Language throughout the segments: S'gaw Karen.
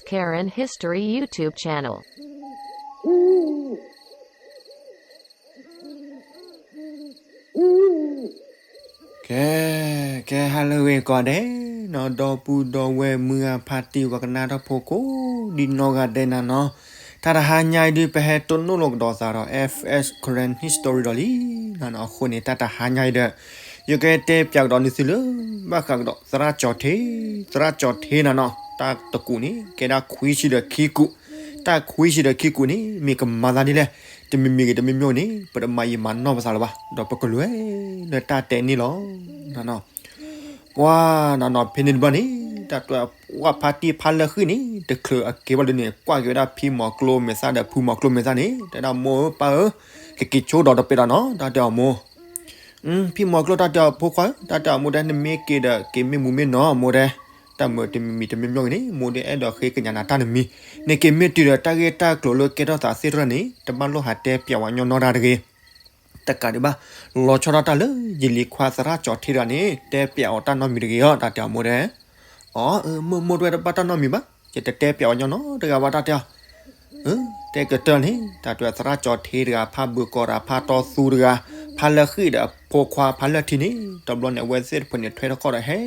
Karen History YouTube channel. ကဲ, ကဲ ဟါလၢအဂ့ၤကိးဂၤဒဲးနီၤ, ဒီပုၢ်ဒီဝဲၢ်မုၢ်ဂၤဖါတံၢ် ပှၤကနၣ်တၢ်ဖိကိးဒံနီၢ်ဂၤဒဲးနၤနီၤ, တၢ်တဟါညါအံၤဒုး ပဟဲတိၢ်နီၣ်လိာ်ကဒီးသးဒီး F S Karen History ဒီးလံနၤနီၤ. အဃိန့ၣ် တၢ်တဟါညါအံၤဒီး ယကတဲပၠးကဒီးနသုလၢ ဘၣ်ဃးကဒီးသရၣ်ကၠီၤထ့, သရၣ်ကၠီၤထ့နၤနီၤ, တၢ်တကူာ်န့ၣ် ကဲဒၣ်ခွံဆံဒီးခံကူာ်, တၢ်ခွံဆံဒီးခံကူာ်န့ၣ် မ့ၢ်ကမၤသးဒ်လဲၣ်, တမံၤမံၤဂ့ၤ တမံၤမံၤဂ့ၤန့ၣ် ပတမၤယံာ်မၤနီၢ်ပသးလၢၤဘၣ်, ဒီးပကလဲၤလၢတၢ်တဲန့ၣ်လီၤနၤနီၤ. ပှၤနၤနီၤ ဖဲန့ၣ်တဘျီန့ၣ် တၢ်တွဲပှၤဖါတံၢ်ဖါလၢဃံၣ်န့ၣ် တချုးအက့ၤဘၣ်လၢန့ၣ် ကွၢ်က့ၤဝဲဒၣ်ဖံမီၤကျိမ့ၢ်သၣ်ဒီးဖုမီၤကျိမ့ၢ်သၣ်န့ၣ် တဲဒၣ်မိၢ်ဧၢပၢ်ဧၢ, ကက့ၤဆိဒီးတပဲဒီးနီၤ, တၢ်တဲအီၤမိၢ် ဖံမီၤကျိ တၢ်တဲအီၤဖိခွါဧၢ, တၢ်တဲအီၤမိၢ်တဲ နမ့ၢ်က့ၤဒီး က့ၤမ့ၢ်မူမ့ၢ်နီၤမိၢ်တဲ, တၢ်မုာ်တမံၤမံၤတမံၤမံၤဂ့ၤန့ၣ် မိၢ်ဒ်အဲၣ်ဒိးဃ့ကညးနၤတၢ်တမံၤ, နက့ၤမ့ၢ်တုၤဒီး တၢ်ဂ့ၢ်တၢ်ကျိၤလၢကဲထီၣ်သးသ့ၣ်တဖၣ်န့ၣ် တဘၣ်လိၣ်ဟးတဲပၠးဝဲညီနီတဂၤတဂ့ၤ တကးဒံးဘၣ်, လီၤဆီဒၣ်တၢ်လၢ ယလံၤခွါသရၣ်ကၠီၤထ့တဂၤန့ၣ် တဲပၠးအီၤတၢ်နီတမံၤတဂ့ၤဧါ တၢ်တဲအီၤမိၢ်တဲ, အၢ မိၢ်မိၢ်တဲဝဲတဘၣ်တၢ်နီတမံၤဘၣ်, ယတတဲပၠးအီၤညီနီတဂၤဘၣ် တၢ်တဲအီၤ တဲကတၢၢ်န့ၣ် တၢ်တဲသရၣ်ကၠီၤထ့တဂၤ ဖါဘုးကီးတၢ် ဖါတီသူတဂၤ ဖါလၢဃံၣ်ဒီးအဖိခွါ ဖါလၢထံန့ၣ် တဘျီန့ၣ် အဝဲသ့ၣ်တဖုန့ၣ် ထွဲထီၣ်ခီၣ်ဒီးဟဲ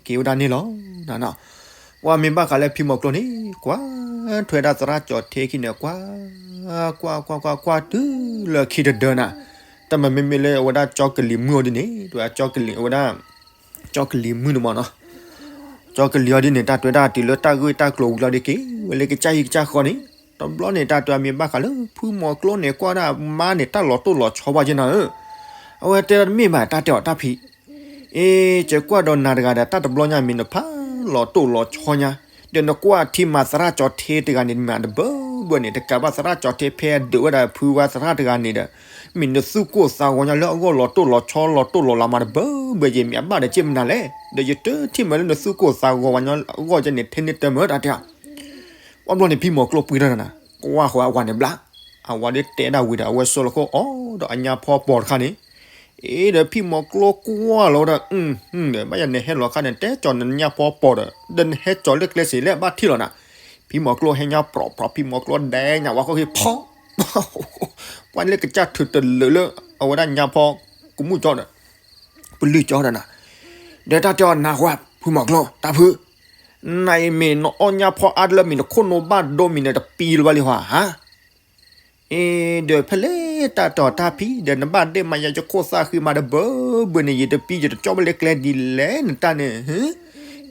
က့ၤဝဲဒၣ်န့ၣ်လီၤ. ပှၤမ့ၢ်ဘၣ်ဃးလၢဖံမီၤကျိန့ၣ် ကွၢ်ထွဲဒၣ်သရၣ်ကၠီၤထ့ခံန့ၣ် ကွၢ် ကွၢ်ကွၢ်ကွၢ်ကွၢ်ကွၢ်တုၤလၢခံတဒၢနၤ, တၢ်မၤမ့မ့ၢ်လၢအဝဲဒၣ်ကၠီကလံၤမုၣ်အီၤဒ်န့ၣ် တၢ်ကၠီကလံၤအဝဲဒၣ် ကၠီကလံၤမုၣ်န့ၣ်မ့ၢ်နီၤ, ကၠီကလံၤအီၤဒ်န့ၣ် တၢ်တဲဝဲဒၣ်တုၤလၢတၢ်ဂ့ၢ်တၢ်ကျိၤဝံၤလီၤဒ်က့ၤဝဲလၢကစၢ်ဟံၣ်ကစၢ်ဃီန့ၣ်, တဘျီန့ၣ် တၢ်တဲမ့ၢ်ဘၣ်ဃးလၢဖံမီၤကျိန့ၣ် ကွၢ်ဒၣ်အမါန့ၣ် တၢ်လီၤတိၢ်လီၤဆီဘၣ်က့နၤဧၢ, အဝဲတဲဒၣ်တမ့ၢ်ဘၣ် တၢ်တဲအီၤတၢ်ဖံ အ့ ယကွၢ်ဒီးနၤတဂၤဒီး တၢ်တဘျီညါမ့ၢ်နဖးလီၤတိၢ်လီၤဆီညါ, ဒီးနကွၢ်ထံမၤသရၣ်ကၠီၤထ့တဂၤန့ၣ် မၤတဘၢဘၢန့ၣ် တကးဘၣ်သရၣ်ကၠီၤထ့ဖဲအဒုးဝဲဒၣ်ဖုဝါသရၣ်တဂၤန့ၣ်ဒီး မ့ၢ်နသူၣ်ကိၢ်သးဂီၤညါလၢအဂီၢ်လီၤတိၢ်လီၤဆီလီၤတိၢ်လီၤလးမၤတဘၢဘၢ ယမ့ၢ်အဘၣ်ဒီးက့မနုၤလဲၣ်, ဒီးယတထံၣ်မးလၢနသူၣ်ကိၢ်သးဂီၤဝဲညါအဂီၢ်ကဲန့ၣ် ထဲန့ၣ်တမၢတၢ်တဲ ပှၤဘျီန့ၣ် ဖံမီၤကျိပှ့ၤထီၣ်နၤ, ကွၢ်ဃီအဝၤန့ၣ်ဘျါ, အဝၤဒ်တဲဒၣ်ဝံၤဒီး အဝဲဆိလၢခိၣ်အီၤဒီးအညၣ်ဖီပိာ်တခါန့ၣ်, အ့ဒီးဖံမီၤကျိကွၢ်လီၤဒီး ဒီးဘၣ်ယၤနဟဲလီၤခါန့ၣ် တဲကၠီၤနညၣ်ဖီပိာ်ဒီး ဒီးနဟဲကၠီၤလၢကျဲစ့လဲၣ်ဘၣ်ထံၣ်လီၤနၤ, ဖံမီၤကျိဟဲညါပြီပြီ ဖံမီၤကျိဒဲညါဝဲဃီဃီဖီ ပှၤလၢကစၢ်ထုးတလၢာ်လၢအဝဲဒၣ်ညါဖီကမူၣ်ကၠီဒီး ပလုၢ်ကၠီဒီးနၤ, ဒီးတၢ်တဲအီၤနၤဃီ ဖံမီၤကျိ တၢ်ဖု, နအံၤမ့ၢ်နအီၣ်ညါဖီအါတလၢမ့ၢ်နခိၣ်နူာ်ဘၣ်ဒိမ့ၢ်နတပံလၢၤဘၣ်လံဟီဧါ, အ့ဒီးဖဲလဲၣ်တၢ်တဲအီၤတၢ်ဖံ ဒီးနဘၣ်ဒ့ၣ်မၤယၤယခိၣ်သၣ်ဃံမၤတဘၢဘၢန့ၣ် ယတပံယတကၠီဘၣ်လၢကျဲဒ်လဲၣ်နတၢ်န့ၣ်,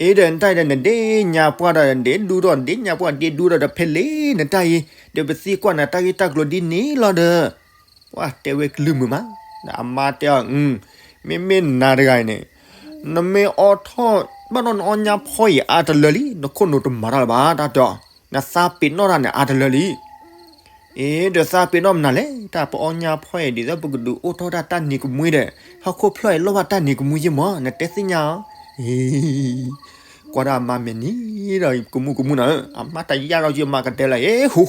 အ့ဒီးနတၢ်အံၤဒီး နဒ့ၣ်ညါပှၢ်ဒီးဒ့ၣ်ဒူဒီး နဒ့ၣ်ညါပှၢ်ဒ့ၣ်ဒူဒီး ဒီးဖဲလဲၣ်နတၢ်အံၤ ဒီးပသံကွၢ်နၤတၢ်ဂ့ၢ်တၢ်ကျိၤဒ်န့ၣ်လီၤဒီး ပှၤတဲဝဲကလုၢ်မုာ်မး, ဒီးအမါတဲအီၤ မ့မ့ၢ်နၤတဂၤအံၤန့ၣ် နမ့ၢ်အီၣ်ထီၣ်ဘၣ်နီၢ်နအီၣ်ညါဖီအံၤအါတလၢလံ နခိၣ်နူာ်တမၤတၢ်လၢၤဘၣ် တၢ်တဲအီၤ, နသးပ့ၤနီၣ်တၢ်န့ၣ်အါတလၢလံ. အ့ဒီးသးပ့ၤနီၣ်မနုၤလဲၣ် တၢ်ပအီၣ်ညါဖီအံၤ ဒ်သိးပကဒုးအိၣ်ထီၣ်တၢ်တၢ်နံၤကမှံဒီး ဟီၣ်ခိၣ်ဖျၢၣ်အံၤလီၢ်ဘၣ်တၢ်နံၤကမှံယ့ၢ်မး နတဲသ့ၣ်ညါအီၤ ကွၢ်ဒၣ်အမါမဲာ်နံၤဒီးကမူၣ်ကမူၣ်နၤဧၢ, အမါတယာ်ဒီးယမၤကဒဲလၢ အ့ဟူ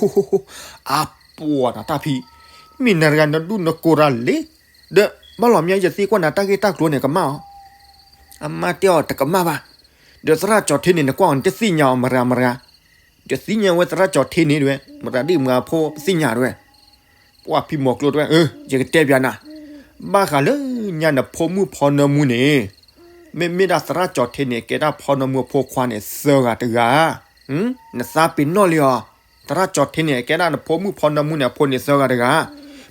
အပှၤနၤတၢ်ဖံ, မ့ၢ်နၤတဂၤနဒူၣ်နကိးတၢ်လံ, ဒီးဘၣ်လီၤမ့ၢ်ယသံကွၢ်နၤတၢ်ဂ့ၢ်တၢ်ကျိၤန့ၣ် ကမၣ်အီၤ, အမါတဲအီၤတကမၣ်ဘၣ်, ဒီးသရၣ်ကၠီၤထ့န့ၣ် နကွၢ်အီၤနတသ့ၣ်ညါအီၤမရၤမရၤ, တသ့ၣ်ညါဝဲသရၣ်ကၠီၤထ့န့ၣ်တဝဲ မရၤဒ်မၤဖိပသ့ၣ်ညါတဝဲ ပှၤဖံမီၤကျိတဝဲ အၢ ယကတဲပၠးနၤ, ဘၣ်ဃးလၢညါနဖိမုၣ်ဖီနၢမူန့ၣ်, မ့မ့ၢ်ဒၣ်သရၣ်ကၠီၤထ့န့ၣ် ကဲဒၣ်ဖီနၢမူအဖိခွါန့ၣ် သၢဂၤတဂၤ, နသးပ့ၤနီၣ်လံအီၤ, သရၣ်ကၠီၤထ့န့ၣ် ကဲဒၣ်နဖိမုၣ်ဖီနၢမူန့ၣ် အဖိန့ၣ်သၢဂၤတဂၤ,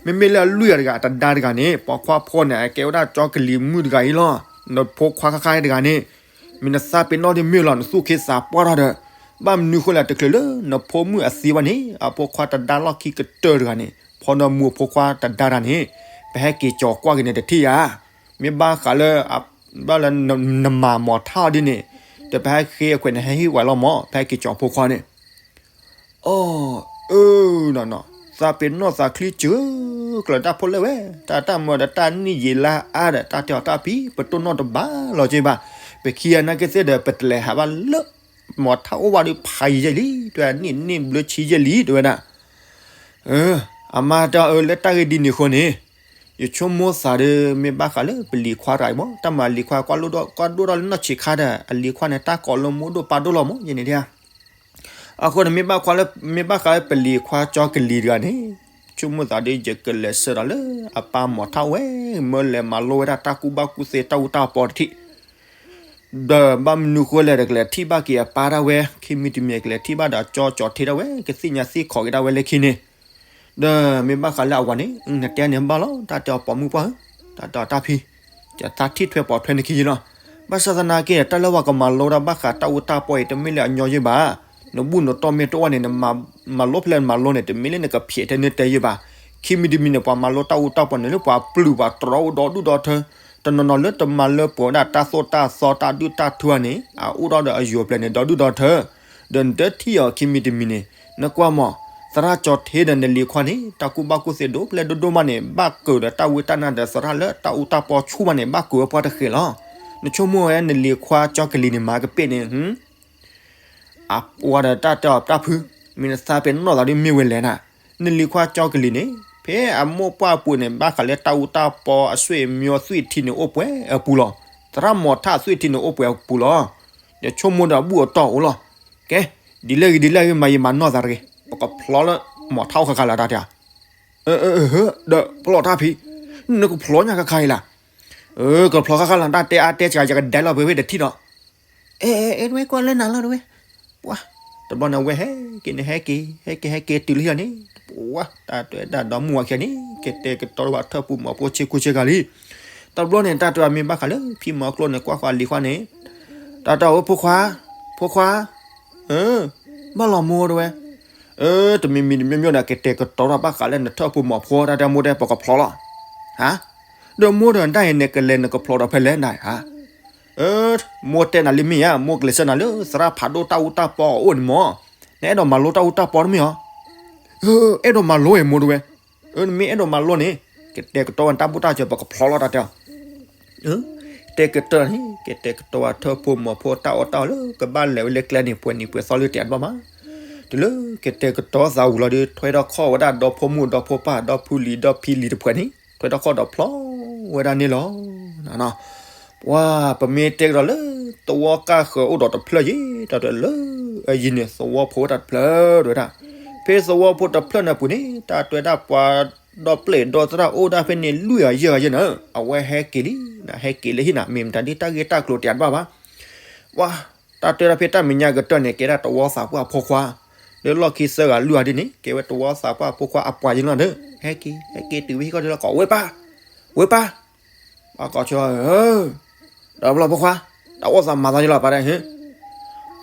မ့မ့ၢ်လၢအလွံၢ်ဂၤတဂၤ အတဒါတဂၤန့ၣ် ပိာ်ခွါဖိန့ၣ် အကဲဝဲဒၣ်ကၠီကလံၤမုၣ်တဂၤအံၤလီၤ, နဖိခွါခါခါတဂၤန့ၣ် မ့ၢ်နသးပ့ၤနီၣ်ဒ်မ့ၢ်လီၤ နသူၣ်ခ့သးပှၢ်ထီၣ်ဒီး, ဘၣ်မနုၤဃိလဲၣ် တချုးလၢနဖိမုၣ်အသံဘၣ်န့ၣ် အဖိခွါတဒါလီၢ်ခံကတၢၢ်တဂၤန့ၣ် ဖီနၢမူအဖိခွါတဒါတၢ်န့ၣ် ပဟဲက့ၤကၠီၤကွၢ်က့ၤန့ၣ်တထံၣ်ယၤ, မ့ၢ်ဘၣ်ဃးလၢ ဘၣ်လၢနမၤမီၤထါအီၤဒ်န့ၣ်, ဒီးပဟဲဃ့အခွဲးန့ၣ် ဟဲဟ့ၣ်ဝဲလီၤမး ပဟဲက့ၤကၠီၤဖိခွါန့ၣ် အီၣ် အၢ နီၢ်နီၢ် သးပ့ၤနီၣ်သးချံစၢၤ ကျၢၤတၢ်ဖိလၢဝဲ တၢ်တၢ်မၢဒီးတၢ်နံၣ်ယံာ်လါအါဒီး တၢ်တဲအီၤတၢ်ဖံ ပတိၢ်နီၣ်တဘၣ်လီၤက့ဘၣ်, ပခံဂၤနာ်က့သ့ၣ်ဒီး ပတလဲၤဟးဘၣ်လၢ မီၤထါအိၣ်ဘၣ်ဒီးဖးယံာ်ယဲၢ်လံ တဲဝဲဒၣ် နံၣ်နံၣ်ဘျၢဆံယဲၢ်လံ တဲဝဲဒၣ် အမါတဲအီၤ အၢ လၢတၢ်ဂ့ၢ်ဒ်န့ၣ်အဃိန့ၣ်, ယဆိကမိၣ်သးဒီး မ့ၢ်ဘၣ်ဃးလၢပလံၤခွါတဂၤအံၤမး, တၢ်မၤလံၤခွါကွၢ်လိၣ်ဒိၣ် ကွၢ်ဒိၣ်ထီၣ်လၢနီၢ်ဆံးခါဒီး အလံၤခွါန့ၣ် တၢ်ကိးလၢမိၢ်ဒိၣ်ပၢ်ဒိၣ်လီၤမး ယဲန့ၣ်ဒၣ်. အဃိန့ၣ် မ့ၢ်ဘၣ်ဃးလၢ မ့ၢ်ဘၣ်ဃးလၢပလံၤခွါကၠီကလံၤတဂၤန့ၣ်, ဆိကမိၣ်သးဒီး ယကလဲၤဆှၢဒီးလၢအပၢ်မီၤထၣ်ဝဲ, မၢလဲၤမၤလိဝဲဒၣ်တၢ်ကူၣ်ဘၣ်ကူၣ်သ့တၢ်အူတၢ်ပီတထံး ဒီးဘၣ်မနုၤဃိလဲၣ်ဒီး ကလဲၤထံၣ်ဘၣ်က့ၤအပၢ်ဒၣ်ဝဲ, ခံမံၤတမံၤကလဲၤထံၣ်ဘၣ်ဒီးကၠီကၠီထ့ဒၣ်ဝဲ, ကသ့ၣ်ညါသ့ၣ်ခီးက့ၤဒၣ်ဝဲလၢခံန့ၣ်, ဒီးမ့ၢ်ဘၣ်ဃးလၢအဝၤန့ၣ်, နတဲန့ၣ်ဘၣ်လီၤ, တၢ်တဲအီၤပိာ်မုၣ်ပှၢ်ဧၢ, တၢ်တဲအီၤတၢ်ဖံ, ယသးထံၣ်ထွဲပိာ်ထွဲနခံယလီၤ. ဘၣ်ဆၣ်သနာ်က့ တၢ်လၢပှၤကမၤလိတၢ်ဘၣ်ဃးတၢ်အူတၢ်ပီအံၤ တမ့ၢ်လၢအညီယဲၢ်ဘၣ်. နဘူၣ်နတီၢ်မ့ၢ်တအိၣ်န့ၣ် နမၤလိဖဲလဲၣ်နမၤလိန့ၣ် တမ့ၢ်လၢနကဖျဲးထဲနတဲယဲၢ်ဘၣ်. ခံမံၤတမံၤန့ၣ် ပှၤမၤလိတၢ်အူတၢ်ပီန့ၣ် လၢပှၤပျုၢ်ပှၤတြီအိၣ်ဒီဒူၣ်ဒီထၢ, တနီၤနီၤလၢတမၤလၢပှဲၤဝဲဒၣ်တၢ်သိၣ်တၢ်သီတၢ်ဒုၣ်တၢ်ထူဧါန့ၣ် အအိၣ်ဒီးအယိၤပျဲၢ်န့ၣ် ဒီဒူၣ်ဒီထၢ, ဒီးနတထံၣ်အီၤခံမံၤတမံၤန့ၣ်, နကွၢ်မး, သရၣ်ကၠီထ့ဒီးနလံၤခွါန့ၣ် တၢ်ကူၣ်ဘၣ်ကူၣ်သ့ဒိၣ်ပျဲၢ်ဒိၣ်ဒိၣ်မးန့ၣ် ဘၣ်ကၢၤဒီးတၢ်ဝံတၢ်နါဒီးသရၣ်လၢတၢ်အူတၢ်ပီဆူၣ်မးန့ၣ် ဘၣ်ကၢၤဝဲပှၢ်တဃဲးလီၤ. နဆိကမိၣ်ဝဲနလံၤခွါကၠီကလံၤန့ၣ် မၤကပ့ၢ်န့ၣ် အဝၤဒီးတၢ်တဲအီၤတၢ်ဖု, မ့ၢ်နသးပ့ၤနီၣ်သးဒ်မ့ၢ်ဝဲလဲၣ်နၤ, နလံၤခွါကၠီကလံၤန့ၣ် ဖဲအမိၢ်ပှၢ်အပူၤန့ၣ် ဘၣ်ဃးလၢတၢ်အူတၢ်ပီအသွံၣ်အမျိုးသွံၣ်ထံန့ၣ်အိၣ်ပှဲၤအပူၤလီၤ. သရၣ်မီၤထၣ်အသွံၣ်ထံန့ၣ်အိၣ်ပှဲၤအပူၤလီၤ. ယဆိကမိၣ်ဒီးအဘူၣ်အတီၢ်အိၣ်လီၤ. ကဲ, ဒ်လဲၣ်ဂ့ၤဒ်လဲၣ်ဂ့ၤ မၤယမၤနီၢ်သးတဂ့ၤ, ပကဖျီလၢမီၤထၣ်အိၣ်ဃၣ်ဃၣ်လၢတၢ်တဲဧါ. ဒီးဖျီတၢ်ဖံ, နကဖျီညါဃၣ်ဃၣ်အံၤလၢ, ကဖျီဃၣ်ဃၣ်လၢတၢ်တဲအါတဲစှၤ ယကဒဲလီၤပှဲၤဝဲတထံၣ်ဒီး အဲ အဲ အဲ တဝဲကွၢ်လၢနၤလီၤတဝဲ, ပှၤ, တဘျီန့ၣ်ဝဲဟဲက့ၤန့ၣ် ဟဲက့ၤ ဟဲက့ၤ ဟဲက့ၤတုၤလၢဟံၣ်န့ၣ်, ပှၤ, တၢ်တဲဝဲဒၣ်ဒီမါဝၤခံဂၤန့ၣ် ကတဲာ်ကတီၤဘၣ်ထၢၣ်ပူၤမီၤဖိဆ့ကူဆ့ကၤလံ. တဘျီန့ၣ် တၢ်တဲဝဲမ့ၢ်ဘၣ်ဃးလၢဖံမီၤကျိန့ၣ် ကွၢ်ဃီၤလံၤခွါန့ၣ်, တၢ်တဲအီၤ ဖိခွါ, ဖိခွါ, ဘၣ်လီၤမိၢ်တဝဲ, တမံၤမံၤတမံၤမံၤဒီး ကတဲာ်ကတီၤထီၣ်ဘၣ်ဃးလၢနထၢၣ်ပူၤမီၤဖိ တၢ်တဲမိၢ်တဲပကဖျီလီၤ. ဟါ, ဒီးမိၢ်ဒီးနတၢ်အံၤန့ၣ် ကလဲၤနကဖျီဒီးဖဲလဲၣ်နၤဧါ. မိၢ်တဲနၤလံမ့ၢ်ဧါ, မိၢ်ကလဲၤဆှၢနၤလၢသရၣ်ဖးဒိၣ်တၢ်အူတၢ်ပီအအိၣ်န့ၣ်မး, နအဲၣ်ဒိးမၤလိတၢ်အူတၢ်ပီတမ့ၢ်ဧါ. အဲၣ်ဒိးမၤလိအံၤမိၢ်တဝဲ, နမ့ၢ်အဲၣ်ဒိးမၤလိန့ၣ်, ကတဲာ်ကတီၤဝဲတၢ်ဘူၣ်တၢ်စၢၤ ပကဖျီလီၤတၢ်တဲအီၤ. တဲာ်ကတီၤန့ၣ် ကတဲာ်ကတီၤဝဲထၢၣ်ဖိမီၤဖိတၢ်အီၣ်တၢ်အီလၢကဘၣ်လဲၤဝဲလၢကျဲန့ၣ် ပှဲၤနံၤပှဲၤသီလၢတၢ်တဘၣ်မး, တုၤလၢကတဲာ်ကတီၤသးဝံၤလီၤဒီး ထွဲထီၣ်ခီၣ်ဝဲဒၣ်ဒီဖိမုၣ်ဒီဖိပၢ်ဒီဖုလံၤဒီဖံလံၤတဖုန့ၣ်, ထွဲထီၣ်ခီၣ်ဒီးဖျီဝဲဒၣ်န့ၣ်လီၤ. ပှၤ ပမ့ၢ်တဲကဒီးလၢ သဝီကၢ်ဃၢၤအိၣ်ဒီးတဖျၢၣ်ယဲ တၢ်တဲလၢ အယံၤန့ၣ် သဝီဖိတၢ်တဖျၢၣ်တဝဲဒၣ်, ဖဲသဝီဖိတဖျၢၣ်န့ၣ်အပူၤန့ၣ် တၢ်တဲဝဲဒၣ်ပှၤဒီပျဲၢ်ဒီသရၣ်အိၣ်ဒၣ်ဖဲန့ၣ် လွံၢ်ဂၤယဲၢ်ဂၤယဲၢ်န့ၣ်, အဝဲဟဲက့ၤလံ, ဟဲက့ၤလၢဟံၣ်နၤ မ့ၢ်မတၤဒ်တၢ်ဂ့ၢ်တၢ်ကျိၤတၢ်တဘၣ်ဘၣ်. ပှၤ တၢ်တဲဒၣ်ဖဲတၢ်မဲာ်ညါကတၢၢ်န့ၣ် ကဲဒၣ်သဝီသးပှၢ်ဖိခွါ, လၢလီၢ်ခံသၢဂၤလွံၢ်ဂၤဒ်န့ၣ် ကဲဝဲသဝီသးပှၢ်ဖိခွါအပှၤယဲၢ်လီၤဒီး ဟဲက့ၤ ဟဲက့ၤတုၤဝဲဟံၣ်ခီၣ်ဒီးလၢကိး ဝဲပၢ်, ဝဲပၢ်, ပှၤကိးဆၢ ဒီးဘျီဖိခွါ, တၢ်အိၣ်သးမၤသးယလီၤပၢ်တဲ,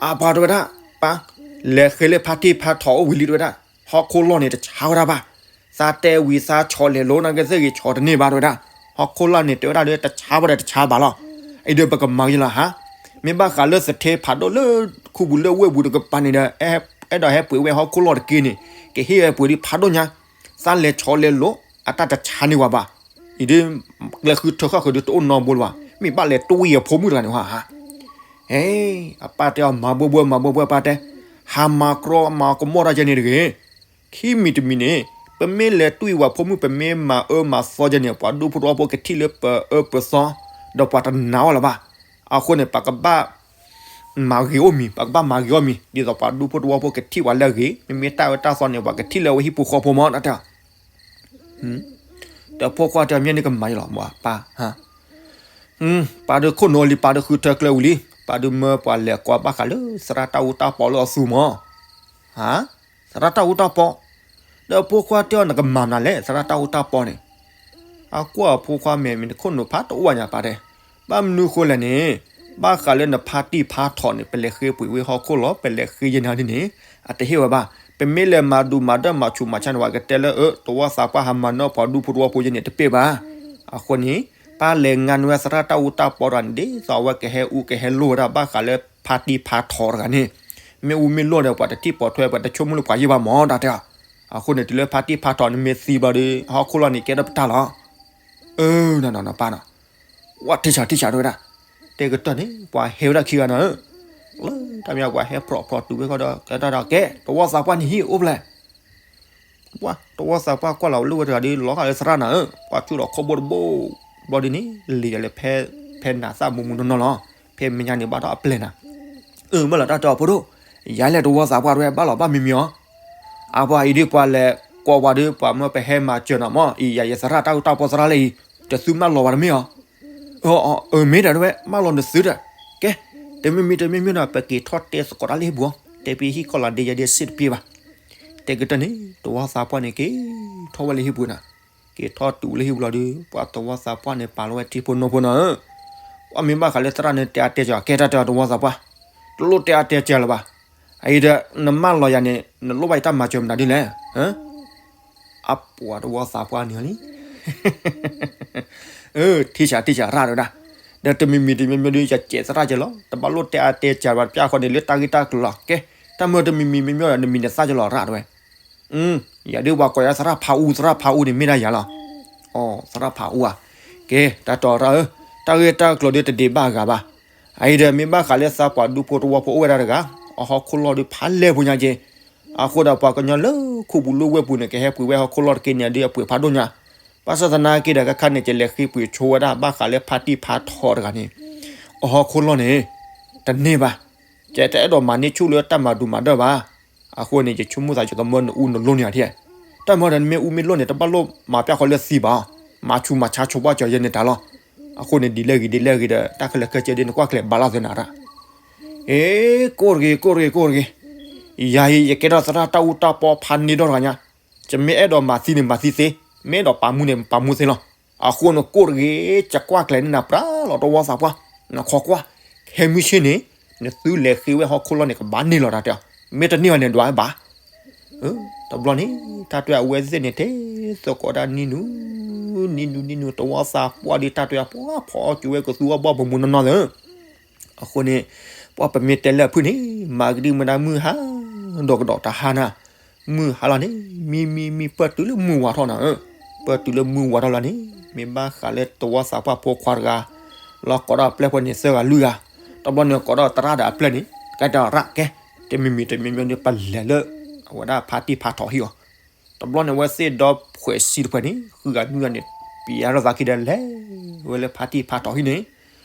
အပှၤတဲဝဲဒၣ်, ပၢ်, လဲၤဃ့လၢဖါတံၢ်ဖါထီအိၣ်ဝံၤလံတဲဝဲဒၣ်, ဟီၣ်ခိၣ်လီၢ်န့ၣ်တဆါဝဲဒၣ်ဘၣ်, သးတဲဝံၤသးဆီလဲၤလိၤနာ်က့သ့ၣ်ဂ့ၤဆီတန့ၢ်ဘၣ်တဲဝဲဒၣ်, ဟီၣ်ခိၣ်လီၢ်န့ၣ်တဲဝဲဒၣ်ဒီးတဆါဝဲဒၣ်တဆါဘၣ်လီၤ, အံၤဒီးပကမၤယလီၤဟါ, မ့ၢ်ဘၣ်ဃးလၢသထ့ဖးဒိၣ်လၢခူပူၤလၢဝ့ၢ်ပူၤတကပၤန့ၣ်ဒီး အဲၣ်ဒိးဟဲပှ့ၤဝဲဟီၣ်ခိၣ်လီၢ်တက့ၢ်န့ၣ် ကဟ့ၣ်ဝဲပှ့ၤဒ်ဖးဒိၣ်ညါ, သးလဲၤဆီလဲၤလိၤ အတၢ်တဆါန့ၢ်ဝဲဘၣ်, အံၤဒီး ကျဲဃုထၢဃီၣ်ဃုာ်ဒီးတအိၣ်နီတဘိလၢၤဘၣ်, မ့ၢ်ဘၣ်လဲၤတွံၢ်အဖိမုၣ်တဂၤန့ၣ်ဟါ, ဟဲ, အပၢ်တဲအီၤမၤဘှဲဘှဲမၤဘှဲဘှဲပၢ်တဲ, ဟးမၤကြီမၤကမီၣ်တၢ်ယဲန့ၣ်တဂ့ၤ, ခံမံၤတမံၤန့ၣ် ပမ့ၢ်လဲၤတွံၢ်ဝဲဖိမုၣ် ပမ့ၢ်မၤအၢမၤသီယဲန့ၣ် ပှၤဒူဖိသဝီဖိကထံၣ်လၢပအၢပသီ, ဒီးပှၤတနာ်အီၤလၢၤဘၣ်, အဃိန့ၣ် ပကဘၣ် မၤဂ့ၤအိၣ်မံၤ ပကဘၣ်မၤဂ့ၤအိၣ်မံၤ ဒ်သိးပှၤဒူဖိသဝီဖိကထံၣ်ပှၤလၢအဂ့ၤ, မ့မ့ၢ်တၢ်အၢတၢ်သီန့ၣ် ပှၤကထံၣ်လၢအဝဲဟံၣ်ဖိဃီဖိမး တၢ်တဲ, ဒီးဖိခွါတဲအီၤ မ့ၢ်န့ၣ်ကမၤယလီၤ ပၢ်, ပၢ်ဒုးခိၣ်နူာ်လံ ပၢ်ဒုးဃုထၢကျဲဝံၤလံ, ပၢ်ဒုးမၢပှၤလဲၤကွၢ်ဘၣ်ဃးလၢသရၣ်တၢ်အူတၢ်ပီလၢအသူမး, သရၣ်တၢ်အူတၢ်ပီ, ဒီးဖိခွါတဲအီၤ နကမၤမနုၤလဲၣ် သရၣ်တၢ်အူတၢ်ပီန့ၣ်, အကွၢ်အဖိခွါမဲာ်မံၤ နခိၣ်နူာ်ဖးတအိၣ်ဘၣ်ညါပၢ်တဲ, ဘၣ်မနုၤဃိလဲၣ်န့ၣ်, ဘၣ်ဃးလၢနဖါတံၢ်ဖါထီန့ၣ် ပလဲၤဃ့ပှ့ၤဝဲဟီၣ်ခိၣ်လီၤ ပလဲၤဃ့ယဲန့ၣ်ဒ်န့ၣ်, အတဟ့ၣ်ဝဲဘၣ်, ပမ့ၢ်လဲၤမၤဒူၣ်မၤဒၢၣ်မၤဆူးမၤဆါန့ၣ် ပှၤကတဲလၢအၢ သဝီသးပှၢ်ဟးမၤနၢၤပှၤဒူဖိသဝီဖိယဲန့ၣ် တပ့ၢ်ဘၣ်, အဃိန့ၣ်, ပၢ်လဲၤငါနုၤဝဲသရၣ်တၢ်အူတၢ်ပီတဂၤန့ၣ် ဒ်သိးအဝဲကဟဲအူကဟဲလိၢ်ဝဲဒၣ်ဘၣ်ဃးလၢဖါတံၢ်ဖါထီတဂၤန့ၣ်, မ့ၢ်အူမ့ၢ်လိၢ်ဒီး ပှၤတထံၣ်ပိာ်ထွဲ ပှၤတဆိကမိၣ်လၢပှၤယဲၢ်ဘၣ်မး တၢ်တဲအီၤ, အဃိန့ၣ် တုၤလၢဖါတံၢ်ဖါထီန့ၣ်မ့ၢ်သံဘျီဒီး ဟီၣ်ခိၣ်လီၢ်န့ၣ်ကဲထီၣ်ပတၢ်လီၤ, အၢ နီၢ်နီၢ်နီၢ်ပၢ်နီၤ, ဝဲထံၣ်ဆးထံၣ်ဆးတဲဝဲဒၣ်, တဲကတၢၢ်န့ၣ် ပှၤဟဲဝဲဒၣ်ခံဂၤနီၤဧၢ, လၢတၢ်မ့ၢ်ပှၤဟဲဖျိးဖျိးတုၤဝဲဃီဒီး ကဲတၢ်ဒီးကဲ သဝီသးပှၢ်န့ၣ်ဟံၣ်အိၣ်ဖျဲၣ် ပှၤတဝီသးပှၢ်ကွၢ်လီၤလၢဝဲတဂၤဒီး လီၤဃာ်လၢသရၣ်နၤဧၢ, ပှၤကၠိဒီးခီဘိတဘိ, ဘျီဒ်န့ၣ် လဲၤယၤလၢ ဖဲနၤသၣ်မူမူနီၢ်နီၢ်လီၤ, ဖဲမဲာ်ညါန့ၣ်ဘၣ်ထီၣ်အပျဲၢ်နၤ, အၢ မ့ၢ်လီၤတၢ်တဲအီၤဖိဒိၣ်, ယၤလဲၤတဝီသးပှၢ်တဝဲဘၣ်လီၤဘၣ်မံမံအီၤ, အပှၤအံၤဒ်ပှၤလဲၤကိးဝဲဒီး ပှၤမၢပဟဲမၤစၢၤနၤမ့ၢ်အံၤ ယၤယသရၣ်တၢ်အူတၢ်ပီသရၣ်လၢအံၤ, တသုမၢလီၤဘၣ်တမ့ၢ်အီၤ အၢ မ့ၢ်ဒီးတဝဲ မၢလီၤနသုဒီး, ကဲ, တမံၤမံၤတမံၤမံၤဒီး ပက့ၤထီၣ်တဲသကိးတၢ်လၢဟံၣ်ပူၤအီၤ, တဲပံဟံၣ်ခီၣ်လီၤဒ့ယဲဒ့စ့ၣ်တပ့ၢ်ဘၣ်, တဲကတၢၢ်န့ၣ် တဝီသးပှၢ်န့ၣ်က့ၤထီၣ်ဝဲလၢဟံၣ်ပူၤနၤ, က့ၤထီၣ်တုၤလၢဟံၣ်ပူၤလီၤဒီး ပှၤတဝီသးပှၢ်န့ၣ် ပာ်လီၤဝဲထံဖိနီၢ်ဖိနီၤဧၢ, ပှၤမ့ၢ်ဘၣ်ဃးလၢသရၣ်န့ၣ် တဲအါတဲစှၤ ကဲတၢ်တဲအီၤတဝီသးပှၢ်, တလိၣ်တဲအါတဲစှၤလၢၤဘၣ်, အအံၤဒီး နမၢလီၤယၤန့ၣ် နလိၣ်ဘၣ်ယတၢ်မၤစၢၤမနုၤဒ်လဲၣ် အပှၤတဝီသးပှၢ်န့ၣ်လံ ထံၣ်စှၤထံၣ်စှၤရၣ်တဝဲဒၣ်, ဒီးတမံၤမံၤတမံၤမံၤဒီး ယကဲးသရၣ်ကဲလီၤ တဘၣ်လိၣ်တဲအါတဲစှၤဘၣ် ပျၢ်ဃီန့ၣ် လၢတၢ်ဂ့ၢ်တၢ်ကျိၤလီၤ ကဲ, တၢ်မၢတမံၤမံၤမံၤမံၤဒီး နမံၤနသၣ်ကဲလီၤရၣ်တဝဲ, ယၤဒ်ပှၤကိးယၤသရၣ်ဖးအူ သရၣ်ဖးအူန့ၣ်မ့ၢ်ဒၣ်ယၤလီၤ, အိ သရၣ်ဖးအူဧါ, ကဲ တၢ်တဲအီၤရၣ်ဧၢ, တၢ်ဂ့ၢ်တၢ်ကျိၤဒီးတဒံးဘၣ်အဂၤဘၣ်, အအံၤဒီးမ့ၢ်ဘၣ်ဃးလၢသးပှၤဒူဖိတဝီဖိအိၣ်ဝဲဒၣ်တဂၤ, အဟီၣ်ခိၣ်လီၢ်ဒီးဖးလဲၢ်ဖိညါက့ၤ, အဃိဒီးပှၤကညီလၢခိၣ်ပူၤလၢဝဲၢ်ပူၤန့ၣ် ကဟဲပှ့ၤဝဲဟီၣ်ခိၣ်လီၢ်တက့ၢ်န့ၣ်ဒီးအပှ့ၤဖးဒိၣ်ညါ, ဘၣ်ဆၣ်သနာ်က့ဒီး ခဲခါန့ၣ် ကလဲၤဃ့ပှ့ၤဆိဝဲဒၣ် ဘၣ်ဃးလၢဖါတံၢ်ဖါထီတဂၤန့ၣ်, အဟီၣ်ခိၣ်လီၢ်န့ၣ် တန့ၢ်ဘၣ်, ကတအဲၣ်ဒိးမၤန့ၢ်ဆူၣ်လၢတၢ်မၤဒူမၤဒၢၣ်ဘၣ်, အဃိန့ၣ် ယဆိကမိၣ်သးယကမၢနအူနလိၣ်န့ၣ်ဧါထံၣ်, တၢ်မၢဒီးနမ့ၢ်အူမ့ၢ်လိၣ်န့ၣ် တဘၣ်လိၣ်မၤပျၢ်ဃီလၢသံဘၣ်, မၤဆူးမၤဆါဆိပှၢ်ကၠီၤယဲန့ၣ်တၢ်လီၤ, အဃိန့ၣ် ဒ်လဲၣ်ဂ့ၤဒ်လဲၣ်ဂ့ၤဒီး တၢ်ခဲလၢာ်ခဲဆ့ဒ်နကွၢ်ကျဲၤဘၣ်လီၤသ့နၤရၣ် အ့ ကိၣ်တဂ့ၤ ကိၣ်တဂ့ၤ ကိၣ်တဂ့ၤ, ယၤအံၤ ယကဲထီၣ်သရၣ်တၢ်အူတၢ်ပီဖးန့ၢ်ဒီတဂၤညါ, ယမ့ၢ်အဲၣ်ဒိးမၤသံန့ၣ်မၤသံသ့, မ့ၢ်အဲၣ်ဒိးပာ်မူန့ၣ်ပာ်မူသ့လီၤ, အဃိန့ၣ်ကိၣ်တဂ့ၤ ယကွၢ်ကျဲၤန့ၢ်နၤပြးလီၤတဝီသးပှၢ်, နခီကွၢ်, ခဲမုၢ်ဆ့ၣ်န့ၣ် နသုလဲၤဃ့ဝဲဟီၣ်ခိၣ်လီၢ်န့ၣ် ကဘၣ်န့ၢ်လီၤတၢ်တဲအီၤ, မ့ၢ်တန့ၢ်ဘၣ်န့ၣ်ဒွးဝဲဘၣ် တဘျီန့ၣ် တၢ်တဲအဝဲသ့ၣ်န့ၣ် တဲသကိးတၢ်နံၤနူၤ, နံၤနူၤနံၤနူၤ တဝီသးပှၢ်ဒီး တၢ်တဲအပှၤဖီအီၣ်ကၠိဝဲကသူအီၣ်ဘီၣ်ပမူနီၢ်နီၢ်သၢ, အဃိန့ၣ် ပှၤပမ့ၢ်တဲလၢအဖုၣ်န့ၣ် မၤကဒံမတၤမုၢ်ဟါ ဒီးကဒီးတဟါနၤ, မုၢ်ဟါလီၤန့ၣ် မံမံမံ ပၢၢ်တုၤလၢမုၢ်ဝါထီၣ်နၤဧၢ, ပၢၢ်တုၤလၢမုၢ်ဝါထီၣ်လီၤန့ၣ် မ့ၢ်ဘၣ်ဃးလၢတဝီသးပှၢ်ဖိခွါတဂၤ လီၤကိးဒီးအပျဲၢ်ဖိန့ၣ် သၢဂၤလွံၢ်ဂၤ, တဘျီန့ၣ်ကိးဒီးသရၣ်ဒီးအပျဲၢ်န့ၣ် ကဲတၢ်ရၣ်ကဲ, တမံၤမံၤတမံၤမံၤန့ၣ် ပလဲၤလၢ အဝဲဒၣ်ဖါတံၢ်ဖါထီဟံၣ်အီၤ, တဘျီန့ၣ် အဝဲသ့ၣ်ဒီဖှဲးဆံတဖှဲးန့ၣ် ဃုဂၤနွံဂၤန့ၣ် ပျဲထီၣ်သးခံဒီးလဲၤဝဲလၢဖါတံၢ်ဖါထီဟံၣ်န့ၣ်,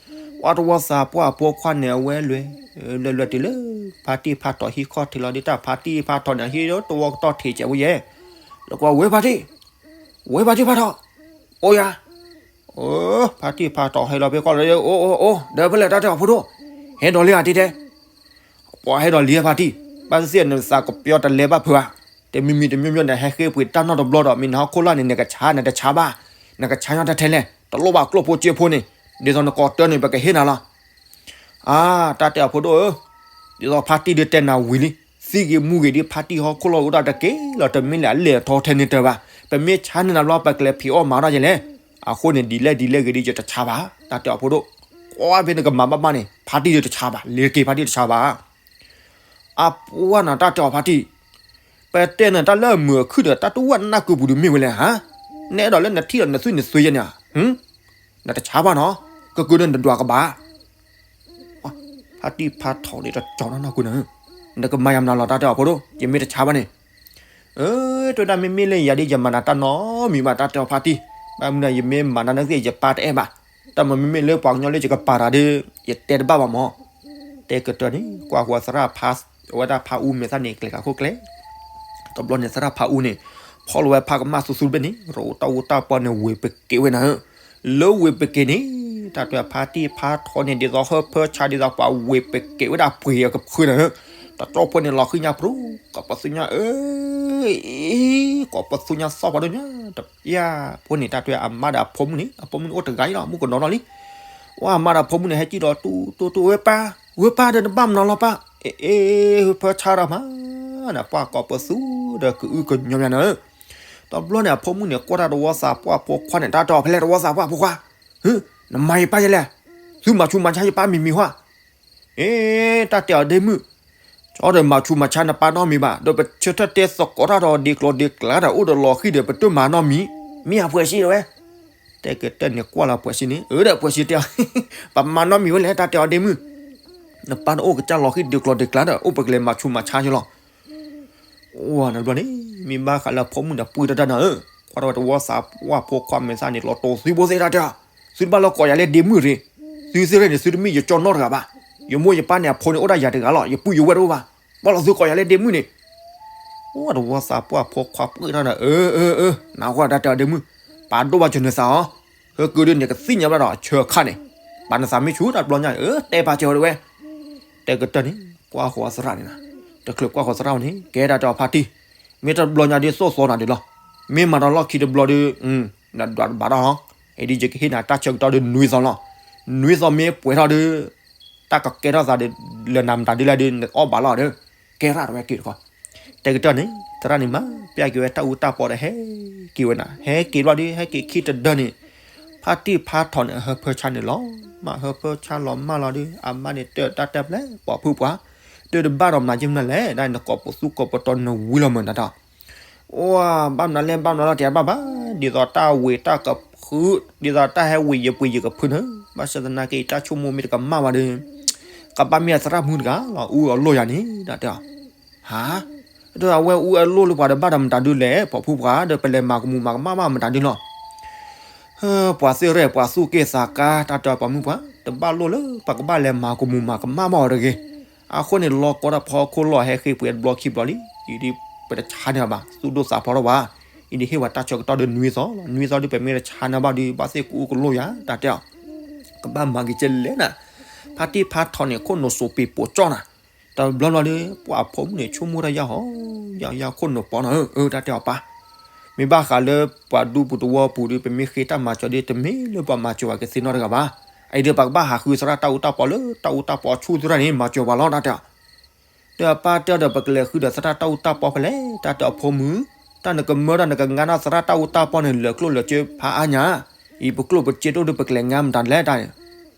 ပှၤတဝီသးပှၢ်အဖိခွါန့ၣ် အဝဲလဲၤ လဲၤလဲၤတုၤလၢ ဖါတံၢ်ဖါထီဟံၣ်ခီၣ်ထံးလီၤဒီး တၢ်ဖါတံၢ်ဖါထီန့ၣ် ဟံၣ်ဒီးတဝီကတီၢ်ထံးကဲးဝဲယဲၢ်, လၢကွၢ်ဝဲဖါတံၢ်, ဝဲဖါတံၢ်ဖါထီ, အိယၤ, ဖါတံၢ်ဖါထီဟဲလီၤဖဲခီၣ်လီၤ, အိ အိ အိ ဒီးဖဲလဲၣ်တၢ်တဲအီၤဖိဒိၣ်, ဟဲဒီးလံဧါတံၢ်တဲ ပှၤဟဲဒီးလံဖါတံၢ်, ဘၣ်သ့ၣ်သ့ၣ်နသးကပျီတလဲဘၣ်ဖုးဧါ, တမံၤမံၤတမံၤမံၤန့ၣ် ဟဲဃ့ပှ့ၤတၢ်နီတဘျီဒီး မ့ၢ်နဟီၣ်ခိၣ်လီၢ်န့ၣ် နကဆါနတဆါဘၣ်, နကဆါညီတထဲလဲၣ်, တလိၣ်ဘၣ်ကျိၣ်ဖိစ့ဖိန့ၣ်, ဒ်သိးနကိးတၢ်န့ၣ် ပကဟ့ၣ်နၤလီၤ. အါ တၢ်တဲအီၤဖိဒိၣ်ဧၢ, ဒ်သိးဖါတံၢ်ဒုးတဲနၤဝံၤလံ, သံဂ့ၤမူဂ့ၤဒ်ဖါတံၢ်ဟီၣ်ခိၣ်လီၢ်အိၣ်ဒၣ်တက့ၢ်လီၤ, တမ့ၢ်လၢအလဲၤထီၣ်ထဲန့ၣ်တၢ်ဘၣ်, ပမ့ၢ်ဆါန့ၢ်နၤဘျီ ပကလဲၤဖံးအီၣ်မၤထီၣ်ယဲလဲၣ်, အဃိန့ၣ် ဒ်လဲၣ်ဒ်လဲၣ်ဂ့ၤဒ်ယတဆါဘၣ်, တၢ်တဲအီၤဖိဒိၣ်, ကွၢ်ဖဲနကမၤဘၣ်ဘၣ်န့ၣ် ဖါတံၢ်ဒုးတဆါဘၣ်, လဲၤက့ၤဖါတံၢ်တဆါဘၣ် အပှၢ်နၤတၢ်တဲအီၤဖါတံၢ်, ပတဲနၤတၢ်လၢအမုာ်အခုၣ်ဒီး တၢ်တဝၢၣ်နၢ်ကုပူၤဒုးမ့ၢ်ဝဲလဲၣ်ဧါ, နအဲၣ်ဒိးလၢနထံၣ်ဒီးနသွံၣ်နသွ့ယဲန့ၣ်ဧါ, နတဆါဘၣ်နီၤ, ကကုာ်ဒီးနတဒွးကဘၣ်, ဖါတံၢ်ဖါထီန့ၣ်တကၠီၤနီၢ်နီၢ်ကွံာ်နၤ, နကမၤယၤမနုၤလီၤ တၢ်တဲအီၤဖိဒိၣ်, ယမ့ၢ်တဆါဘၣ်န့ၣ် အၢ တဝဲဒၣ်မ့မ့ၢ်လၢယၤဒ်ယမၤနၤတၢ်နီတမံၤဘၣ် တၢ်တဲအီၤဖါတံၢ်, ဘၣ်မနုၤယမ့ၢ်မၤနၤန့ၣ်သ့ၣ် ယပၢ်တအဲၣ်ဘၣ်, တၢ်မၤမ့မ့ၢ်လၢပှၤကညီလၢယကပာ်တၢ်ဒီး ယတဲတဘၣ်ဘၣ်မၢ်, တဲကတၢၢ်န့ၣ် ကွၢ်ဃီသရၣ်ဖး, အဝဲဒၣ်ဖးအူမဲာ်သၣ်န့ၣ် ကျဲၤဃာ်ခိၣ်ကျဲ, တဘျီန့ၣ် သရၣ်ဖးအူန့ၣ် ဖီၣ်လီၤဝဲဖးကမၣ်သူသူတဘ့ၣ်န့ၣ် ရီတၢ်အူတၢ်ပီန့ၣ် ဝ့ၤပက့ၤဝဲနၤဧၢ, လၢဝ့ၤပက့ၤန့ၣ် တၢ်တဲဖါတံၢ်ဖါထီန့ၣ် ဒ်သိးဟၢဖၢဆါ ဒ်သိးပှၤဝ့ၤပက့ၤဝဲဒၣ်ပှ့ၤအကဖုနၤဧၢ, တကၠီဖိန့ၣ်လီၤဃံညါပြူၤ, ကိးပသူညါဧၢ, အ့ ကိးပသူညါသီၣ်ပှၤဒိၣ်ညါ, တပျၢ်ဖိန့ၣ် တၢ်တဲအမါဒီးအဖိမုၣ်န့ၣ် အဖိမုၣ်န့ၣ်အိၣ်တဂၤအံၤလီၤ မုၣ်ကနီၤနီၤလံ, ဝဲအမါဒီးအဖိမုၣ်န့ၣ် ဟဲကံၣ်ဒီးတူတူတူ ဝဲပၢ်, ဝဲပၢ်ဒီးနဘၣ်မနုၤလီၤပၢ်, အ့ အ့ ဟၢဖၢဆါဒီးမး, နပှၢ်ကိးပသူဒီးကအုကညီမနၤဧၢ, တဘျီန့ၣ် အဖိမုၣ်န့ၣ် ကွၢ်တၢ်တဝီသးပှၢ်ဖိခွါန့ၣ် တၢ်တဲအီၤဖဲလဲၣ် တဝီသးပှၢ်ဖိခွါ, နမၤယပၢ်ယဲလဲၣ်, သုမၤဆူးမၤဆါယပၢ်မံၤမံၤဟါ, အ့ တၢ်တဲအီၤဒ့မုၣ်, ကၠီဒီးမၤဆူးမၤဆါနပၢ်နီတမံၤဘၣ်, ဒီးပဆၢထၢၣ်တဲသကိးတၢ်ဒီးဒ့ကျီၤဒ့ကျါဒီးအိၣ်ဒီးလီၤဃံဒီး ပတမၤနီတမံၤ, မ့ၢ်အပှဲၤစံးတဝဲ, တဲကတၢၢ်န့ၣ်ကွၢ်လီၤပှဲၤစံးန့ၣ် အၢ ဒီးပှဲၤစံးတဲအီၤ, ပမၤနီတမံၤဝဲလဲၣ် တၢ်တဲအီၤဒ့မုၣ်, နပၢ်တအိၣ်ကစၢ်လီၤဃံဒ့ကျီၤဒ့ကျါဒီး အိၣ်ပကလဲၤမၤဆူးမၤဆါယလီၤ ဝဲနဘျီန့ၣ် မ့ၢ်ဘၣ်ဃးလၢအဖိမုၣ်န့ၣ် ပှံၢ်တၢ်တၢ်နၤဧၢ, ကွၢ်ထီၣ်ဝဲတဝီသးပှၢ်ဖိခွါမဲာ်သၣ်န့ၣ် လီၤတိာ်သွံဘိသ့ၣ်တၢ်တဲအီၤ, သုတဘၣ်လီၤကိးယၤလၢဒ့မုၣ်ရ့, သုသ့ၣ်ရ့ၣ်န့ၣ် သုတမ့ၢ်ယကၠီနီတဂၤဘၣ်, ယမိၢ်ယပၢ်န့ၣ် အဖိန့ၣ်အိၣ်ဒၣ်ယၤတဂၤလီၤ, ယပုၢ်ယဝဲၢ်တအိၣ်ဘၣ်, ဘၣ်လီၤသုကိးယၤလၢဒ့မုၣ်န့ၣ် အိၣ်တဝီသးပှၢ်ဖိခွါပှံၢ်တၢ်နၤ, အၢ အၢ အၢ နၢ်ဟူတၢ်တဲအီၤဒ့မုၣ်, ပာ်ဒိၣ်ဘၣ်ကၠီနသးအီၤ, ဟဲကဒုန့ၣ် ကသ့ၣ်ညါဘၣ်ဒီးအဆၢခါန့ၣ်, ပာ်နသးမ့ၢ်ဆူၣ်တၢ်တဘျီညါ, အၢ တဲပာ်စၢၤဝဲတဝဲ တဲကတၢၢ်န့ၣ် ကွၢ်ဃီၤသရၣ်န့ၣ်နၤ, တချုးကွၢ်ဃီၤသရၣ်ဝဲန့ၣ် ကဲတၢ်တဲအီၤဖါတံၢ်, မ့ၢ်တဘျီညါဒ်သိးသိးနၤဒ်လီၤ, မ့ၢ်မၤဒီးလီၢ်ခံတဘျီဒီး, နဒွးတဘၣ်ထီၣ်, အံၤဒ်ယကဟ့ၣ်နၤတၢ်ဆၢကတီၢ်ဒီးနွံသီလီၤ, နွံသီမ့ၢ်ပှဲၤထီၣ်ဒီး, တၢ်ကကဲထီၣ်သးဒီး, လၢနၤမတၤဒုလဲၣ်ဒီး နအီၣ်ဘၣ်လီၤဒီး, ကဲရၣ်တဝဲက့ၤတခီ တဲကတၢၢ်န့ၣ် သရၣ်န့ၣ်မၤပျၢ်က့ၤဝဲတၢ်အူတၢ်ပီဒီးဟဲက့ၤဝဲနၤ, ဟဲက့ၤဘျီဒီး ဟဲက့ၤခံတဒၢန့ၣ်, ဖါတံၢ်ဖါထီၣ်န့ၣ် အဟၢဖၢဆါန့ၣ်လီၤ, မၤဟၢဖၢဆါလီၤမၢ်လီၤဒီး အမါန့ၣ်တၢ်တၢ်တဲပျဲၢ် ပှၤဖုပှၤ, တၢ်တဘၣ်ဒီးမၤက့မနုၤလဲၣ်, ဒ်နကိးပသူကိးပတီၤနဝံၤလီၤမၢ်နတၢ် အိၣ်ဘၣ်မနုၤလဲၣ် ဘၣ်မနုၤလီၤ တဲဘၣ်ဘၣ်, ဒ်သိးတၢ်ဝံၤတၢ်ကဖု, ဒ်သိးတၢ်ဟဲဝံၤယပှ့ၤယကဖုန့ၣ်, ဘၣ်ဆၣ်သနာ်က့ တၢ်ဆိကမိၣ်မ့ၢ်တကမၣ်ဘၣ်ဒီး, ကဘၣ်မ့ၢ်အသရၣ်မုၣ်တဂၤလီၤ အူအလိၣ်ယၤန့ၣ် တၢ်တဲအီၤ, ဟါ, ဒီးအဝဲအူအလိၣ်လၢပှၤဒီးဘၣ်ဒီးမတၤဒုလဲၣ် ပှၤဖုပှၤဒီး ပလဲၤမၤကမူၤမၤကမၣ်ဘၣ်မတၤဒုလီၤ ပှၤသ့ၣ်ရဲၣ်ပှၤသူၣ်က့ၣ်သးကါ တၢ်တဲအီၤပှၤမုၣ်ပှၤ တဘၣ်လိၣ်လၢပကဘၣ်လဲၤမၤကမူၤမၤကမၣ်ဘၣ်အီၤတဂ့ၤ, အဃိန့ၣ် လီၤကီတၢ်ဖီခိၣ်လီၤ ဟဲဃ့ပှဲၤတဘျီခံဘျီလံ, အံၤဒ်ပတဆါန့ၢ်ဘၣ် သူၣ်ဒိၣ်သးဖျိးထီၣ်ဘၣ်, အံၤဒ်ဟ့ၣ်ဝဲတၢ်ဆၢကတီၢ်ဒီးနွံသီလီၤ, နွံသီဒ်ပမ့ၢ်တဆါန့ၢ်ဘၣ်ဒီး ဘၣ်သ့ၣ်ကအူကလိၣ်ယၤ တၢ်တဲအီၤ, ကဘၣ်မၤက့ၤကဲလဲၣ်နၤ, ဖါတံၢ်ဖါထီၣ်န့ၣ် ခိၣ်နူာ်စိးပ့ၤပိာ်ကၠီနၤ, တဘျီဘျီဒီး ပှၤအဖိမုၣ်န့ၣ် ဆိကမိၣ်တၢ်ယၢ်ဟီ, ယၢ်ယၢ်ခိၣ်နူာ်ပီနၤဧၢ, တၢ်တဲအီၤပၢ် မ့ၢ်ဘၣ်ဃးလၢပှၤဒူပူၤသဝီပူၤဒီး ပမ့ၢ်ဃ့တၢ်မၤစၢၤဒီး တမ့ၢ်လၢပှၤမၤစၢၤပှၤကသ့နီတဂၤဘၣ်, အံၤဒီးပကဘၣ်ဟးဃုသရၣ်တၢ်အူတၢ်ပီလၢတၢ်အူတၢ်ပီဆူၣ်သရၣ်န့ၣ် မၤစၢၤပှၤလီၤ တၢ်တဲအီၤ, ဒီးအပၢ်တဲအီၤဒီး ပကလဲၤဃုဒီးသရၣ်တၢ်အူတၢ်ပီဖဲလဲၣ် တၢ်တဲအီၤဖိမုၣ်, တၢ်နကမၢတၢ်နကငါထီၣ်သရၣ်တၢ်အူတၢ်ပီန့ၣ် လၢာ်ကျိၣ်လၢာ်စ့ဖးအါညါ, အံၤပကျိၣ်ပစ့တအိၣ်ဒီး ပကလဲၤငါမတၤလဲၣ်တၢ်န့ၣ်,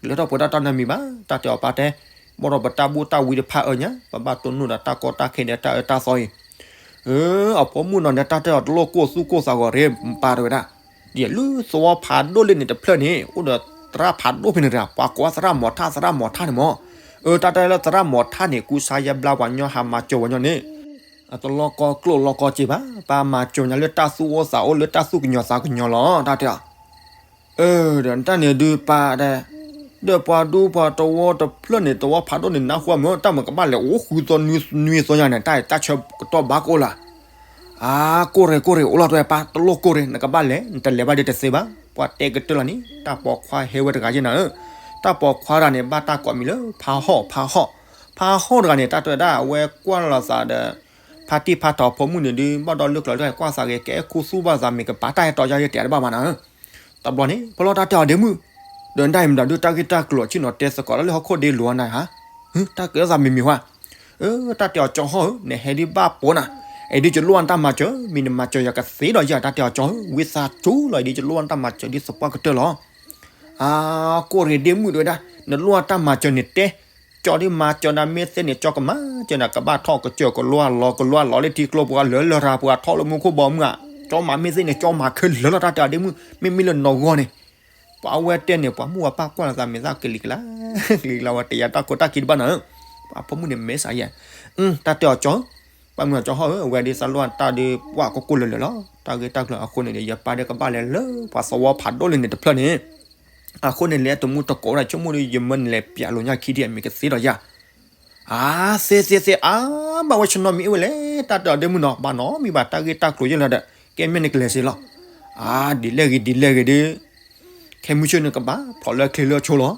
လၢထီၣ်ပှဲၤထီၣ်တၢ်နီတမံၤဘၣ် တၢ်တဲအီၤပၢ်တဲ, ဘၣ်ဒီးပတၢ်ဘူၣ်တၢ်ဝံတဖၣ်အၢညါ ပဘၣ်တိၢ်နီၣ်ဒီးတၢ်ကီတၢ်ခဲဒီးတၢ်အၢတၢ်သီအံၤ, အဖိမုၣ်နီၤန့ၣ် တၢ်တဲအီၤတလိၣ်ကိၢ်သူၣ်ကိၢ်သးဂီၤရ့ပၢ်တဝဲဒၣ်, ဒ်လၢသဝီဖးဒိၣ်လၢန့ၣ်တဖျၢၣ်န့ၣ် အိၣ်ဒီးသရၣ်ဖးဒိၣ်ဖဲန့ၣ်တဂၤ ပှၤကိးသရၣ်မီၤထၣ် သရၣ်မီၤထၣ်န့ၣ်မီၤ, အၢ တၢ်တဲလၢသရၣ်မီၤထၣ်န့ၣ် ကူစါယါဘျါပှၤညီဟးမၤစၢၤပှၤညီန့ၣ် အတလိၣ်ကိၢ်ကျိၣ်လိၣ်ကိၢ်စ့ဘၣ်, ပၢ်မၤစၢၤညါလၢတၢ်သူၣ်အိၣ်သးအိၣ်လၢတၢ်သူၣ်ကညီၤသးကညီၤလီၤ တၢ်တဲအီၤ, အၢ ဒီးတၢ်န့ၣ်ဒုးပၢ်တဲ, ဒီးပှၤဒူပှၤသဝီတဖျၢၣ်န့ၣ် သဝီဖးဒိၣ်န့ၣ် နၢ်ဟူမၢ် တၢ်မ့ၢ်ကဘၣ်လဲၤအိၣ်ဃုသီနွံသီညါန့ၣ် တၢ်တၢ်ဆၢကတီၢ်ဘၣ်ကအိၣ်လီၤ, အါ ကိၢ်ရ့ၣ်ကိၢ်ရ့ၣ်အိၣ်လီၤတဝဲပၢ် တလိၣ်ကိၢ်ရ့ၣ် နကဘၣ်လဲၤ နတလဲၤဘၣ်ဒီးတသ့ဘၣ် ပှၤတဲကတၢၢ်လီၤန့ၣ် တၢ်ပိာ်ခွါဟဲဝဲတဂၤယဲၢ်နၤဧၢ, တၢ်ပိာ်ခွါတဂၤန့ၣ် ဘၣ်တၢ်ကိးမံၤလၢ ဖါဟီၣ် ဖါဟီၣ်, ဖါဟီၣ်တဂၤန့ၣ် တၢ်တဲဝဲဒၣ် အဝဲကွၢ်လိာ်သးဒီး ဖါတံၢ်ဖါထီၣ်ဖိမုၣ်န့ၣ်ဒုး ဘၣ်ဒီးလၢကျိၤတၢ်ကွၢ်သးဂ့ၤ ကဲခူသူၣ်ဘၣ်သးမ့ၢ်ကပၤတၢ်ဟဲတီၤယါယဲၢ်တဲတဘၣ်မးနၤဧၢ, တဘျီန့ၣ် ဖဲလီၤတၢ်တဲအီၤဒ့မုၣ်, ဒီးဒၣ်အံၤမတၤဒုးတၢ်ဂ့ၢ်တၢ်ကျိၤဆ့ၣ်နီၤတဲသကိးတၢ်လၢဟီၣ်ခိၣ်ဒ့လိၤနၤဧါ, တၢ်ကဲထီၣ်သးမံၤမံၤဟါ, အၢ တၢ်တဲအီၤကၠီဟီၣ်ဧၢ နဟဲဒ်ဘၣ်ပိာ်နၤ, အံၤဒ်ယလိၣ်အတၢ်မၤစၢၤ မ့ၢ်နမၤစၢၤယၤကသ့ဒီးယၤ တၢ်တဲအီၤကၠီဧၢ ဝံသးစူၤလီၤ အံၤဒ်ယလိၣ်အတၢ်မၤစၢၤဒ်သပှၢ်ကတၢၢ်လီၤ, အါ ကိၢ်ရ့ၣ်ဒ့မုၣ်တဝဲဒၣ် နလိၣ်အတၢ်မၤစၢၤန့ၣ်တဲ, ကၠီဒ်မၤစၢၤနၤမ့ၢ်သ့န့ၣ် ကၠီကမၤစၢၤနၤ ကဘၣ်ထီၣ်ကစၢၢ်ကလိအလီၤ ကလိအလီၤလၢထံကျိပူၤ လၢလရာ်ပူၤ ထီၣ်လၢမူခိၣ်ဘီမုၢ်ဧါ, ကၠီမၤမ့ၢ်သ့န့ၣ် ကၠီမၤခဲလၢာ်လီၤ တၢ်တဲအီၤဒ့မုၣ် မ့မ့ၢ်လၢနီၢ်ဂီၢ်န့ၣ် ပှၤအဝဲတဲန့ၣ် ပှၤမုၢ်ပှၤပၢ်ကွၢ်လိာ်သးမ့ၢ်သးကလံၤကလါ, ကလံၤကလါဝဲတယာ်တၢ်ကိးတၢ်ခံတဘၣ်နၤ, ပှၤဖိမုၣ်န့ၣ်မဲာ်ဆှးယဲၢ်, တၢ်တဲအီၤကၠီဧၢ, ပှၤမုၢ်ကၠီဟီၣ်ဧၢ အဝဲဒ်သးလိၣ်တၢ်ဒုးပှၢ်ကိၢ်ကိၢ်လၢာ်လၢာ်လီၤ, တၢ်ဂ့ၢ်တၢ်ကျိၤအဃိန့ၣ်ဒီး ယပၢ်ဒဲးကဘၣ်လဲၤလၢပှၤသဝီဖးဒိၣ်လၢန့ၣ်တဖျၢၣ်န့ၣ် အဃိန့ၣ် လဲၤတမူတကိးဝဲဒၣ် ဆိကမိၣ်ဒီး ယမၢနလဲၤပျးလိာ်ညါခံထံၣ် မ့ၢ်ကသ့ဒီးယၤ, အါ သ့သ့သ့ အါ ဘၣ်ဝဲဆနီမံၤအိၣ်ဝဲလဲၣ် တၢ်တဲအီၤဒ့မုၣ်နီၤ ဘၣ်နီတမံၤဘၣ် တၢ်ဂ့ၢ်တၢ်ကျိၤယဲၢ်လီၤဒီး ကဲမ့ၢ်နကလဲၤစ့လီၤ, အါ ဒ်လဲၣ်ဂ့ၤဒ်လဲၣ်ဂ့ၤဒီး ခဲမုၢ်ဆ့ၣ်န့ၣ်ကဘၣ်ဖျိးလၢချ့လၢဆိလီၤ,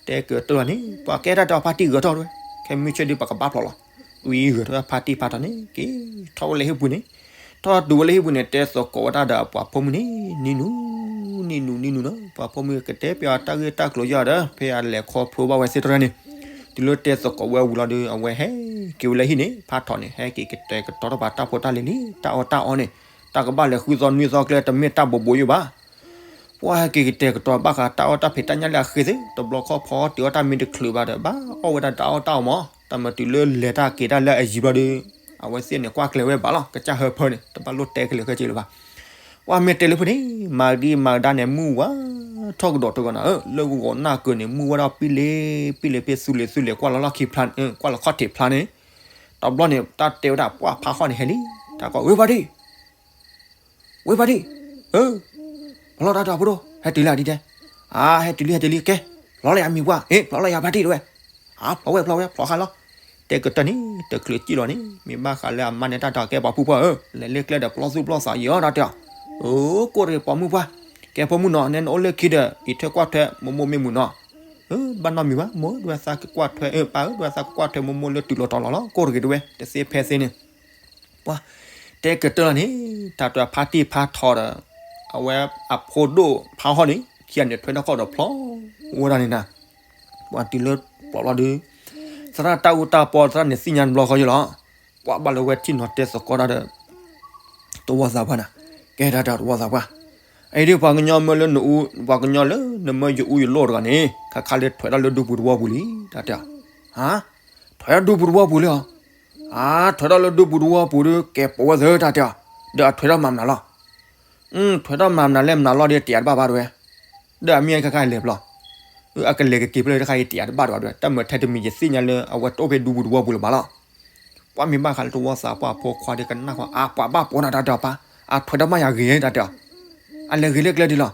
တဲကတၢၢ်လီၤန့ၣ် ပှၤကဲတၢ်တဲအီၤဖါတံၢ်ဂဲၤထီၣ်တဝဲ ခဲမုၢ်ဆ့ၣ်ဒီးပှၤကဘၣ်ဖျိးလီၤ, ဝံၤဂဲၤထီၣ်ဖါတံၢ်ဖါထီၣ်န့ၣ် က့ၤထီၣ်ဝဲလၢဟံၣ်ပူၤန့ၣ် ထီၣ်တုၤဝဲလၢဟံၣ်ပူၤန့ၣ် တဲသကိးဝဲဒၣ်ဒီးအပှၤဖိမုၣ်န့ၣ် နံၤနူၤ နံၤနူၤ နံၤနူၤနီၤ ပှၤဖိမုၣ်ကတဲပျးတၢ်ဂ့ၢ်တၢ်ကျိၤယဲၢ်ဒီး ဖဲအလဲၤခီဖျိဘၣ်ဝဲသ့ၣ်တဖၣ်န့ၣ် တုၤလၢတဲသကိးဝဲဝံၤလီၤဒီး အဝဲဟဲက့ၤဝဲလၢဟံၣ်န့ၣ် ဖါထီၣ်န့ၣ် ဟဲက့ၤကတဲာ်ကတီၤထီၣ်ပှၤတၢ်ဖိတၢ်လံၤလံ တၢ်အီၣ်တၢ်အီန့ၣ် တၢ်ကဘၣ်လဲၤဃုသီနွံသီကျဲ တမ့ၢ်တၢ်ဘိးဘိးယိၣ်ဘၣ် ပှၤဟဲက့ၤကတဲာ်ကတီၤဘၣ်ဃးတၢ်အီၣ်တၢ်ဖံးတၢ်ညၣ်လၢအဃ့သ့ၣ် တဘျီခီၣ်ဖီအီၣ်တ့ၤအီၣ်တၢ်မ့ၢ်တချုးဘၣ်ဒီး ဘၣ်အီၣ်ဝဲဒၣ်တၢ်အီၣ်တၢ်အီမး တၢ်မၤတုၤလၢလဲၤတၢ်က့ၤတၢ်လၢအယံၤဘျီဒီး အဝဲသ့ၣ်န့ၣ် ကွၢ်ကျဲၤဝဲဘၣ်လီၤ ကစၢ်ဟၢဖၢန့ၣ် တဘၣ်လိၣ်တဲကလဲၤခဲက့လၢၤဘၣ် ပှၤမ့ၢ်တဲလၢဖုန့ၣ် မၤဒံမၤဒါန့ၣ် မုၢ်ဝါထီၣ်ကဒီးတဂီၤနၤဧၢ လၢဂီၤနၢ်ကၢန့ၣ် မုၢ်ဝါထီၣ်ပံလ့ၤပံလ့ၤ ဖဲသူလ့ၤသူလ့ၤ ကွၢ်လီၤလီၢ်ခံဖျါ ကွၢ်လီၤခီၣ်ထံးဖျါန့ၣ် တဘျီန့ၣ် တၢ်တဲဝဲဒၣ် ပှၤဖးဟီၣ်န့ၣ်ဟဲလံ တၢ်ကိး ဝ့ၢ်ဖါတံၢ်, ဝ့ၢ်ဖါတံၢ်, အၢ, ဖျီတၢ်တၢ်ဖိဒိၣ် ဟဲတုၤလၢဒ်တဲ, အါ ဟဲတုၤလံ ဟဲတုၤလံ ကဲ, ဖျီလၢယမံၤပှၢ်, ဟ့ၣ် ဖျီလၢယဖါတံၢ်တဝဲ, အါ ဖျီဝဲ ဖျီဝဲ ဖျီဃါလီၤ, တဲကတၢၢ်န့ၣ် တချုးစံၣ်လီၤန့ၣ် မ့ၢ်ဘၣ်ဃးလၢအမါန့ၣ်တၢ်တၢ်ကဲပှၤဖုပှၢ်ဧၢ, လဲၤလၢကျဲဒီးပျီသူၣ်ပျီသးယံၤအီၤတၢ်တဲအီၤ, အၢ ကိၣ်တဂ့ၤပိာ်မုၣ်ပှၢ်, ကဲဖိမုၣ်နီၤ နဲနအိၣ်လၢခံဒီး အံးထွဲကွၢ်ထွဲမိၢ်မိၢ်မ့ၢ်မုာ်နီၤ, အၢ ဘၣ်နီတမံၤဘၣ် မိၢ်ဧၢ ဒ်ဝဲသးကကွၢ်ထွဲ အၢ ပၢ်ဧၢ ဒ်ဝဲသးကကွၢ်ထွဲမိၢ်မိၢ်လၢတုၤလီၤတီၤလီၤလီၤ ကိၣ်တဂ့ၤတဝဲ တသ့ဖဲသ့န့ၣ် ပှၤတဲကတၢၢ်လီၤန့ၣ် တၢ်တဖါတံၢ်ဖါထီဒီး အဝဲအဖိဒိၣ်ဖါဟီၣ်န့ၣ် ခံဂၤန့ၣ်ထွဲထီၣ်ခီၣ်ဒီးဖျီဝဲဒၣ်န့ၣ်နၤ, ပှၤတုၤလၢပျီလီၤဒုး သရၣ်တၢ်အူတၢ်ပီသရၣ်န့ၣ်သ့ၣ်ညါတဘျီဃီယလီၤ, ပှၤဘၣ်လၢဝဲထံၣ်နီၤတဲသကိးတၢ်ဒီး တဝီသးပှၢ်နၤ, ကဲတၢ်တဲအီၤတဝီသးပှၢ်, အံၤဒ်ပှၤကညီမၢလၢနအူ ပှၤကညီလၢနမၢယအူယလိၣ်တဂၤန့ၣ် ခါခါလၢထွဲထီၣ်လၢဒူပူၤတဝီပူၤလံ တၢ်တဲအီၤ, ဟါ ထွဲထီၣ်ဒူပူၤတဝီပူၤလံဧါ, အါ ထွဲထီၣ်လၢဒူပူၤတဝီပူၤဒီး ကဲပိာ်ဝဲသၢတၢ်တဲအီၤ, ဒီးအထွဲထီၣ်မၤမနုၤလီၤ, ထွဲထီၣ်မၤမနုၤလဲၣ်မနုၤလီၤဒီးတယာ်တဘၣ်ဘၣ်တဝဲ, ဒီးအမ့ၢ်အံၤခါခါလဲၤဘျီ, အကလဲၤကက့ၤဖျၢၣ်တခါအံၤတယာ်တဘၣ်တဝဲ တၢ်မၤထဲတမံၤယသ့ၣ်ညါလၢအဝဲတအိၣ်ဖဲဒူပူၤတဝီပူၤလၢၤဘၣ်လီၤ ပှၤမ့ၢ်ဘၣ်ဃးလၢတဝီသးပှၢ်ဖိခွါဒီးကနၣ်ဃီ အါ ပှၤဘၣ်ပိာ်နၤတၢ်တဲအီၤပၢ်, အထွဲထီၣ်မၤယၤဂ့ၤတၢ်တဲအီၤ, အလဲၤဂ့ၤလၢကျဲဒ်လီၤ,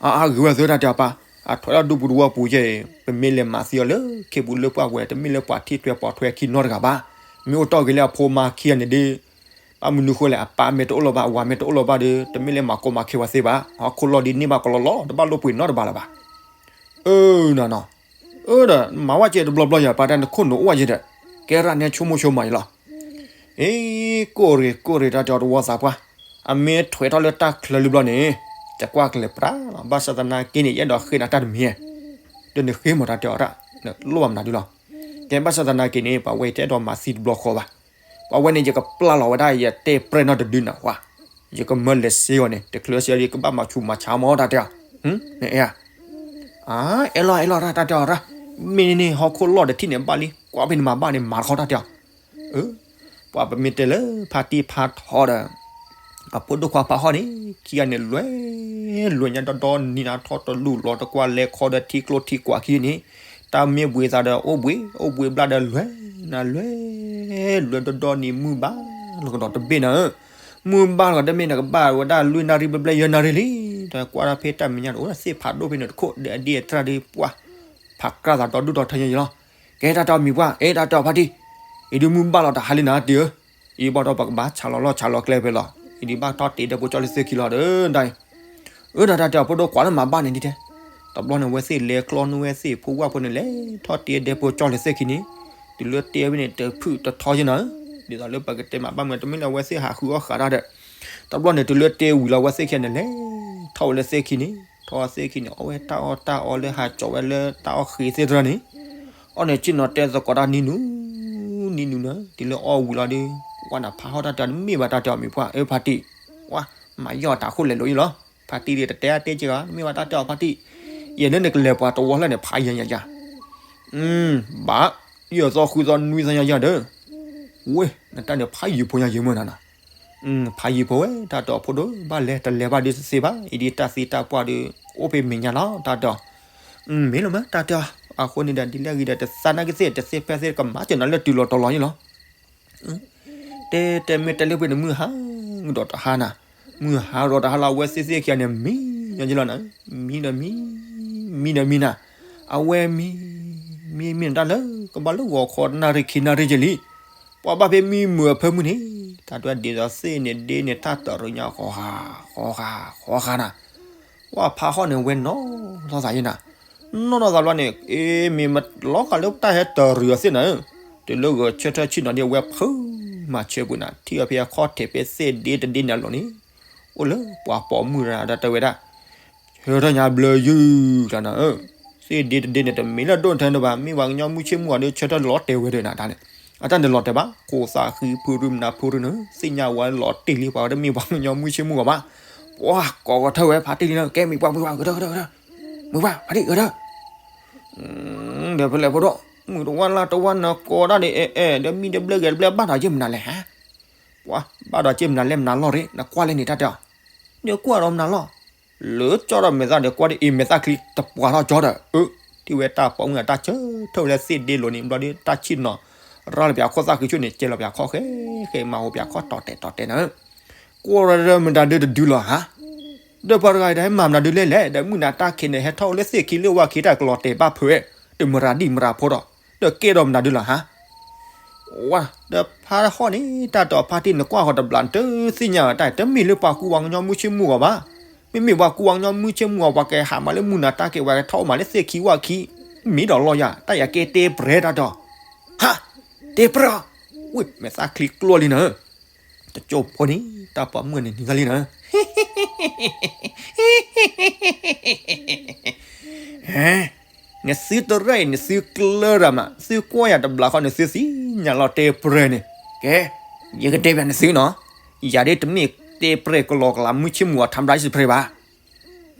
အါ အါဂ့ၤဝဲသၢတၢ်တဲအီၤပၢ်, အထွဲထီၣ်ဒူပူၤတဝီပူၤယဲအံၤ ပမ့ၢ်လဲၤမၤသံအီၤလၢခ့ပူၤလၢပှၢ်ဝဲ တမ့ၢ်လၢပှၤထံၣ်ထွဲပိာ်ထွဲခံနီတဂၤဘၣ်, မ့ၢ်အိၣ်တီၢ်ဂ့ၤလၢအဖိမါခံဂၤန့ၣ်ဒီး ဘၣ်မနုၤဃိလဲၣ် အပၢ်မ့ၢ်တအိၣ်လၢၤဘၣ် အဝၤမ့ၢ်တအိၣ်လၢၤဘၣ်ဒီး တမ့ၢ်လၢမၤကီမၤခဲဝဲသ့ဘၣ်, ဟီၣ်ခိၣ်လီၢ်ဒ်န့ၣ်ဘၣ်ကလီလီၤ တဘၣ်လိာ်ပှ့ၤနီတဘၣ်လၢၤဘၣ်, အၢ နီၤနီၤ, အၢ ဒီး မၤဝဲကဲတဘျီဘျီယၤ ပှၤတၢ်နခိၣ်နအိၣ်ဝဲယဲဒီး ကဲရၣ်နဲဆိကမိၣ်ဆိမးယလီၤ, အ့ ကိၣ်ရ့ၣ်ကိၣ်ရ့ၣ်တၢ်တဲအီၤတဝီသးပှၢ်, အမ့ၢ်ထွဲထီၣ်လၢတၢ်ချၢလံဘျီန့ၣ် တကွၢ်ကလဲၤပြးလီၤ ဘၣ်ဆၣ်သနာ်က့န့ၣ် ယအဲၣ်ဒိးဃ့နၤတၢ်တမံၤ, ဒီးနဃ့မးတၢ်တဲအီၤတၢ်, နလိၣ်ဘၣ်မနုၤဒ်လီၤ, ကဲဘၣ်ဆၣ်သနာ်က့န့ၣ် ပှၤဝဲယတအဲၣ်ဒိးမၤသံတဘျီဃီဘၣ်, ပှၤဝဲန့ၣ် ယကပျၢ်လီၤဝဲဒၣ် ယတဲပြဲၢ်နီတဒုနၤဝဲ, ယကမၢလဲၤစ့အီၤန့ၣ် တချုးစ့ဒီး ကဘၣ်မၤဆူးမၤဆါမးတၢ်တဲအီၤ, နအဲၣ်ဧါ, အၢ အဲၣ်လီၤ အဲၣ်လီၤ တၢ်တဲအီၤရၣ်, မ့ၢ်န့ၣ်န့ၣ် ဟီၣ်ခိၣ်လီၢ်ဒီးထံၣ်န့ၣ်ဘၣ်လံ ကွၢ်ဖဲန့ၣ်မၤဘၣ်န့ၣ် မၤတခီတၢ်တဲအီၤ, အၢ ပှၤပမ့ၢ်တဲလၢဖါတံၢ်ဖါထီဒီး အဖိဒိၣ်ခွါဖါဟီၣ်န့ၣ် ခံဂၤန့ၣ် လွဲ လွဲညါဒီဒီနံၤနၤထီၣ်တလူၢ်လီၤတကွၢ်လဲၤခီဒီးထံကျိထံကွာ်ခံန့ၣ်, တၢ်မ့ၢ်ဘှံးသးဒီးအိၣ်ဘှံး အိၣ်ဘှံးဘျၣ်ဒီးလွဲနၤလွဲ, လွဲဒီဒီနံၤမုၢ်ဘၣ်လီၤကဒီးတဘ့ၣ်နၤဧၢ, မုၢ်ဘၣ်လီၤကဒီးတမ့ၢ်နကဘၣ်ဝဲဒၣ်လွံၢ်နၣ်ရံၣ်ဘျဲၣ်ဘျဲၣ်ယဲၢ်နၣ်ရံၣ်လံ, တၢ်ကွၢ်ဒၣ်ဖဲတၢ်မဲာ်ညါဒီး အိၣ်သ့ၣ်ဖးဒိၣ်ဖဲန့ၣ်တခိၣ်ဒီးအဒံအတြၢ်ဒီးပှၤ ဖးကြၢ်သးဒီဒူၣ်ဒီထၢညါယလီၤ, ကဲတၢ်တဲအီၤမံၤပှၢ် အဲ တၢ်တဲအီၤဖါတံၢ်, အံၤဒုးမုၢ်ဘၣ်လီၤတဟါလံနၤတံၢ်ဧၢ, အံၤဘၣ်ဒီးပကဘၣ်ဆးလီၤလီၢ်ဆးလီၤကျဲဖဲလီၤ, အံၤဒုးဘၣ်ထီၣ်တ့ၢ်ဒဲဖိကၠီလၢသ့ၣ်ခံလီၤဒီးဒၣ်အံၤ, အၢ တၢ်တဲအီၤဖိဒိၣ်ကွၢ်လၢမၤဘၣ်န့ၣ်ဒ်တဲ, တဘျီန့ၣ် အဝဲသ့ၣ်လဲၤကျီနုာ်ဝဲသ့ၣ်ဖိဝၣ်ဖိန့ၣ် လဲၤထီၣ်တ့ၢ်ဒဲဖိကၠီလၢသ့ၣ်ခံန့ၣ်, တုၤလၢတ့ၢ်ဝဲန့ၣ် တဖုၣ်တထီယဲၢ်နၤဧၢ, ဒ်သိးလၢပကတဲမၤဘၣ်မ့ၢ် တမ့ၢ်လၢအဝဲသ့ၣ်ဟးဃုအီၣ်ဃးတၢ်ဒီး, တဘျီန့ၣ် တုၤလၢတ့ၢ်ဝံၤလီၤ အဝဲသ့ၣ်ခံန့ၣ် လဲၤထီၣ်ဝဲလၢသ့ၣ်ခံန့ၣ်, ထီၣ်သ့ၣ်ခံန့ၣ် အီၣ်ဝဲတၢ်အီၣ်တၢ်အီလၢဟးကၠီၤဝဲလၢတၢ်အီၣ်ဃ့သ့ၣ်တဖၣ်န့ၣ်, အီၣ်န့ၣ်ဆ့ၣ်နီၤတဲသကိးတၢ်နံၤနူၤ, နံၤနူၤနၤ တုၤလၢအီၣ်ဝံၤလီၤဒီး, ဝဲနဖးဟီၣ်တၢ်တဲအီၤ တမ့ၢ်ဘၣ်တၢ်တဲအီၤမံၤပှၢ် အၢ ဖါတံၢ်, ဝဲ မၤယီၢ်တၢ်ခိၣ်လဲၤလိာ်ယလီၤ, ဖါတံၢ်ဒီးတတဲအါတဲက့ၤဂီၤ တမ့ၢ်ဘၣ်တၢ်တဲအီၤဖါတံၢ်, ယဲၢ်လၢနကလဲၤပှၤတဝီလၢ်န့ၣ် ဖးယံၤယံၤယံၤ, ဘၣ်, ယဲၢ်သီဃုသီနွံသီညါယံၤဒီး, ဝ့ နတၢ်န့ၣ်ဖးယံၤဖိညါယံၤမ့ၢ်နၤနီၤ, ဖးယံၤဖိဝဲ တၢ်တဲအီၤဖိဒိၣ် ဘၣ်လဲၤတလဲၤဘၣ်ဒီးတသ့ဘၣ် အံၤဒ်တၢ်သံတၢ်ပှၢ်ဒီး အိၣ်ဖဲမဲာ်ညါလီၤ တၢ်တဲအီၤ, မ့ၢ်လီၤမး တၢ်တဲအီၤ, အဃိန့ၣ်ဒီး ဒ်လဲၣ်ဂ့ၤဒီး တသးနာ်က့သ့ၣ် တသ့ဖဲသ့ၣ် ကမၤစၢၤနၤလၢတုၤလီၤတီၤလီၤယလီၤ တဲတဲမ့ၢ်တဲလၢပှဲၤန့ၣ် မုၢ်ဟါဒီးတဟါနၤ, မုၢ်ဟါဒီးတဟါလီၤ အဝဲသ့ၣ်သ့ၣ်ခံဂၤန့ၣ် မံညီယလီၤနၤ, မံဒီးမံ, မံဒီးမံနၤ, အဝဲမံ, မံမံနတၢ်လၢ ကဘၣ်လၢဂီၤခီတနၣ်ရံၣ်ခံနၣ်ရံၣ်က့ၤလံ, ပှၤဘၣ်ဖဲမံမုာ်အဖၢမုၢ်န့ၣ်, တၢ်ဒွဲၣ်ဒ်သိးသ့ၣ်န့ၣ်ဒ့န့ၣ် တၢ်တရံးညါဃီဃာ်, ဃီဃာ်, ဃီဃာ်နၤ ပှၤဖးဟီၣ်န့ၣ် ဝဲနီၢ်ထီၣ်သးယဲၢ်နၤ, နီၢ်ထီၣ်သးဘျီန့ၣ် အ့ မ့ၢ်မလီၤဃာ်လၢတၢ်ဟဲတရံးအီၤသ့ၣ်နၤ, တုၤလၢဂဲၤဆၢထၢၣ်ဆ့ၣ်နီၤဒ်အဝဲဖုးမၤဆၢပှဲၤနၤ ထံၣ်အီၤဖဲအခီၣ်ထံးဖဲသ့ၣ်ဒ့တဒ့န့ၣ်အလီၢ်န့ၣ်, အိၣ်လၢပှၤပိာ်မုၣ်တဂၤဒီးတဲဝဲဒၣ်, ဆၢထၢၣ်ညါဘျၢယုၢ်ကျါနၤဧၢ, သ့ၣ်ဒ့တဒ့န့ၣ် တမ့ၢ်လၢဒိၣ်ထၢန့ၣ်ဘၣ် မ့ၢ်ပှၤကညီမုၢ်ဆ့ၣ်မုၢ်ဂီၤဒီး ဆၢထၢၣ်လီၤတဲာ်ဝဲဒီးနၤတၢ်န့ၣ်, အတၢ်န့ၣ်လီၤတဲာ်ဘၣ် ကိးသးဃံဖုရူမနၤဖုရူန့ၣ် သ့ၣ်ညါဝဲလီၤတ့ၢ်လံ ပှၤဝဲတမ့ၢ်ပှၤကညီမုၢ်ဆ့ၣ်မုၢ်ဂီၤဘၣ်, ပှၤကိးကထၢၣ်ဝဲဖါတံၢ်လံနၤ ကဲမံၤပှၢ်မံၤပှၢ် ဂဲၤထၢၣ်ဂဲၤထၢၣ်ဂဲၤထၢၣ်, မုၢ်ပှၢ်ဖါတံၢ်ဂဲၤထၢၣ် ဒီးဖဲလဲၣ်ဖိဒိၣ်, မုၢ်တဝါလါတဝါနကိးဒၣ်ဒီး အဲၣ်အဲၣ် ဒီးမံဒီးဘျၢဂဲၤတဘျၢ ဘၣ်ဒီးက့ၤမနုၤလဲၣ်ဟါ, ပှၤ ဘၣ်ဒီးက့ၤမနုၤလဲၣ် မနုၤလီၢ်ရ့ နကွၢ်လၢန့ၣ်တၢ်တဲအီၤ, ဒီးကွၢ်ဒီးမနုၤလီၢ်, လၢကၠီဒီးမဲာ်သၣ်ဒီးကွၢ်ဒီးအံၤမဲာ်သၣ်ချံတပှၤထီၣ်ကၠီဒီး အၢ ထံၣ်ဝဲတၢ်ပိာ်မုၣ်အတၢ်ဆၢထၢၣ်ဝဲလၢသ့ၣ်ဒ့လိၤန့ၣ် ဘျီဒီးတၢ်ဆ့ၣ်နီၤ ရၤလီၤပၠးခိၣ်သၣ်ဃံဆိၣ်န့ၣ် ကဲလီၤပၠးခိၣ်ဃဲဃဲ မၤဟူပၠးခိၣ်တီၤတဲာ်တီၤတဲာ်နၤဧၢ, ကွၢ်ရၤဒီးမတၤဒုတဒုလီၤဧါ, ဒီးပှၤတဂၤအံၤတဟဲမၤမတၤဒုလဲၣ်လဲၣ် ဒီးမုၢ်နၤတၢ်ခံးန့ၣ် ဟဲထီၣ်အိၣ်လၢသ့ၣ်ခံလၢဝၣ်ခံတၢ်ကလီၤတဲာ်ဘၣ်ဖုးဝဲ, တမၤရၤဒံၣ်မၤရၤဖိဒီး, ဒီးကဲဒီးမတၤဒုလီၤဧါ ဝါ, ဒီးဖးဟီၣ်န့ၣ် တၢ်တီၤဖါတံၢ်နကွၢ်ဃီၤတဘျီ နတသ့ၣ်ညါအတၢ် တမ့ၢ်လၢပှၤကူဝါကညီမုၢ်ဆ့ၣ်မုၢ်ဂီၤဘၣ်, မ့မ့ၢ်ပှၤကူဝါကညီမုၢ်ဆ့ၣ်မုၢ်ဂီၤ ပှၤကဟးမၤလၢမုၢ်နၤတၢ်က့ၤ ပှၤကထီၣ်အိၣ်မးလၢသ့ၣ်ခံဝၣ်ခံ, မ့ၢ်ဒီးလီၤယၤ တၢ်ယၤကဲတဲပြဲတၢ်တီၤ, ဟါ, တဲပြဲအီၤ, ဝ့ၢ် မဲာ်သၣ်ချံကျိလံနၤ, တကၠိၢ်ဖိန့ၣ် တၢ်ပိာ်မုၣ်န့ၣ်နံၤသၣ်လံနၤ နသုတရဲၣ်အံၤ နသုကျၢၢ်ရၤမး သုကွၢ်ယၤတဘျီဃီ နသုသ့ၣ်ညါလီၤတဲပြဲန့ၣ်, ကဲ, ယကတဲပျးနသုနီၤ, ယၤဒ်တမ့ၢ်တဲပြဲကလီကလီ မုၢ်ဆ့ၣ်မုၢ်ဂီၤ ထါမတၤအံၣ်စဖရ့ဘၣ်,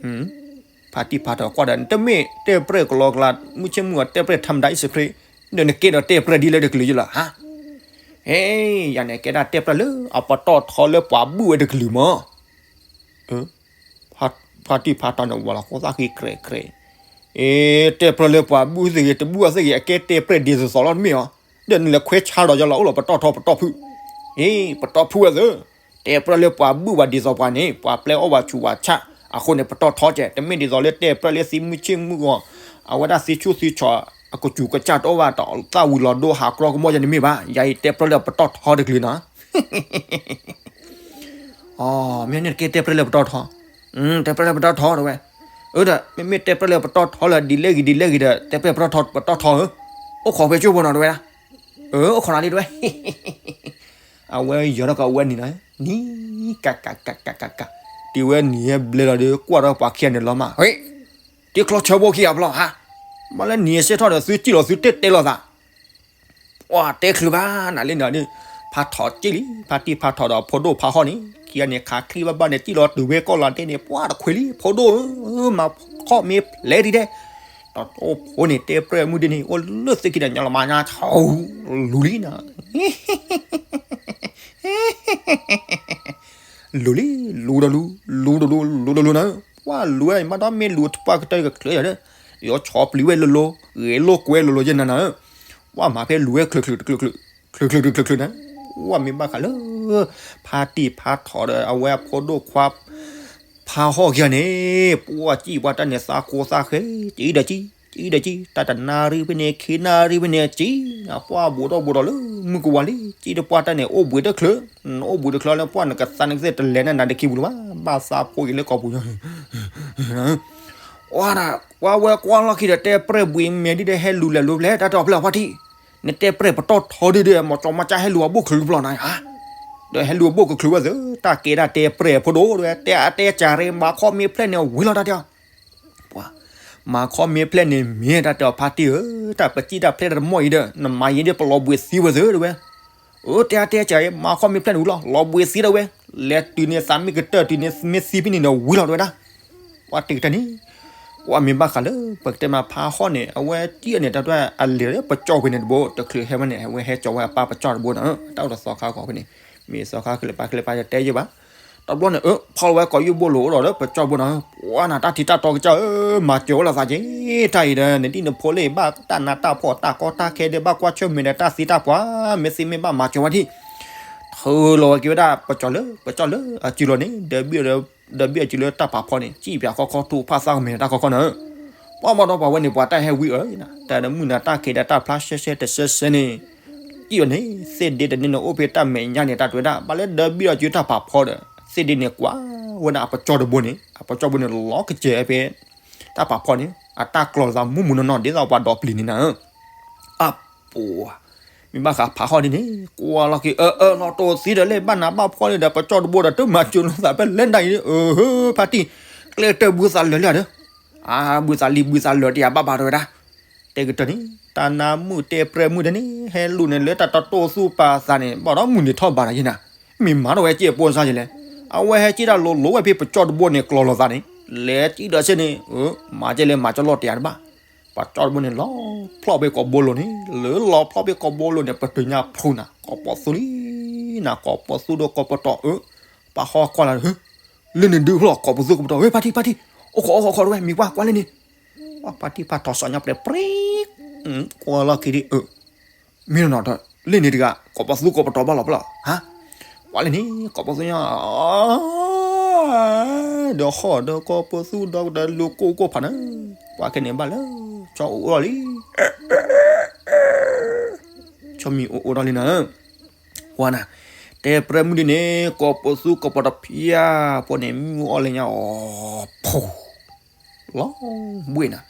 ဖါတံၢ်ဖါထီၣ်ကွၢ်ဒီး နတမ့ၢ်တဲပြဲကလီကလီ မုၢ်ဆ့ၣ်မုၢ်ဂီၤ တဲပြဲထါမတၤအံၣ်စဖရ့, ဒီးနကဲဒီးတဲပြဲဒ်လဲၣ်တကလုာ်ယလီၤဟါ, ဟဲ, ယၤန့ၣ်ကဲဒၣ်တဲပြဲလၢအပတီၢ်ထီလၢပှၤဘုၣ်ဝဲတကလုာ်မး ဖါတံၢ်ဖါထီၣ်န့ၣ်ဝဲလီၤခိၣ်သၣ်ဃံကြဲးကြဲး, အ့ တဲပြဲလၢပှၤဘုၣ်သ့ၣ်ဂ့ၤ တဘုၣ်အသ့ၣ်ဂ့ၤ အကဲတဲပြဲဒ်သိးသိးလီၤတမ့ၢ်အီၤ, ဒီးနလဲၤခွဲးဆါဒီးယလီၤ အိၣ်လီၤပတီၢ်ထီပတီၢ်ဖုၣ်, အ့ ပတီၢ်ဖုၣ်ဝဲသ့ၣ်, တဲပြဲလၢပှၤဘုၣ်ဘၣ်ဒ်သိးပှၤန့ၣ် ပှၤပျဲအီၣ်ဝဲဆူးဝဲဆၣ်, အဃိန့ၣ် ပတီၢ်ထီကဲး တမ့ၢ်ဒ်သိးလၢတဲပြဲလၢသံမုၢ်ဆ့ၣ်မုၢ်ဂီၤ, အဝဲဒၣ်သံဆူၣ်သံဆီး အကစူၤကစၢ်တအိၣ်ဘၣ်ဒီး သၣ်ဝံၤလီၤဒိဟးကြီကမီၢ်ယဲန့ၣ်မ့ၢ်ဘၣ်, ယၤအံၤတဲပြဲလၢပတီၢ်ထီတကလုာ်နီၤ အ မ့ၢ်န့ၣ်ကဲတဲပြဲလၢပတီၢ်ထီ, တဲပြဲလၢပတီၢ်ထီတဲဝဲ, အၢ ဒီး မ့မ့ၢ်တဲပြဲလၢပတီၢ်ထီလၢဒ်လဲၣ်ဂ့ၤဒ်လဲၣ်ဂ့ၤဒီး တဲပြဲပတီၢ်ထီဧၢ, အိၣ်ခိးဖဲကၠိဖိနီၤတဲဝဲဒၣ်, အၢ အိၣ်ခိးနၤလံတဲဝဲ, အဝဲယီၤထီၣ်ကဝဲနံၤနီၤ, နံၤ, ကကကကကက, တုၤဝဲနံၤဟဲဘျဲလီၤဒီး ကွၢ်ထီၣ်ပှၤခံဂၤန့ၣ်လီၤမး, ဟ့ၣ်, တံၤချီဆၢဖိခံဂၤဖျီဟါ, ဘၣ်လၢနံၤဟဲဆ့ၣ်ထီၣ်ဒီး သုစံၣ်လီၤသုတဲတဲလီၤသး ပှၤတဲချုးဘၣ်နၤလံနီၤ, ဖါထီၣ်စံၣ်လံ, ဖါတံၢ်ဖါထီၣ်ဒီးဖိဒိၣ်ဖါဟီၣ်န့ၣ် ခံဂၤန့ၣ် ခးချံဘၣ်ဘၣ်န့ၣ် စံၣ်လီၤတုၤဝဲကီၢ်လီၤတဲန့ၣ် ပှၤတခွဲးလံ, ဖိဒိၣ်ဧၢ, မၤခီၣ်မ့ၢ်ဖျဲးဒံးဒဲး, တၢ်တိၢ်ဖိန့ၣ် တဲပြဲမုၢ်ဒ်န့ၣ် အိၣ်လၢသ့ၣ်ခံဒီး ညါလီၤမးညါဆူလူၤလံနီၤ လူၤလံ, လူၤဒီးလူၤ, လူၤဒီးလူၤ, လူၤဒီးလူၤနၤ, ပှၤလူၤဝဲမးဒီးမ့ၢ်လူၤပှၤကတၢၢ်ကချၢယၤဒီး, ယဆီပျံၤဝဲလိၤလိၤ, ဂဲၤလိာ်ကွဲလိၤလိၤယဲနၤနၤ, ပှၤမၤဖဲလူၤဝဲချုးချုးချုးချုး, ချုးချုးချုးချုးနၤ, ပှၤမ့ၢ်ဘၣ်ဃးလၢ ဖါတံၢ်ဖါထီၣ်ဒီး အဝဲအဖိဒိၣ်ခွါ ဖါဟီၣ်ခံဂၤန့ၣ် ပှၤစံၣ်ပှၤတၢ်န့ၣ် သးကိးသးဃဲ, စံၣ်ဒီးစံၣ်, စံၣ်ဒီးစံၣ်, တၢ်တနၣ်ရံၣ်ဖဲန့ၣ် ခံနၣ်ရံၣ်ဖဲန့ၣ် စံၣ်, ပှၤဘူးထီၣ်ဘူးထီၣ်လၢမုၢ်ကဝါလံ, စံၣ်ဒီးပှၤတၢ်န့ၣ် အိၣ်ဘှံးတချုး, အိၣ်ဘှံးတချုးလၢပှၤနကသးနကသ့ၣ် တလဲၤနၤနၤတခံပူၤလၢၤဘၣ်, ဘၣ်သးဖိက့ၤလၢကိာ်ပူၤညါ အဒၣ်, ပှၤဝဲကွၢ်လီၢ်ခံဒီး တဲပြဲၢ်ဘှံးမဲာ်ဒ်ဒီး ဟဲလူၤလဲၤလူၤဖျဲၣ် တၢ်တီၢ်ဖျဲၣ်အဖါတံၢ်, နတဲပြဲၢ်ပတီၢ်ထီဒ်ဒီး မၤကၠီမၤကၠၢ်ဟဲလူၤအဘိၣ်ချုးဖျီနၤဧါ, ဒီးဟဲလူၤအဘိၣ်ကချုးဝဲသ့ၣ် တၢ်ကဲဒၣ်တဲပြဲၢ်ဖိဒိၣ်ဝဲ တဲအတဲကၢ်ရ့ မၤခီၣ်မ့ၢ်ဖျဲၣ်န့ၣ် ဝံၤလီၤတၢ်တဲအီၤ ပှၤ, မၤခီၣ်မ့ၢ်ဖျဲၣ်န့ၣ်မ့ၢ်တၢ်တဲအီၤဖါတံၢ်ဧၢ, တၢ်ပစံၣ်တၢ်ဖျဲၣ်တၢ်တမီၢ်အံၤဒီး နမၤယံၤဒီးပလီၤဘှံးသံဝဲသ့ၣ်တဲဝဲ, အၢ တဲအတဲကၢ်ရ့ မၤခီၣ်မ့ၢ်ဖျဲၣ်န့ၣ်ဝံၤလီၤ လီၤဘှံးသံဒီးဝဲ, လဲၤတုၤန့ၣ်သးမ့ၢ်ကတၢၢ်တုၤန့ၣ်မ့ၢ်သံဖဲန့ၣ်ဒီးဝံၤလီၤတဲဝဲဒၣ် ပှၤတံၢ်ကတၢၢ်န့ၣ်, ကွၢ်မ့ၢ်ဘၣ်ဃးလၢ ပကတဲမးဖါဟီၣ်န့ၣ် အဝဲစံၣ်အီၤန့ၣ် တၢ်တၢ်အလဲၤလၢပကၠီၣ်ပူၤန့ၣ်တဘိ တချုးဟဲဝဲန့ၣ် အဝဲဟဲကၠီဝဲအပၢ်ပကၠီၣ်တဘိနီၤ, တၢ်အိၣ်ဒီးသီခါဂီၤဖဲန့ၣ်, မ့ၢ်သီခါကလဲၤပာ်ကလဲၤပာ်ယတဲယဲၢ်ဘၣ်, တဘျီန့ၣ် အၢ ဖီၣ်လီၤဝဲကိးယုၢ်ဘိလိာ်အိၣ်ဒီးလၢပကၠီၣ်တဘိနီၤ, ပှၤနၤတၢ်ထံတၢ်တီကစၢ်ဧၢ, မၤစၢၤဝဲလိာ်သးက့ၤ, တၢ်အံၤဒီး နဒံၣ်နဖိလၢဘၣ်တၢ်နးတၢ်ဖှီၣ်တၢ်ကီတၢ်ခဲဒီး ဘၣ်ကွၢ်ဆၢၣ်မဲာ်ဒီးတၢ်သံတၢ်ပှၢ်, မ့ၢ်သ့မ့ၢ်ဘၣ်မၤစၢၤဝဲဒၣ် ထုးလီၤဝဲက့ၤဝဲဒၣ် ပကၠီၣ်လၢ ပကၠီၣ်လၢအစုလီၤန့ၣ် ဒီးဘံၣ်အီၤစုလၢတၢ်ပာ်ဖီန့ၣ် စံၣ်ပၠးခီခီထူဖးသးကမဲာ်တၢ်ခီခီနၤ, ပှၤမၤဒီးပှၤဝဲန့ၣ် ပှၤတၢ်ဟဲဝံအီၤ, တၢ်ဒီးမုၢ်နၤတၢ်ခံးဒီးတၢ်ဖျါရှဲရှဲတဆဲဆဲန့ၣ်, စံၣ်အီၤန့ၣ် သ့ၣ်ဒ့တန့ၣ်န့ၣ် အိၣ်ဖဲတၢ်မဲာ်ညါန့ၣ် တၢ်တဝဲဒၣ် ဘၣ်လၢဒီးဘံၣ်အီၤစုတၢ်ပာ်ဖီဒီး သ့ၣ်ဒ့န့ၣ်ကွၢ်ဝဲဒၣ်အပကၠီၣ်တဘိန့ၣ် အပကၠီၣ်ဘိန့ၣ် လီၤကစၢၢ်ဖဲ တၢ်ပာ်ဖီန့ၣ် အတၢ်ကျီၤသးမုၢ်မုၢ်နီၢ်နီၢ် ဒ်သိးပှၤဒီးပျံၤန့ၣ်နၤဧၢ, အပူၤ မ့ၢ်ဘၣ်ဃးဖးဟီၣ်ဒ်န့ၣ် ကွၢ်လီၤက့ၤ အၢ အၢ လီၤတိၢ်သံဒီးလၢဘၣ်နးဘၣ်ဖှီၣ်န့ၣ်ဒီး ပကၠီၣ်တဘိဒီး တမၤစၢၤလိာ်သးဖဲလဲၣ်နၤအံၤ အၢ ဖါတံၢ် ကျဲတၢၢ်ဘုသးလၢာ်လံဒီး အါ ဘုသးလံ ဘုသးလၢာ်တယၤဘၣ်ဘၣ်တဝဲဒၣ်, တဲကတၢၢ်န့ၣ် တၢ်နါမုၣ်တဲပြဲၢ်မုၣ်တန့ၣ် ဟဲလူၤန့ၣ်လၢတၢ်တတိၢ်သူၣ်ပာ်သးန့ၣ် ဘၣ်ဒီးမုၢ်နံၤထီၣ်ဘၣ်နၤယဲနၤ, မ့ၢ်မၤထီၣ်ဝဲစ့အပိၢ်စါယဲလဲၣ်, အဝဲဟဲစံၣ်တၢ်လိၤလိၤဝဲဖဲပကၠီၣ်တဘိန့ၣ် ကျီၤလိာ်သးန့ၣ် လဲၤစံၣ်ဒီးစ့န့ၣ် အၢ မၤကဲလဲၣ်မၤကၠီၣ်လီၤတယၤတဘၣ်, ပကၠီၣ်တဘိန့ၣ် လီၤဖျီၣ်ဖဲကိာ်ဘိလိၤန့ၣ် လၢလီၤဖျီၣ်ဖဲကိာ်ဘိလိၤန့ၣ် ပတုၤညါဖျိနၤ ကိာ်ပီၣ်သူလံ နၤ ကိာ်ပီၣ်သူဒီးကိာ်ပတီၢ်အၢ, ပှၤဟီၣ်ကွၢ်လၢ လၢန့ၣ်ဒုးဖျီၣ်ကိာ်ပီၣ်သူကိာ်ပတီၢ် ဝဲဖါတံၢ် ဖါတံၢ် အိၣ်ခိးအိၣ်ခိးခိးတဝဲ မံၤကွၢ်ကွၢ်လၢန့ၣ်, ပှၤဖါတံၢ်ဖါထီၣ်စီၤညါပြဲးပြ့ ကွၢ်လီၤခံဒ်အၢ, မ့ၢ်နီၢ်နီၢ်ဒီး လ့ၣ်န့ၣ်တဂၤ ကိးပသူကိးပတီၤဘၣ်လီၤဖဲလီၤ, ဟါ, ပှၤလၢန့ၣ် ကိးပသူညါ ဒီးဟီၣ်ဒီးကိးပသူဒီးလူၤကိၢ်ကိၢ်ဖးနၢ, ပှၤခဲန့ၣ်ဘၣ်လၢ ဆီအိၣ်အိၣ်ထီၣ်လံ, ဆီမံၤအိၣ်အိၣ်ထီၣ်လံနၤ, ကွၢ်နၤ, တဲပြၢမုၣ်ဒ်န့ၣ် ကိးပသူကိးပတီၤဖျါ, ဖိန့ၣ်မုၢ်အီၣ်လၢညါအီၤ, ဖိ လီၤဘှံးနၤ,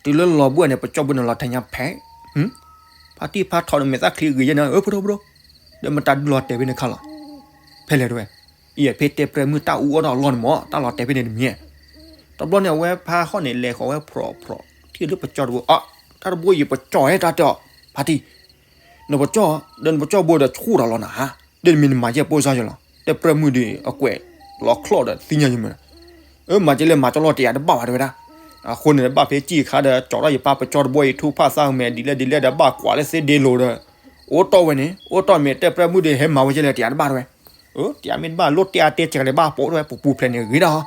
တုၤလၢလီၤဘှံးန့ၣ် ပကၠီဘိန့ၣ်လီၤတဲာ်ညါဖဲ, ဖါတံၢ်ဖါထီန့ၣ်မ့ၢ်သးချံဂ့ၤယဲၢ်နၤဧၢ ဖိဒိၣ်ဖိဒိၣ်, ဒီးမတၤဒုးလီၤတဲာ်ဖဲန့ၣ်ခါလီၤ, ဖဲလဲၣ်တဝဲ, အံၤဖဲတဲပြၢမုၣ်တၢ်အူအီၣ်ထီၣ်အလီၢ်န့ၣ်မ့ၢ် တၢ်လီၤတဲာ်ဖဲန့ၣ်တမံၤ, တဘျီန့ၣ် အဝဲဖါဟီၣ်န့ၣ်လဲၤဃီၤဝဲဖြီးဖြီး ထံၣ်လၢပကၠီတဘိ, အ တၢ်တဘိအံၤပကၠီဧၢ တၢ်တဲအီၤ, ဖါတံၢ် နပကၠီ, ဒီးနပကၠီဘိဒီးဆူၣ်ဒီးလီၤနၤဧါ, ဒီးနမ့ၢ်နမၤယဲၢ်ပိၢ်စၢ်ယဲၢ်လီၤ, တဲပြၢမုၣ်ဒီးအကွဲးလီၤချီၣ်ဒီးသ့ၣ်ညါယမ့ၢ်, အၢ မၤကဲလဲၣ် မၤကၠီလီၤတဲာ်ယၤတဘၣ်ဘၣ်တဝဲဒၣ်, အဃိန့ၣ် ဘၣ်ဖဲစံၣ်ခါဒီး ကၠီထီၣ်ယပၢ်ပကၠီတဘိအံၤ ထူၣ်ဖၣ်သၣ်မ့ၢ်ဒ်လဲၣ်ဒ်လဲၣ်ဒီး ဘၣ်ကွၢ်လၢသ့ဒ့လိၤဒီး, အိၣ်တီၢ်ဝဲန့ၣ် အိၣ်တီၢ်မ့ၢ်တဲပြၢမုၣ်ဒီး ဟဲမၤဝဲကဲလဲၣ်တဲယၤတဘၣ်တဝဲ, အၢ တဲယၤမ့ၢ်တဘၣ်လိၣ်တဲအါတဲကလဲၤဘၣ်ပိာ်တဝဲ ပူၤပူၤဖျဲးန့ၣ်ဂ့ၤဒၣ်,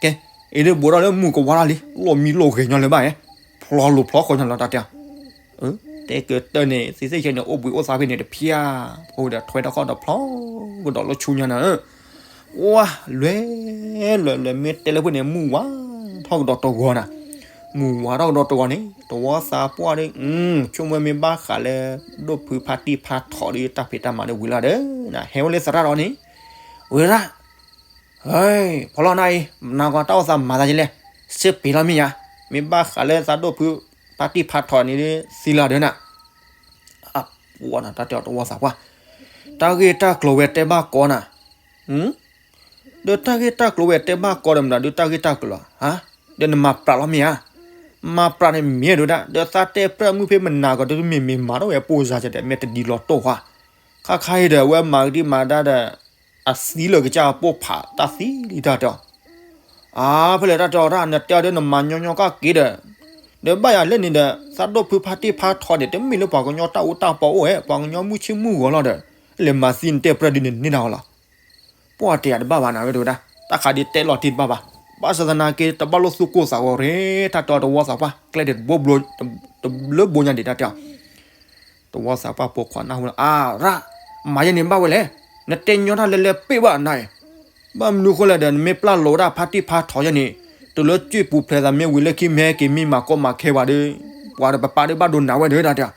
ကဲ, အံၤဒ်ဘိးထီၣ်လၢမုၢ်ကဝါထီၣ်လံ လီၢ်မံလိာ်ဂ့ၤညီလၢၤဘၣ်ဧါ, ဖျီလိာ်ဖျီဃီညီလီၤတၢ်တဲ တဲကတၢၢ်န့ၣ် သ့ၣ်သ့ၣ်ဆဲန့ၣ် အိၣ်ဘှံးအိၣ်သါဖဲန့ၣ်တဖျါ, ဖိဒီးထွဲတၢ်ခီၣ်တဖျီ, ကဒီးလၢဆူညါနၤ, ဝါ, လွဲ, လွဲလွဲမ့ၢ်တဲလၢဖိန့ၣ် မုၢ်ဝါထီၣ်ကဒီးတဂီၤနၤ, မုၢ်ဝါထီၣ်ကဒီးတဂီၤန့ၣ် တဝီသးပှၢ်ဒီး, ဆိကမိၣ်မ့ၢ်ဘၣ်ဃးလၢ ဒိၣ်ဖုဖါတံၢ်ဖါထီဒီး တၢ်ဖံးတၢ်မၤဒီးဝံၤလီၤဒီး, နဟဲဝဲလၢသရၣ်ဒီးန့ၣ်, ဝံၤရၣ် ဟဲ, ဖီလီၤနၤအံၤ နကွၢ်တၢ်အိၣ်သးမၤသးယလဲၣ်, စ့ပ့ၤလီၤမ့ၢ်ယါ, မ့ၢ်ဘၣ်ဃးလၢသးဒိၣ်ဖု ဖါတံၢ်ဖါထီန့ၣ်သံလီၤဒီးနၤ, အပှၤနၤ တၢ်တဲအီၤတဝီသးပှၢ်, တၢ်ဂ့ၢ်တၢ်ကျိၤဝဲတဲဘၣ်ကီနၤ, ဒီးတၢ်ဂ့ၢ်တၢ်ကျိၤဝဲတဲဘၣ်ကီဒီးမတၤဒုးတၢ်ဂ့ၢ်တၢ်ကျိၤလီၤ, ဟါ, ဒီးနမၤပြးလီၤမ့ၢ်ဧါ, မၤပြးန့ၣ်မ့ၢ်ဒိဒၣ် ဒီးသးတဲပြၢမုၢ်ဖဲမနၤကီး တမ့ၢ်မ့ၢ်မၤထီၣ်ဝဲပိၢ်စါကဒီး မ့ၢ်တဒ်လီၤတိၢ်ဃီ, ခါခါအံၤဒီး အဝဲမၤကဒံမၤဒါဒီး အသံလၢကစၢ်ပိၢ်ဖးတၢ်သံလံတၢ်တဲအီၤ, အါ ဖဲလဲၣ်တၢ်တဲအီၤတၢ် နတဲအီၤဒီးနမၤညီညီကၢ်က့ၤဒီး, ဒီးဘၣ်ယၤလဲၣ်န့ၣ်ဒီး သးဒိၣ်ဖုဖါတံၢ်ဖါထီန့ၣ် တမ့ၢ်လၢပှၤကညီတၢ်အူတၢ်ပီအိၣ်ဝဲ ပှၤကညီမုၢ်ဆ့ၣ်မုၢ်ဂီၤလီၤဒီး, လဲၤမၤသံနတဲပြၢဒုးန့ၣ်န့ၢ်တၢ်အီၤလီၤ ပှၤတဲယၤတဘၣ်ဘၣ်နၤဝဲတဝဲဒၣ်, တၢ်ခးဒ်တဲလီၤတံၢ်တဘၣ်ဘၣ်, ဘၣ်ဆၣ်သနာ်က့ တဘၣ်လိာ်သူၣ်ကိၢ်သးဂီၤရ့ၣ် တၢ်တဲအီၤတဝီသးပှၢ် ကျဲဒ်တဘိဘျိ, တဘျၢဘိညါဒံးတၢ်တဲအီၤ, တဝီသးပှၢ်ပိာ်ခွါနၢ်ဟူလီၤ အါရၣ်, မၤယဲန့ၣ်ဘၣ်ဝဲလဲၣ်, နတဲညီတၢ်လဲၤလဲၤပ့ၢ်ဘၣ်နၤအံၤ, ဘၣ်မနုၤဃိလဲၣ်ဒီး နမ့ၢ်ပျၢ်လိာ်ဝဲဒၣ်ဖါတံၢ်ဖါထီယဲန့ၣ်, တုၤလၢစ့ၢ်ပူၤဖျဲးသးမ့ၢ်ဝံၤလၢခံမ့ၢ်ဟဲက့ၤမ့ၢ်မၤကီမၤခဲဝဲဒီး, ပှၤဒီးပပၢ်ဒီးဘၣ်ဒိနၤဝဲဒီးတၢ်တဲအီၤ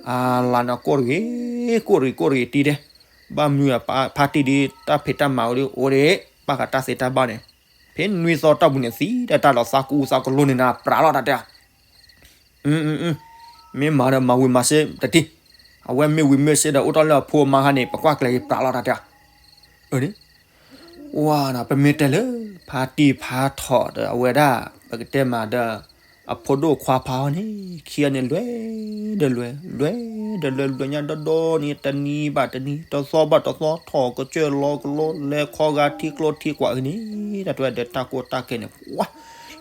အလၤနၤကိၣ်တဂ့ၤ, ကိၣ်တဂ့ၤ ကိၣ်တဂ့ၤတံၢ်တဲ, ဘၣ်မနုၤအဖါတံၢ်ဒ် တၢ်ဖံးတၢ်မၤဝဲဒီးအိၣ်ဒီး ဘၣ်ဃးတၢ်သ့တၢ်ဘၣ်န့ၣ်, ဖဲနွံသီတီၢ်ပူၤန့ၣ်သံဒီးတၢ်လီၤသးကူသးကလိန့ၣ်နၤပြးလီၤတၢ်တဲ, မ့ၢ်မၤဒီးမၤဝံၤမၤစ့တတံၢ်, အဝဲမ့ၢ်ဝံၤမ့ၢ်စ့ဒီးအိၣ်ထီၣ်လၢအဖိအမါခါန့ၣ် ပကွၢ်ကျဲၤက့ၤပြးလီၤတၢ်တဲ အၢ ဝါနၤ ပမ့ၢ်တဲလၢ ဖါတံၢ်ဖါထီၣ်ဒီးအဝဲဒၣ် ပကတဲမးဒီး အဖိဒိၣ်ခွါဖါဟီန့ၣ် ခံဂၤန့ၣ် လွဲဒီးလွဲ လွဲဒီးလွဲ လွဲညါဒီဒီန့ၣ် တနံၤဘၣ်တနံၤ တသီဘၣ်တသီ ထီၣ်ကစၢၢ်လီၤကလီ လဲၤခီဂာထံကျိထံကွာ်အံၤန့ၣ် တၢ်တဝဲဒီးတၢ်ကိၢ်တၢ်ကဲန့ၣ် ဝါ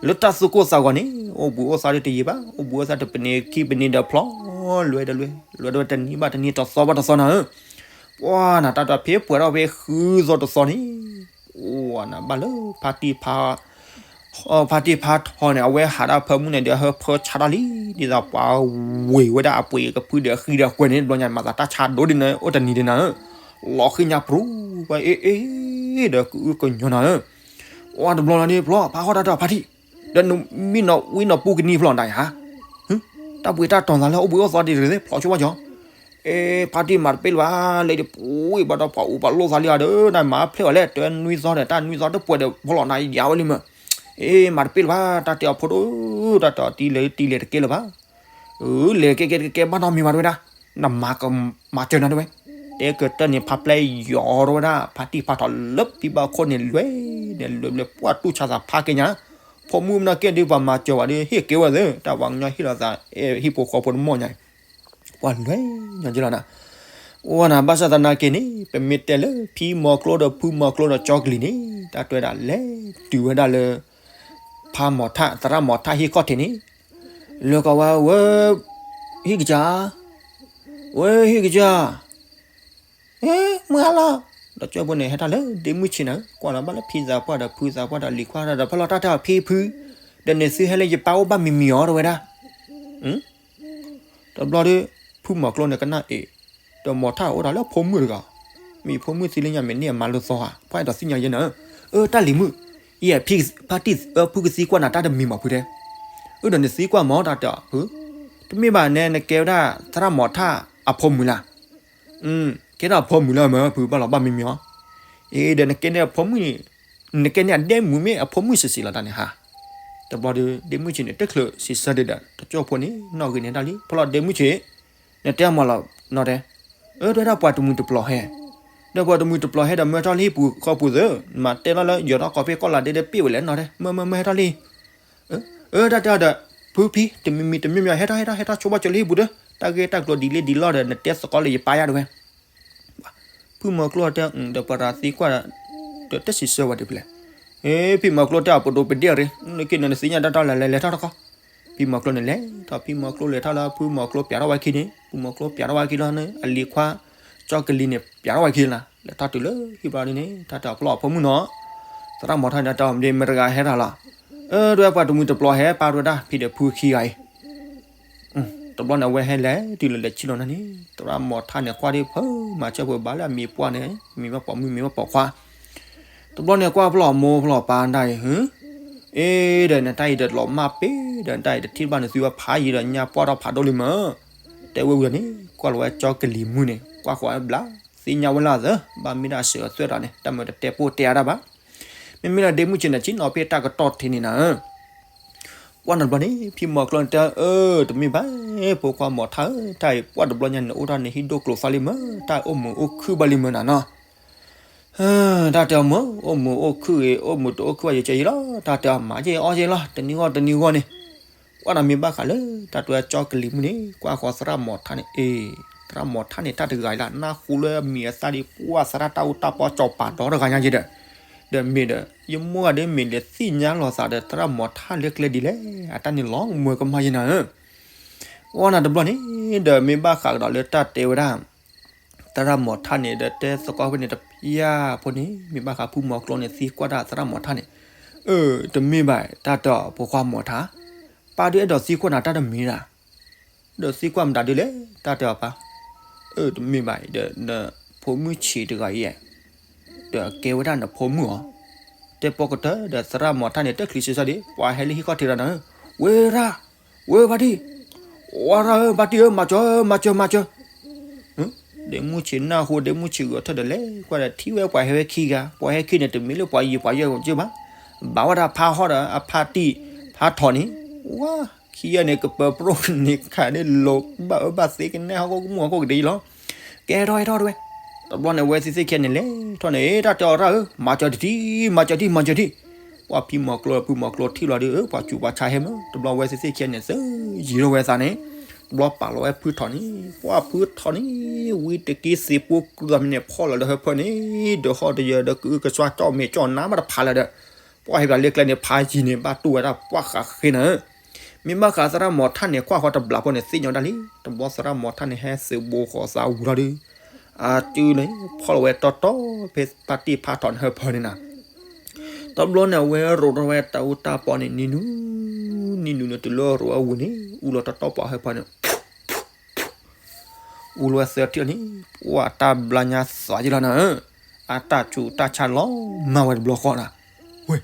လၢတၢ်သူၣ်ကိၢ်သးဂီၤန့ၣ် အိၣ်ဘှံးအိၣ်သါဒ်တယံာ်ဘၣ် အိၣ်ဘှံးအိၣ်သါတပနံၤခံပနံၤဒီးဖျီ လွဲဒီးလွဲ လွဲဒီးတနံၤဘၣ်တနံၤ တသီဘၣ်တသီနၤဧၢ ပှၤနၤ တၢ်တဖဲပှဲၤထီၣ်ဖဲဃုသီတသီန့ၣ် ပှၤနၤ ဘၣ်လၢဖါတံၢ်ဖါ ဖါတံၢ်ဖါထီန့ၣ် အဝဲဟးဒၣ်ဖၢမုၢ်န့ၣ်ဒီး ဟၢဖၢဆါတၢ်လံ ဒ်သိးပှၤဝ့ၤဝဲဒၣ်အပှ့ၤကဖုဒီးအဃံဒီးအကွဲၤန့ၣ် တဘျီညါမၤသးတၢ်ဆါဒိၣ်ဒ်န့ၣ် အိၣ်တနံၤဒ်နၤဧၢ လီၤဃံညါပြူၤ ဝဲအ့ၣ်အ့ၣ်ဒီးကအုကညီနၤဧၢ ပှၤတဘျီလီၤန့ၣ် ဖျီ ဖါဟီၣ်တၢ်တၢ်ဖါတံၢ် ဒီးနမံနီၤဝံနီၤပူကနံၤဖျီနၤဧါ တၢ်ဘှံးတၢ်တီၤသးလၢအိၣ်ဘှံးအိၣ်သီဒ်တဂ့ၤ ဖျီဆိဘၣ်ကီ အ့ ဖါတံၢ်မၤတပ့ၢ်လၢၤဘၣ် လဲၤဒ်ပူၤဘၣ်ဒီးပှၤအိၣ်ပှၤလိၣ်သးလံဧါဒီး နမၤဖျဲၣ်အီၤလဲၣ် တနွံသီဒီး တၢ်နွံသီတပှဲၤဒီး ဖီလီၤနၤယၤဝဲလံမး အ့ မၤတပ့ၢ်လၢၤဘၣ် တၢ်တဲအီၤဖိဒိၣ် တၢ်တဲအီၤတံၢ်လဲၤတံၢ်လဲၤတကဲလၢၤဘၣ် အၢ လဲၤကဲကဲကဲကဲဘၣ်နီတမံၤဘၣ်တဝဲဒၣ် နမၤကမၤစၢၤနၤတဝဲ တဲကတၢၢ်န့ၣ် ဖါပျဲယီၤတဝဲဒၣ် ဖါတံၢ်ဖါထီၣ်လၢဖံဘၣ်ခိၣ်န့ၣ် လွဲၢ်န့ၣ် လွဲၢ်လွဲၢ် ပှၤတူၢ်ဆါသးဖးက့ၤညါ ဖိမုၣ်မနုၤကဲဒ်ပှၤမၤစၢၤဝဲဒီး ဟ့ၣ်ကဲဝဲသ့ တၢ်ပှၤကညီဟ့ၣ်လီၤသး ဟံၣ်ဖိဃီဖိတမီၢ်ညါ ပှၤလွဲၢ်ညီက့လီၤနၤ အိၣ်နၤ ဘၣ်ဆၣ်သနာ်က့န့ၣ် ပမ့ၢ်တဲလၢ ဖံမီၤကျိဒီးဖုမီၤကျိဒီးကၠီကလံၤန့ၣ် တၢ်တွဲဒၣ်လဲၤတုၤဝဲဒၣ်လၢ ဖါမီၤထၣ် သရၣ်မီၤထၣ်ဟံၣ်ခီၣ်ထံးန့ၣ် လၢကီးဝဲ ဝဲ ဟံၣ်ကစၢ် ဝဲ ဟံၣ်ကစၢ် အ့ မုၢ်ဟါလီၤ ဒီးကၠီဖိန့ၣ် ဟဲထီၣ်လၢဒ့မုၢ်ဆ့ၣ်နၤ ကွၢ်လီၤဘၣ်လၢဖံသးပှၢ်ဒီးဖုသးပှၢ်ဒီးလံၤခွါဒီး ဖဲလီၤတၢ်တဲအီၤဖံဖု ဒီးန့ၣ်သုဟဲလၢယပၢ်အိၣ်ဘၣ်မံၤမံၤအီၤတဝဲဒၣ် တဘျီဒီး ဖုမီၤကျိန့ၣ်ကနၣ်အ့ၣ် ဒီးမီၤထၣ်အိၣ်ဒီးလၢဖိမုၣ်တဂၤ, မ့ၢ်ဖိမုၣ်သံလၢညါ မ့ၢ်န့ၢ်အမါလိသီဧါ, ဖဲအဲၣ်ဒိးသ့ၣ်ညါယဲနၤ, အၢ တၢ်လံၤမုၣ်, ယဲ ဖံကသံကွၢ်နၤတၢ်တမံၤမးဖုတဲ, အၢ ဒီးနသံကွၢ်မီၤ တၢ်တဲအီၤဖု, တမ့ၢ်ဘၣ်နဲ နကဲဝဲဒၣ်သရၣ်မီၤထၣ်အဖိမုၣ်လၢ်, ကဲဒၣ်အဖိမုၣ်လၢမ့ၢ်ဖုဘၣ်လီၤဘၣ်မံမံအီၤ, အ့ ဒီးနကဲန့ၢ်အဖိမုၣ်န့ၣ်, နကဲန့ၢ်အဒဲမုၣ်မ့ၢ်အဖိမုၣ်စံးစံးလီၤတၢ်န့ၣ်ဟါ, တဘျီဒီး ဒဲမုၣ်ဆံးန့ၣ် တချုးစံးဆၢဒံးဒီး တကၠိၢ်ဖိန့ၣ် နီၣ်ဂံၢ်န့ၣ်တၢ်လံ ဖဲလီၤဒဲမုၣ်ဆံး နတဲမၤလီၤနီၢ်တဲ, အၢ တဲဒၣ်ပှၤတမှံၤတပျီၤဟဲ, ဒီးပှၤတမှံၤတပျီၤဟဲဒီး မၢထီၣ်လံဟံၣ်ပူၤဃီပူၤသၢ, မၤတဲလီၤလၢယီၤထီၣ်ကီၢ်ဖ့ၣ်ကီၢ်လၤဒဲဒီးပ့ၣ်ဝဲလဲၣ်နီၢ်တဲ, မၢမၢမၢဟဲထီၣ်လံ, အၢတၢ်တဲဒီး, ဖုဖံ တမံၤမံၤတမံၤမံၤ ဟဲထီၣ်ဟဲထီၣ်ဟဲထီၣ်ဆိဘၣ်ကၠီၤလံဟံၣ်ပူၤဒီး တၢ်ဂ့ၢ်တၢ်ကျိၤဒ်လဲၣ်ဒ်လဲၣ်ဒီး နတဲသကိးလၢယပာ်ယၤဒၣ်ဝဲ ဖုမီၤကျိတဲ ဒီးပှၤတၢ်သံကွၢ်ဒီး တၢ်စံးဆၢဝဲဒ်ဖဲလဲၣ်, ဖံမီၤကျိတဲအပဒိၣ်ပဒ့ၣ်ရ့ၣ်, လၢက့ၤနနသ့ၣ်ညါတၢ်တၢ်လဲၤလဲၤထီၣ်တခီ, ဖံမီၤကျိန့ၣ်လဲၤထီၣ် ဖံမီၤကျိလဲၤထီၣ်လၢဖုမီၤကျိပျးထီၣ်ဝဲခံန့ၣ် ဖုမီၤကျိပျးထီၣ်ဝဲခံလီၤန့ၣ် အလံၤခွါ ကၠီကလံၤန့ၣ် ပျးထီၣ်ဝဲခံလီၤ, လဲၤထီၣ်တုၤလၢဟံၣ်ဘျီဒ်န့ၣ် တၢ်တဲအီၤပျီအီၤဖိမုၣ်နီၤ, သရၣ်မီၤထၣ်န့ၣ် တၢ်တဲအီၤမ့ၢ်မတဂၤဟဲတၢ်လီၤ, အၢ ဒွဲပှၤတမှံၤတပျီၤဟဲပာ်ဒိၣ်ဒၣ် ဖံဒီးဖုခံဂၤအံၤ တဘျီန့ၣ် အဝဲဟဲလဲၤတုၤလၢလဲၤဆံလီၤန့ၣ် သရၣ်မီၤထၣ်န့ၣ် ကွၢ်ဒ်ဖုမၤစၢၤပှၤဘၣ်လၢအမံၤပှၢ်န့ၣ် မံၤဘၣ်ပိာ်မုၣ်မံၤဘၣ်ပိာ်ခွါ, တဘျီန့ၣ် ကွၢ်ဖျီၣ်မိၢ်ဖျီၣ်ပၢ်ဒၣ်အံၤ အ့ ဒီးနတၢ်အံၤဒီးလီၤမၢ်ပ့ၤ ဒီးနတၢ်အံၤတထံၣ်ဘၣ်န့ၣ် သုဝဲဖးယံၤဒီးညါပှၢ်ထီၣ်ဖးဒိၣ်လံမၢ်, တဲဝဲဝံၤန့ၣ် ကွၢ်လီၤဝဲကၠီကလံၤမုၣ်န့ၣ် ကွၢ်ဃီၤဝဲဘျါ, သ့ၣ်ညါဝဲလၢအသၢ ဘၣ်မ့ၢ်ဒၣ်အစၢၤအသွဲၣ်ဒီးန့ၣ် တၢ်မၢတတဲပိၢ်တဲအါတၢ်ဘၣ်, မ့မ့ၢ်လၢဒ့မုၢ်ဆံးန့ၣ် ဆံးနီၤဖဲတၢ်ကတီၢ်ထံးန့ၣ်နၤ ကွၢ်နတဘျီန့ၣ် ဖံမီၤကျိန့ၣ်တဲ အၢ တမ့ၢ်ဘၣ် ဖိခွါမီၤထၣ်ဧၢ တၢ်အံၤပှၢ်တဘျီညါန့ၣ် အိၣ်ထီၣ်န့ၣ်ဟံၣ်ဒိၣ်ကျိၤသီလံမၢ် တၢ်အိၣ်မုာ်အိၣ်ခုၣ်ဘၣ်လံမၢ်နၤနီၤ, တၢ်တဲအီၤမၢ် အိၣ်မုာ်အိၣ်ခုၣ်ဂ့ၤ အိၣ်မုာ်တအိၣ်ခုၣ်ဘၣ်ယကဲယံၤလီၤ တၢ်တဲအီၤမၤက့ၤအီက့ၤလီၤ တနံၤဂီၢ်တနံၤဂီၢ်န့ၣ်, ကွၢ်နမ့ၢ်ဘၣ်ဃးလၢ တၢ်တဲအီၤကၠီကလံၤမုၣ်န့ၣ် ကွၢ်ဃီၤသရၣ်မီၤထၣ်န့ၣ် အ့ သရၣ်မီၤထၣ်န့ၣ် တၢ်တဂၤအံၤလၢ နၢ်ဟူလၢအမံၤအသၣ်ဒ် ပှၢ်သရၣ်တၢ်အူတၢ်ပီကၠီၤပၤဒီတဂၤညါက့ၤဒီး, ဒီးမ့ၢ်ဒီး ယမိၢ်ဂၤဒ်မ့ၢ်လဲၤသ့ၣ်ညါလီၤသးဒီး သရၣ်မီၤထၣ်လၢကျဲဒ်လဲၣ် အတၢ်န့ၣ်လီၤမွဲကမၣ်ယဲနၤဧၢ, ဝဲနၤတဘျီန့ၣ် ဒီးမ့ၢ်ဘၣ်ဃးကဒီးလၢတၢ်တဲဝဲဒၣ် သရၣ်မီၤထၣ်န့ၣ် ဒီးတဲသကိးဖဲန့ၣ်တပျၢ်ဖိန့ၣ် မ့ၢ်ဘၣ်ဃးဖုမီၤကျိန့ၣ် သံကွၢ်တၢ်သရၣ်မီၤထၣ်န့ၣ်, အၢ တမ့ၢ်ဘၣ် တၢ်တဲအီၤဖိခွါမီၤထၣ်, ပၢ်ဒုးအဲၣ်ဒိးသံကွၢ်နၤတၢ်တမံၤဒၣ် ဒီးသံကွၢ်မတၤဒုးလဲၣ် တၢ်တဲအီၤပၢ်, အၢ တမ့ၢ်ဘၣ်ဒီး နဖိမုၣ်ဆံးတဂၤအံၤ, ဒီးကဲဝဲဒၣ်နဖိမုၣ်အီၤ, တဲပိာ်ကတၢၢ်ဒီးသရၣ်မီၤထၣ်န့ၣ် တချံးစ့စၢ်ဒံး ပှၤဟဲလၢဟံၣ်ခီၣ်ထံးဒီးနၤ, ဝဲရၣ်, ဝဲဘၣ်တံၢ်, ဝဲရၣ်ဧၢ ဘၣ်တံၢ်ဧၢ မၤစၢၤ မၤစၢၤ မၤစၢၤ ဒ့မုၢ်ဆံးနၢ်ဟူ ဒ့မုၢ်ဆံးဂဲၤထၢၣ်ဒီးလဲၤကွၢ်ဒီးထံၣ်ဝဲပှၤဟဲဝဲခံဂၤ, ပှၤဟဲခံန့ၣ် တမ့ၢ်လၢပှၤယံၤပှၤယဲၢ်ကဘၣ်, ဘၣ်ဝဲဒၣ်ဖးဟီၣ်ဒီးအဖါတံၢ်ဖးထီၣ်န့ၣ်, ဝါ, ခံဂၤန့ၣ် ကပၢၤပြိၣ်န့ၣ်ခးန့ၣ်လိၤဘၣ်အၢဘၣ်သ့ကနဲဟီၣ်ခိၣ်ကမူၣ်ဟီၣ်ခိၣ်ကဒဲအံၤလီၤ, ကဲထီၣ်ဟဲထီၣ်တဝဲ, တဘျီန့ၣ် ဝဲသ့ၣ်သ့ၣ်ခံဂၤန့ၣ်လဲၤထီၣ်န့ၣ် တၢ်တဲအီၤရၣ်ဧၢ မၤစၢၤတထံၣ် မၤစၢၤတထံၣ် မၤစၢၤတထံၣ်, ပှၤဖံမီၤကျိ ဖုမီၤကျိထံၣ်လီၤဒီး ပှၤစူးပှၤဆါဟဲမၢ် တဘျီဝဲသ့ၣ်သ့ၣ်ခံဂၤန့ၣ် သယံၤထီၣ်ဝဲသးန့ၣ်, တဘျီပာ်လီၤဝဲဖုထီၣ်န့ၣ်, ပှၤဖုထီၣ်န့ၣ် ဝံတက့ၢ်သ့ၣ်ပူၤကျူသးမံန့ၣ် ဖီၣ်လီၤဒီးဟၢဖၢန့ၣ်, ဒီးဟီၣ်တယၢၤဒီးကအုကစွါကၠီၣ်မဲာ်ကၠီၣ်နါမးတဖးလၢၤဒီး, ပှၤဟဲဘၣ်လၢကျဲန့ၣ် ဖးယံၤန့ၣ် ဘၣ်တူၢ်ဝဲဒၣ်ပှၤဃးဃ့နၤဧၢ မ့ၢ်ဘၣ်ဃးသရၣ်မီၤထၣ်န့ၣ် ကွၢ်ဃီၤတဘျီဖိန့ၣ် သ့ၣ်ညါဝဲဒၣ်လံ, တဘျီသရၣ်မီၤထၣ်န့ၣ် ဟဲသုးဘူးဃီၤသးဝံၤလီၤဒီး, အတုန့ၣ် ဖီၣ်လီၤဝဲတီတီ ဖဲဖါတံၢ်ဖါထီၣ်န့ၣ်ဟၢဖၢန့ၣ်နၤ, တဘျီန့ၣ် အဝဲရိးထီၣ်ဝဲတၢ်အူတၢ်ပီန့ၣ် နံၤနူၤ, နံၤနူၤန့ၣ် တုၤလၢအရိးအဝံၤန့ၣ် အူလီၤတီတီပှၤဟၢဖၢန့ၣ် အူလီၤဝဲသၢထံၣ်န့ၣ်, ပှၤတၢ်ဘျါညါသးယံၤလီၤနၤဧၢ, အတၢ်စူးတၢ်ဆါလီၤမၢ်ဝဲတဘျီဃီနၤ, ဝဲ,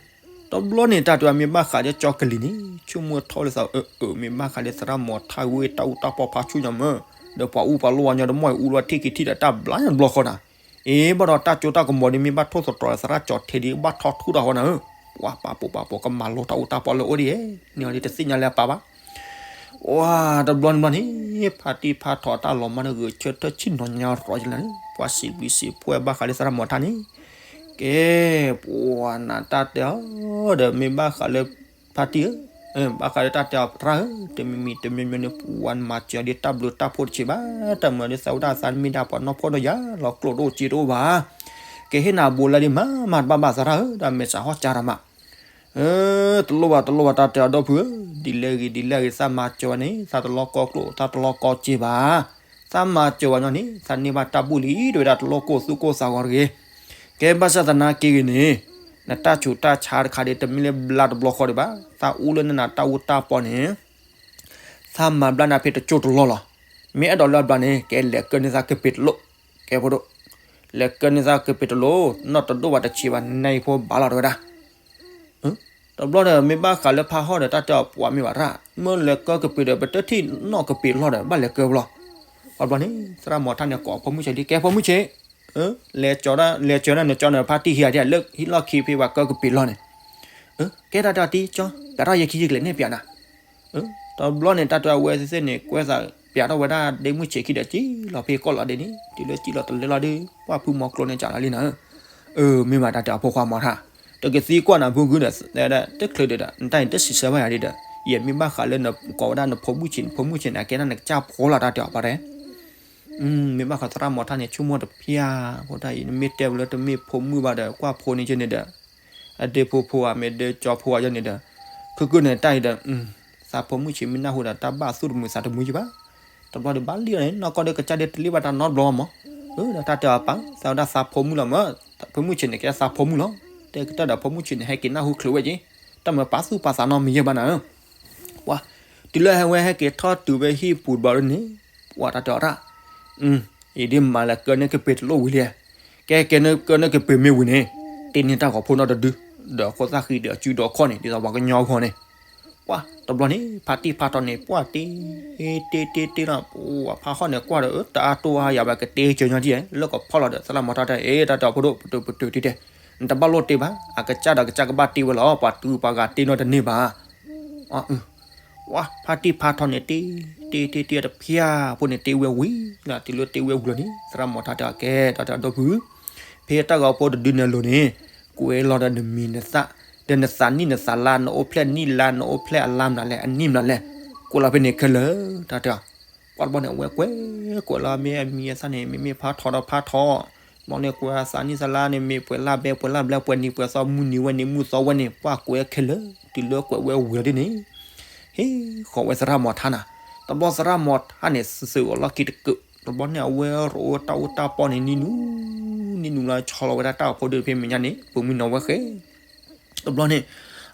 တဘျီန့ၣ် တၢ်တဲအီၤမ့ၢ်ဘၣ်ဃးဒီးကၠီကလံၤန့ၣ် ဆိကမိၣ်ထီၣ်လၢသး အၢ အၢ မ့ၢ်ဘၣ်ဃးဒီးသရၣ်မီၤထၣ်ဝဲတၢ်အူတၢ်ပီဖးဆူၣ်ညါမၢ်, ဒီးပှၤအူပှၤလိၣ်ဝဲညီတမီၢ်အံၤ အူလီၤဝဲထံၣ်ခံထံၣ်ဒီးတၢ်ဘျါညါတဘျီဃီနၤ, အ့ ဘၣ်ဒီးတၢ်ကၠိတၢ်ကမီၤဒ်မ့ၢ်ဘၣ်ထိၣ်သတြီၤဒီးသရၣ်ကၠီထဲဒ်ဘၣ်ထီၣ်ထူၣ်တၢ်ဃီနၤဧၢ, ပှၤပာ်ပိာ်ပာ်ပိာ်ကမၤလိတၢ်အူတၢ်ပီလၢအိၣ်ဒ်ယဲၢ်, န့ၣ်အီၤဒ်တသ့ၣ်ညါလၢအပာ်ဘၣ် ဝါ, တဘျီတဘျီန့ၣ် ဖါတံၢ်ဖါထီၣ်တၢ်လီၤမၢ်န့ၣ် ဂဲၤဆၢထၢၣ်ဆ့ၣ်နီၤညါရီၤယလၢန့ၣ် ပှၤစံးဘျုးစံးဖှိၣ်ဘၣ်ဃးလၢသရၣ်မီၤထၣ်န့ၣ်, ကဲ, ပှၤနတၢ်တဲအီၤ, ဒီးမ့ၢ်ဘၣ်ဃးလၢ ဖါတံၢ်ဧၢ, ဘၣ်ဃးလၢတၢ်တဲအီၤရၣ်ဧၢ, တမံၤမံၤတမံၤမံၤန့ၣ် ပှၤနမၤစၢၤဒ်တၢ်ဘျုးတၢ်ဖှိၣ်တဆံးဘၣ်, တၢ်မၤဒ်သးဝဲဒၣ်သးမ့ၢ်ဒၣ်ပှၤနီၢ်ဖှီၣ်ဒီးယၤ လီၤကျိၣ်တအိၣ်စ့တအိၣ်ဘၣ်, ကဟ့ၣ်နၤဘိလၢဒ်မၤမၤတဘၣ်ဘၣ်သရၣ်ဧၢ, ဒီးမဲာ်ဆှးဟီၣ်ကၢ်တၢ်မး တလိၣ်ဘၣ်တလိၣ်ဘၣ် တၢ်တဲအီၤဒီပုၢ်ဧၢ, ဒ်လဲၣ်ဂ့ၤဒ်လဲၣ်ဂ့ၤ သးမၤစၢၤဝဲန့ၣ် သးတလီၤကီကျိၣ် သးတလီၤကီစ့ဘၣ်, သးမၤစၢၤဝဲညီန့ၣ် သးန့ၢ်ဘၣ်တၢ်ဘူၣ်လံ တဝဲဒၣ်တလိၣ်ကိၢ်သူၣ်ကိၢ်သးဂီၤတဂ့ၤ, ကဲဘၣ်ဆၣ်သနာ်က့ဂ့ၤန့ၣ်, နတၢ်ဆူးတၢ်ဆါတခါဒ်တမ့ၢ်လၢဘျါတဘျီဃီဒံးဘၣ်, သးအူလၢနနၤတၢ်အူတၢ်ပီန့ၣ် သးမၤဘျါနၤဖဲတကၠိၢ်တလီၢ်လီၤ, မ့ၢ်အဲၣ်ဒိးလၢအဘျီန့ၣ် ကဲလဲၤကၢန့ၢ်သးကပ့ၤတလိၣ်, ကဲဖိဒိၣ်, လဲၤကၢန့ၢ်သးကပ့ၤတလိၣ်, နီၢ်တဒိၣ်ဘၣ်တဆံးဘၣ် နဲအံၤဖိဘၣ်လီၤ တဲဝဲဒၣ်. တဘျီဒီး မ့ၢ်ဘၣ်ဃးလၢဖးဟီၣ်ဒီး တၢ်တဲအီၤ ပှၤမ့ၢ်ဘၣ်ရၣ်, မ့ၢ်လဲၤကၢကပ့ၤဒီး ပတထံၣ်နီၢ်ကပ့ၤလီၢ်ဒီး ဘၣ်လဲၤကၢဘျီ. ဘျီန့ၣ် သရၣ်မီၤထၣ်န့ၣ် ကိးဖိမုၣ်ဆဲးလံ ကဲဖိမုၣ်ဆဲး, လဲၤကၠီၤဒၣ် လဲၤကၠီၤဒၣ်နကၠီန့ၣ် ဖါတံၢ်ဟံးဧါဒ် လၢဟံၣ်လီၢ်ခံဖဲပှၤကၢကပ့ၤလီၢ်န့ၣ်. ကဲတၢ်တဲအီၤတံၢ်ကၠီ, ပျးထီၣ်ယဲခံယကလဲၤနဲၣ်ပျးနၤ. တဘျီန့ၣ် တၢ်တဲအဝဲသ့ၣ်န့ၣ် ကွဲးသးပျးထီၣ်ဝဲဒၣ်ဒ့မုၣ်ဆဲးခံဒီး စံၣ်လီၤဖဲကီၢ်လီၤဒ့န့ၣ် တုၤလၢစံၣ်လီၤတလဲလီၤဒီး ပှၢ်ဖုမီၤကျိန့ၣ် ကးလီၤလံနၤ. မ့ၢ်ဘၣ်တၢ်တဲအီၤဖိခွါမီၤထၣ်, တကသံကွၢ်နၤဖုဂုၢ်ဒီး တချုးဒံးဒီး နတၢ်အံၤတစံးဆၢဘၣ်ယၤဒံးဒီး ယမ့ၢ်ဘၣ်ဃးလၢနကိးဝဲဒၣ်နဖိမုၣ်ဆံး နဖိမုၣ်ဆံးန့ၣ် အကဲဒၣ်နကစၢ်ဖိလီၤ တၢ်တဲအီၤပှၤတဲ မ့ၢ်ဘၣ်ဃးသရၣ်မီၤထၣ်န့ၣ် ဆိကမိၣ်တဖၠၣ်, ဖိတၢ်အံၤ နမ့ၢ်တဲဝဲလၢတမ့ၢ်ဖိမုၣ်ဘၣ်ဒီး ကွၢ်ဖိန့ၣ်ယဲန့ၣ်ဒီး အဒ့ဖိဖိဧါ မ့ၢ်ဒ့ကၠီဖိဧါယဲန့ၣ်ဒီး ခုၣ်ခုၣ်န့ၣ်တၢ်အံၤဒီး သးဖိမုၣ်ဆံးမ့ၢ်နၢ်ဟူဒီး တၢ်ဘၣ်သူၣ်တမုာ်သးတမုာ်ယံၤဘၣ်. တဘျီဒီးဘၣ်လံန့ၣ် နီၢ်ကီၢ်ဒီးကစၢ်ဒီးတလံၣ်ဘၣ်တၢ်နီတဘျီမး. ဒီးတၢ်တဲအီၤပၢ် သးဝဲဒၣ်သးဖိမုၣ်လီၤမး, ဖိမုၣ်ဆံးန့ၣ် ကဲသးဖိမုၣ်လီၤ. တဲကတၢၢ်ဒီးဖိမုၣ်ဆံးန့ၣ် ဟဲက့ၤနၢ်ဟူချုးဝဲက့ၤ, တၢ်မၤပာ်သူၣ်ပာ်သးနီတမံၤယဲၢ်ဘၣ်နၤ. ပှၤ တုၤလၢဟဲဝဲဟဲက့ၤထီၣ်တုၤဝဲဟံၣ်ပူၤတဘျီန့ၣ် ပှၤတၢ်တဲအီၤတၢ် အံၤဒ်မၤလၢကၢန့ၢ်ကပ့ၤတလိၣ်ဝံၤလံ. ကဲကဲန့ၣ်ကၢန့ၢ်ကပ့ၤမ့ၢ်ဝံၤန့ၣ် တ့န့ၢ်တၢ်ဂီၤဖိနီတဒု, ဒီးခိၣ်သၣ်ဃံဒီးစုဒီးခီၣ်န့ၣ် ဒ်သိးပှၤကညီအဂီၢ်န့ၣ်. ပှၤ တဘျီန့ၣ် ဖါတံၢ်ဖါထီန့ၣ် ပှၤတ့ တ့တ့တ့လီၤ, ပှၤဖးဟီၣ်န့ၣ်ကွၢ်ဒီး တအါတိၢ်အါယၤဘၣ် ကတ့ကၢညီဒ်လဲၣ်, လၢကဖီၣ်လီၤဒီး သရၣ်မီၤထၣ်တဲ အ့ တၢ်တဲအီၤဖိဒိၣ် ပတုာ်ပတုာ်တ့တဲ, နတဘၣ်လိၣ်တ့ဘၣ်, အကစၢ်ဒီးကစၢ်ကဘၣ်တ့ဝဲလီၤ, ပှၤတုၤပှၤဂၤတ့နီတန့ၢ်ဘၣ်. ဝါ ဖါတံၢ်ဖါထီန့ၣ်တ့ တ့တ့တ့တဖၠၣ်ဖိန့ၣ်တ့ဝဲဝံၤလီၤ, တုၤလၢတ့ဝဲဝံၤလီၤန့ၣ် သရၣ်မီၤထါတဲအီၤ ကဲ တၢ်တဲအီၤဒီပုၢ်, ဖဲတၢ်ဂီၤဖိတဒုန့ၣ်အလိၤန့ၣ် ကွဲးလီၤဒီးနမံၤနသၣ်, ဒီးနသးနံၣ်နသးလါ နအိၣ်ဖျဲၣ်နံၣ်လါ နအိၣ်ဖျဲၣ်အလါမနုၤလဲၣ် အနံၣ်မနုၤလဲၣ်, ကွဲးလီၤဖဲန့ၣ်ခဲလၢာ် တၢ်တဲအီၤ. ပှၤတဘျီန့ၣ် အဝဲကွဲး ကွဲးလီၤမ့ၢ်အမံၤအသၣ်န့ၣ် မ့မ့ၢ်ဖါထီဒီးဖါထီ, ဘျီန့ၣ်ကွဲးအသးနံၣ်သးလါန့ၣ် မ့ၢ်ပှဲၤလါဘဲပှဲၤလါဘျဲ ပှဲၤနံၤပှဲၤသီ မုၢ်နံၤဝဲန့ၣ် မုၢ်သီဝဲန့ၣ် ပှၤကွဲးခဲလၢာ် တုၤလၢကွဲးဝဲဝံၤလီၤဒ်န့ၣ် ဟ့ၣ်ဃီၤဝဲသရၣ်မီၤထါနၤ. တဘျီသရၣ်မီၤထါန့ၣ် သုးအီၤလီၢ်ခံတကၢး, တဘျီန့ၣ် အဝဲရိးတၢ်အူတၢ်ပီန့ၣ် နံၤနူၤ နံၤနူၤလီၤ ဆီလီၤဝဲဒၣ်တၢ်ဂီၤဖိဒုဖဲမဲာ်ညါန့ၣ် ပှၤမုၢ်နီၤဝဲဃဲ တဘျီန့ၣ်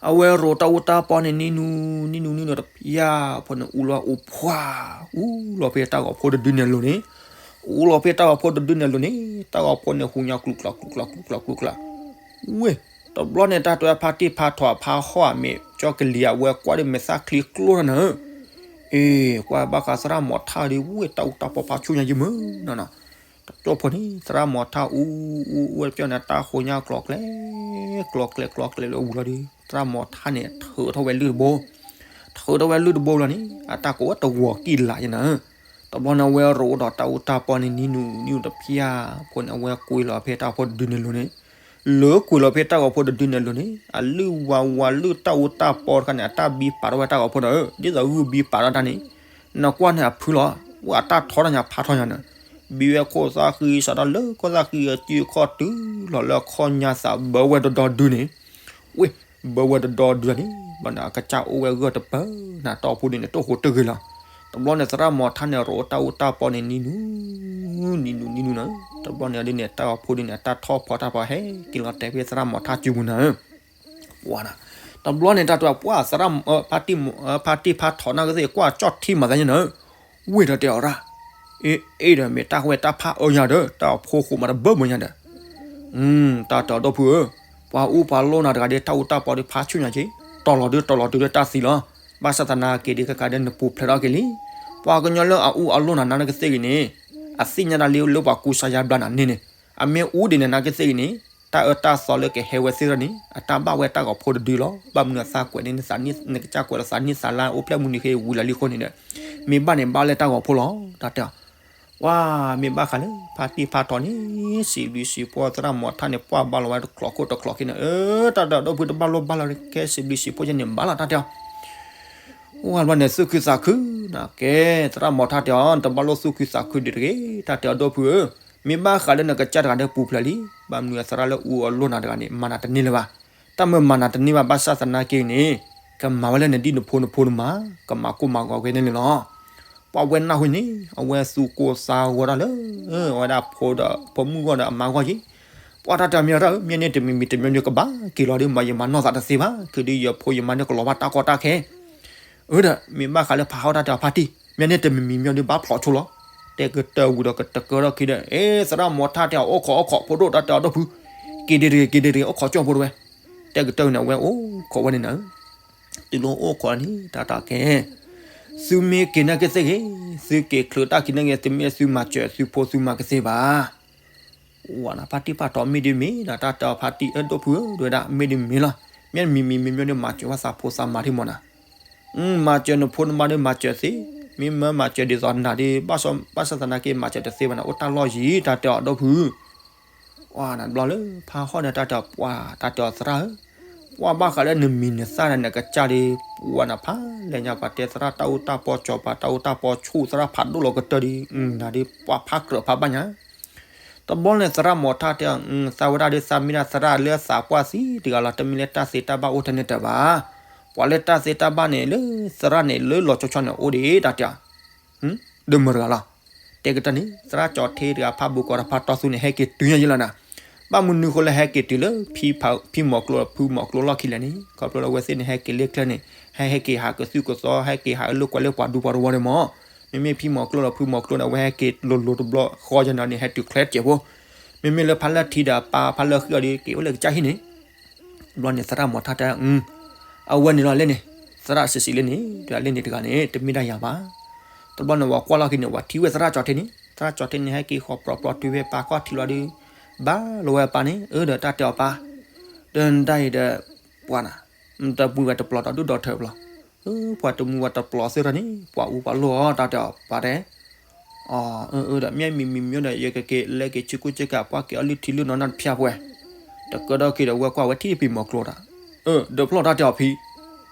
အဝဲရိးတၢ်အူတၢ်ပီန့ၣ် နံၤနူၤ နံၤနူၤ နံၤနူၤတဖၠၣ်ဖိန့ၣ် အူလီၤအူဖှါ, အူလီၤဖဲတၢ်ဂီၤဖိတဒုန့ၣ်အလိၤန့ၣ်, အူလီၤဖဲတၢ်ဂီၤဖိတဒုန့ၣ်အလိၤန့ၣ် တၢ်ဂီၤဖိန့ၣ် ဟူညါကျူကျါ ကျူကျါ ကျူကျါ ကျူကျါ, ဝ့ၢ် တဘျီန့ၣ် တၢ်တဲဖါတံၢ်ဖါထီၣ်ဖါဟီၣ်အမ့ၢ် ကၠီကလံၤအဝဲကွၢ်ဒီးမဲာ်သၣ်ချံကျိထီၣ်နၤဧၢ, အ့ ကွၢ်ဘၣ်ဃးသရၣ်မီၤထါဒီး ဝ့ၢ် တၢ်အူတၢ်ပီဖးဆူၣ်ညါယံၤမုၢ်နီၤနီၤ, တကၠီဖိန့ၣ် သရၣ်မီၤထါအူ အူ အူဝဲပျီန့ၣ် တၢ်ဃိညါကျိၤကျဲ ကျိၤကျဲ ကျိၤကျဲလၢအဝံၤလီၤဒီး သရၣ်မီၤထါန့ၣ် ထုးထီၣ်ဝဲလုၢ်တဘိ, ထုးထီၣ်ဝဲလုၢ်တဘိလီၤန့ၣ် အတၢ်ကိးဝဲတဝီၤကံၢ်လးယနၤ, တဘျီန့ၣ် အဝဲရိးဒီးတၢ်အူတၢ်ပီန့ၣ် နံၤနူၤ နံၤနူၤတဖၠၣ်ဖိန့ၣ် အဝဲကွံာ်လီၤဖဲတၢ်ဂီၤဖိတဒုန့ၣ်အလိၤန့ၣ်, လၢကွံာ်လီၤဖဲတၢ်ဂီၤဖိတဒုန့ၣ်အလိၤန့ၣ် အလုၢ်ဝါဝါလုၢ်တၢ်အူတၢ်ပီတခါန့ၣ် အတၢ်ဘံပာ်ထီၣ်ဝဲတၢ်ဂီၤဖိဒီး ဒ်သိးဂုၢ်ဘံပာ်ထီၣ်တၢ်န့ၣ်, နကွၢ်န့ၣ်အဖုလီၤ, ဝဲအတၢ်ထီတၢ်ညါဖးထီညါန့ၣ်, ဘံဝဲခိၣ်သၣ်ဃံ စးထီၣ်လၢခိၣ်သၣ်ဃံအစုခီၣ်တုၤလီၤလၢအခီၣ်ညါသး ဘၢဝဲတဒီဒုန့ၣ်, ဝ့ၢ် ဘၢဝဲတဒီဒုန့ၣ် ဘၣ်န့ၣ် အကစၢ်အိၣ်ဝဲဂၢၢ်တပၢၢ်နၤ တၢ်အိၣ်ဖှိၣ်ဒုန့ၣ် တအိၣ်ဃိတဂ့ၤလီၤ. တဘျီန့ၣ် သရၣ်မီၤထါန့ၣ် ရိးတၢ်အူတၢ်ပီန့ၣ် နံၤနူၤ နံၤနူၤ နံၤနူၤနၤ, တဘျီန့ၣ်ဒ်န့ၣ် တၢ်အိၣ်ဖှိၣ်ဒ်န့ၣ် အတၢ်ထီၣ်ဖီတၢ်ဖီဟဲက့ၤလီၤတဲာ်ဖဲသရၣ်မီၤထါစုပူၤနၤဧၢ ပှၤနၤ, တဘျီန့ၣ် တၢ်တဲပှၤသရၣ် ဖါတံၢ်ဖါထီၣ်နၢ်ကသ့ၣ် ကွၢ်ကၠီၣ်ထံမၤသးညါနၤဧၢ, ဝ့ၢ်ဒီးတဲအီၤရၣ်, အ့ အ့ဒီးမ့ၢ်တၢ်ဝဲတၢ်ဖးအၢညါဒီး တၢ်အိၣ်ဖှိၣ်ဃိမးတဘၢမၢညါဒီး, တၢ်တဲအီၤဒီပုၢ်ဧၢ, ပှၤအူပှၤလိၣ်နၤတဂၤဒီး တၢ်အူတၢ်ပီဒီးဖးဆူၣ်ညါက့ၤ, တီၤလီၤဒုတီၤလီၤတုၤလၢတၢ်သံလီၤ. ဘၣ်ဆၣ်သနာ်က့ဒီး ကကးဒီးနပူၤဖျဲးထီၣ်က့ၤလံ. ပှၤကညီလၢအအူအလိၣ်နၤနၢ်ကသ့ၣ်ဂ့ၤန့ၣ် အသ့ၣ်ညါတၢ်လၢလၢပှၤကူစါယါဘျါနၤန့ၣ်န့ၣ်, အမ့ၢ်အူဒ်န့ၣ်နၢ်ကသ့ၣ်ဂ့ၤန့ၣ် တၢ်အၢတၢ်သီလၢကဟဲဝဲသ့ၣ်ထီၣ်န့ၣ် အတၢ်ဘၣ်ဝဲတၢ်ဂီၤဖိတဒုလီၤ. ဘၣ်မနုၤအသးကွဲးန့ၣ် နကစၢ်ကွဲးလီၤသးနံၣ်သးလါအိၣ်ဖျဲၣ်မုၢ်နံၤဃ့ဝံၤလီၤလံအဃိန့ၣ်ဒီး, မ့ၢ်ဘၣ်န့ၣ်ဘၣ်လၢတၢ်ဂီၤဖိလီၤ. တၢ်တဲအီၤ ပှၤမ့ၢ်ဘၣ်ဃးလၢ ဖါတံၢ်ဖါထီၣ်န့ၣ် စံးဘျုးစံးဖှိၣ် သရၣ်မီၤထါန့ၣ် ပှၤဘၣ်လီၤဝဲတချီးခိၣ်တချီးခံန့ၣ်, အၢ တၢ်ဒီးဒီပုၢ်တဘၣ်လိၣ်ဘၣ်လီၤ ကဲစံးဘျုးစံးဖှိၣ်ယဲန့ၣ်ဘၣ်လီၤ တၢ်တဲအီၤ. အိၣ်ဘျီန့ၣ် သူၣ်ခုသးခုနၤကဲ, သရၣ်မီၤထါတဲအီၤ တဘၣ်လိၣ်သူၣ်ခုသးခုဒံးတဂ့ၤ, တၢ်တဲအီၤဒီပုၢ်ဧၢ, မ့ၢ်ဘၣ်ဃးလၢနကစၢ်တဂၤဒီးပူၤဖျဲးလံ, ဘၣ်မနုၤအသရၣ်လၢအူအလိၣ်နၤတဂၤန့ၣ် မၤနၤတန့ၢ်လၢၤဘၣ်. တၢ်မ့ၢ်မၤနၤတန့ၢ်ဘၣ် ဘၣ်ဆၣ်သနာ်က့န့ၣ် ကမၤဝဲလၢနဒ်နဖိနဖိနမၤ, ကမၤကိၢ်မၤဂီၤဂ့ၤန့ၣ်လီၤ. ပှၤဝဲနၢ်ဟူန့ၣ် အဝဲသူၣ်ကိၢ်သးဂီၤတၢ်လၢ အဝဲဒၣ်ဖိဒီးဖိမုၣ်ဂီၢ်ဒီးအမါဂီၢ်က့ၤ, ပှၤတၢ်တဲအီၤမ့ၢ်ရၣ်ဧၢ, မ့ၢ်န့ၣ်တမံၤမံၤတမံၤမံၤကဘၣ်က့ၤလီၤဒီး မၤယမၤနီၢ်သးတသ့ဘၣ်, ခဲဒုးယဖိယမါန့ၣ်ကလီၤဘၣ်တၢ်ကီတၢ်ခဲ အၢဒီး မ့ၢ်ဘၣ်ဃးလၢဖးဟီၣ်တၢ်တဲအီၤဖါတံၢ်, မ့ၢ်န့ၣ်တမံၤမံၤမ့ၢ်ဒုးဘၣ်ဖျိးဆိလီၤ. တဲကတၢၢ်ဝံၤဒီးကတကၢထီၣ်ခံဒီး အ့ သရၣ်မီၤထါတဲအီၤ အိၣ်ခိးအိၣ်ခိး ဖိဒိၣ်တၢ်တဲအီၤဒီပုၢ်, က့ၤဒ့တဂ့ၤ က့ၤဒ့တဂ့ၤ အိၣ်ခိးကၠီၣ်ဖိတဝဲ. တဲကတၢၢ်ဝံၤန့ၣ် အဝဲအိၣ်ခိးဝဲန့ၣ်နၤ, တုၤလၢအိၣ်ခိးန့ၣ် တၢ်တဲအီၤကဲ သုမ့ၢ်က့ၤနာ်က့ၤသ့ၣ်ဂ့ၤ, သုက့ၤချုးတၢ်ခံနာ်က့ၤ သုမ့ၢ်သုမၤစၢၤသုဖိသုမၤကသ့ဘၣ်. ဝဲနၤ ဖါတံၢ်ဖါထီၣ်မ့ၢ်ဒ်မ့ၢ်ဒီး တၢ်တဲအီၤဖါတံၢ်အဲၣ်ဒိၣ်ဖုဧၢ ဒဝဲဒၣ် မ့ၢ်ဒ်မ့ၢ်လီၤ. မ့ၢ်မံၤမံၤမံၤမ့ၢ်ဒ်မၤစၢၤဝဲသးဖိသးမါဒ်မ့ၢ်နၤ, မၤစၢၤနဖိနမါဒ်မၤစၢၤသ့, မ့ၢ်မၤစၢၤဒ်သိးနၤဒ် ဘၣ်ဆၣ်သနာ်က့ မၤစၢၤတသ့ဘၣ်နၤ အိၣ်တၢ်လီၢ်ယံၤ တၢ်တဲအီၤဒီပုၢ်. ဝဲနၤတဘျီလၢဖါဟီၣ်န့ၣ် တၢ်တဲအီၤပှၤ တၢ်တဲအီၤသရၣ်ဧၢ, ပှၤဘၣ်ဃးလၢနမံၤနသၣ်ဒီးနကစၢ်ဒီး ပှၤနၤဖးလဲၢ်ညါ ပှၤတဲသရၣ်တၢ်အူတၢ်ပီကၠီၤ ပှၤတၢ်အူတၢ်ပီဆူၣ် သရၣ်ဖးဒိၣ်လီၤကတၢၢ်ဒီး နၤဒီးပှၤဖးကြၢးဖးဘၣ်ညါ တဘျီန့ၣ် သရၣ်မီၤထါတဲအီၤ သးဝဲဒၣ်ဒီးသးမ့ၢ်ဒၣ်သရၣ်လၢသးပှၢ်သံတဂၤလီၤ တမ့ၢ်လၢတၢ်သ့တၢ်ဘၣ်အိၣ်ထဲန့ၣ်တၢ်ဘၣ်. ပှၤလၢတၢ်သ့တၢ်ဘၣ်န့ၣ် လၢသရၣ်န့ၣ် လၢလီၤဆီဆီန့ၣ်အိၣ်ဒံး တၢ်တဲအီၤ ဒီးမတၤတဂၤလီၤ. တဲကတၢၢ်န့ၣ် သရၣ်ကၠီၤထ့တဂၤ ဖးဘူးကီးဒီးဖးတီသူန့ၣ် ဟဲက့ၤတုၤညါယလီၤနၤ. ဘၣ်မနုၤဃိလၢဟဲက့ၤတုၤလၢ ဖံမီၤကျိဒီးဖုမီၤကျိလီၢ်ခံလဲၣ်န့ၣ် ခီဖျိလၢအဝဲသ့ၣ်န့ၣ် ဟဲက့ၤလၢကျဲန့ၣ် ဟဲဟဲက့ၤဟးကသုၣ်ကသီ ဟဲက့ၤဟးအလိာ်ကွဲလၢပှၤဒူပှၤတဝီန့ၣ်မး. မ့မ့ၢ်ဖံမီၤကျိဒီးဖုမီၤကျိန့ၣ် အဝဲဟဲက့ၤလိၤလိၤတဘျီဃီယဲန့ၣ် ဟဲတုၤချဲတစဲးဖိ မ့မ့ၢ်လၢဖးလၢထံဒီးပာ်ဖးလၢဃံအီၤဒီး က့ၤအိၣ်လၢကစၢ်ဟံၣ်န့ၣ် တဘျီန့ၣ် သရၣ်မီၤထါတဲ အဝဲန့ၣ်လီၤလဲၣ်န့ၣ် သရၣ်စံးစံးလၢန့ၣ် တဂၤလၢန့ၣ်တဂၤန့ၣ် တမ့ၢ်ဒၣ်ယၤဘၣ်. တဘျီန့ၣ် ဝဲကွၢ်လီၢ်ခံန့ၣ် ဝဲထံၣ်ဝဲသရၣ်ကၠီၤထ့န့ၣ် သရၣ်ကၠီၤထ့န့ၣ် ဟဲက့ၤဃီၤပြီပြီတုၤဖဲပာ်ခီၣ်ထံးလီၤဒီး ဘၣ်လီၤဝဲအပၢ်န့ၣ် အၢဒီးတၢ်တဲအီၤပၢ် ဒီးနတၢ်အံၤဒီး ပှၤနၤ တမူဝဲတပျီၤဒီးဒုၣ်ဒီးထၢၣ်ဘျီ ပှၤတမူဝဲတပျီၤသ့ၣ်ထီၣ်န့ၣ် ပှၤအူပှၤလိၣ်အီၤ တၢ်တဲအီၤပၢ်တဲ အၢ အၢ ဒီးမ့ၢ်မံၤမံၤမံၤဒီး ယကက့ၤလဲၤက့ၤဆူၣ်ကိၣ်စ့ကၤ ပှၤက့ၤအီလုၢ်ထံလုၢ်နီၤနၢ်တဖၠၣ်ပှဲၤ တကၢဒီးက့ၤဒီး ဝဲကွၢ်ဝဲထံၣ်ဖံမီၤကျိတၢ် အၢ ဒီးဖျီၣ်တၢ်တဲအီၤဖံ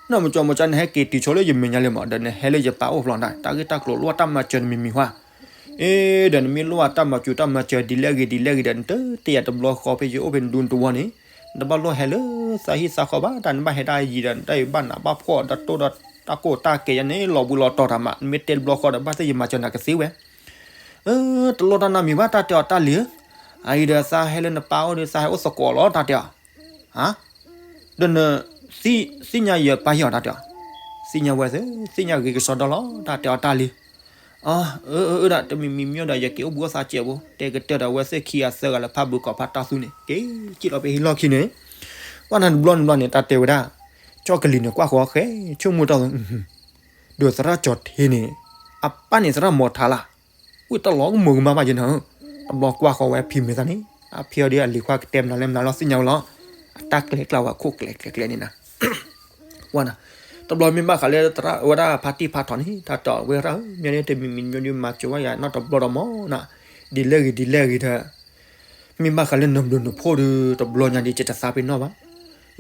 နီၢ်မကၠီမကၠီ နဟဲက့ၤတုၤဆိလၢယမဲာ်ညါလံမး ဒီးနဟဲလၢယပၢ်အိၣ်ဖျီၣ်တၢ် တၢ်ဂ့ၢ်တၢ်ကျိၤလိၣ်တၢ်မၤစၢၤနမံၤမံၤဟါ အ့ ဒီးနမ့ၢ်လိၣ်ဘၣ်တၢ်မၤစၢၤတၢ်မၤစၢၤဒ်လဲၣ်ဂ့ၤဒ်လဲၣ်ဂ့ၤဒီး နတတဲယၤတဘျီဃီဖဲယအိၣ်ဖဲနဒူနတဝီန့ၣ် နတဘၣ်လိၣ်ဟဲလၢသးဟံၣ်သးဃီဘၣ် တၢ်နဘၣ်ဟဲဒၣ်ယံၤဒီး နတၢ်အံၤဘၣ်နးဘၣ်ဖှီၣ်ဒီးတိၢ်ဒီးတၢ်ကိၢ်တၢ်ကဲယၤန့ၣ် လီၤဘှံးလီၤတီၤတၢ်မး နမ့ၢ်တဲတဘျီဃီဒီး ဘၣ်သ့ၣ်ယမၤစၢၤနၤကသ့ဝဲ တလိၣ်တၢ်နီတမံၤဘၣ် တၢ်တဲအီၤတၢ်လံၤဧၢ, အအံၤဒီးသးဟဲလၢနပၢ်အိၣ်ဒီး သးဟဲအိၣ်သကိးလီၤ တၢ်တဲအီၤ, ဒီးန သ့ၣ်ညါယပၢ်ယီၤ တၢ်တဲအီၤ, သ့ၣ်ညါဝဲသ့ၣ် သ့ၣ်ညါဂ့ၤကစီဒီလီၤ တၢ်တဲအီၤတၢ်လံၤ, အၢ အၢ ဒီးတမံၤမံၤမ့ၢ်ဒီး ယက့ၤအိၣ်ဘှံးအိၣ်သါစဲးဖိ တဲကတၢၢ်ဒီး အဝဲသ့ၣ်ခံဂၤသၢဂၤလၢဖးဘူးကီးဖးတီသူန့ၣ် က့ၤစံၣ်လီၤဖဲဟံၣ်လီၢ်ခံန့ၣ်, ပှၢ်နၤတဘျီနဘျီန့ၣ် တၢ်တဲဝဲဒၣ်, ကၠီၣ်ကလံၤန့ၣ် ကွၢ်ဃီၤဃဲ ဆိကမိၣ်တၢ် ဒီးသရၣ်ကၠီၤထ့န့ၣ် အပၢ်န့ၣ်သရၣ်မီၤထါလၢ်, ဝံၣ်တၢ်လီၤကမီၤကမၣ်ဘၣ်ယဲနၤ, တဘျီကွၢ်ဃီၤဝဲဖံမဲာ်သၣ်န့ၣ် အဖံအီၤဒီးအလံၤခွါကတဲမနုၤလဲၣ်မနုၤလီၤ သ့ၣ်ညါဝဲလီၤ, အတၢ်ကျဲၤကျါဝဲခိၣ်ကျဲၤကျဲၤကျဲၤန့ၣ်နၤ, ဝဲနၤ, တဘျီမ့ၢ်ဘၣ်ဃးလၢသရၣ်ဝဲဒၣ်ဖါတံၢ်ဖါထီၣ်န့ၣ် တၢ်တဲအီၤဝဲရၣ်ဧၢ မ့ၢ်န့ၣ်တမံၤမံၤမ့ၢ်ဒုးမၤစၢၤဝဲယၤနီတဘျီဒီးမးနၤ, ဒ်လဲၣ်ဂ့ၤဒ်လဲၣ်ဂ့ၤဒီး မ့ၢ်ဘၣ်ဃးလၢနဘျုးနဖှိၣ်ဒီး တဘျီညါဒီး ယတသးပ့ၤနီၣ်ဘၣ်,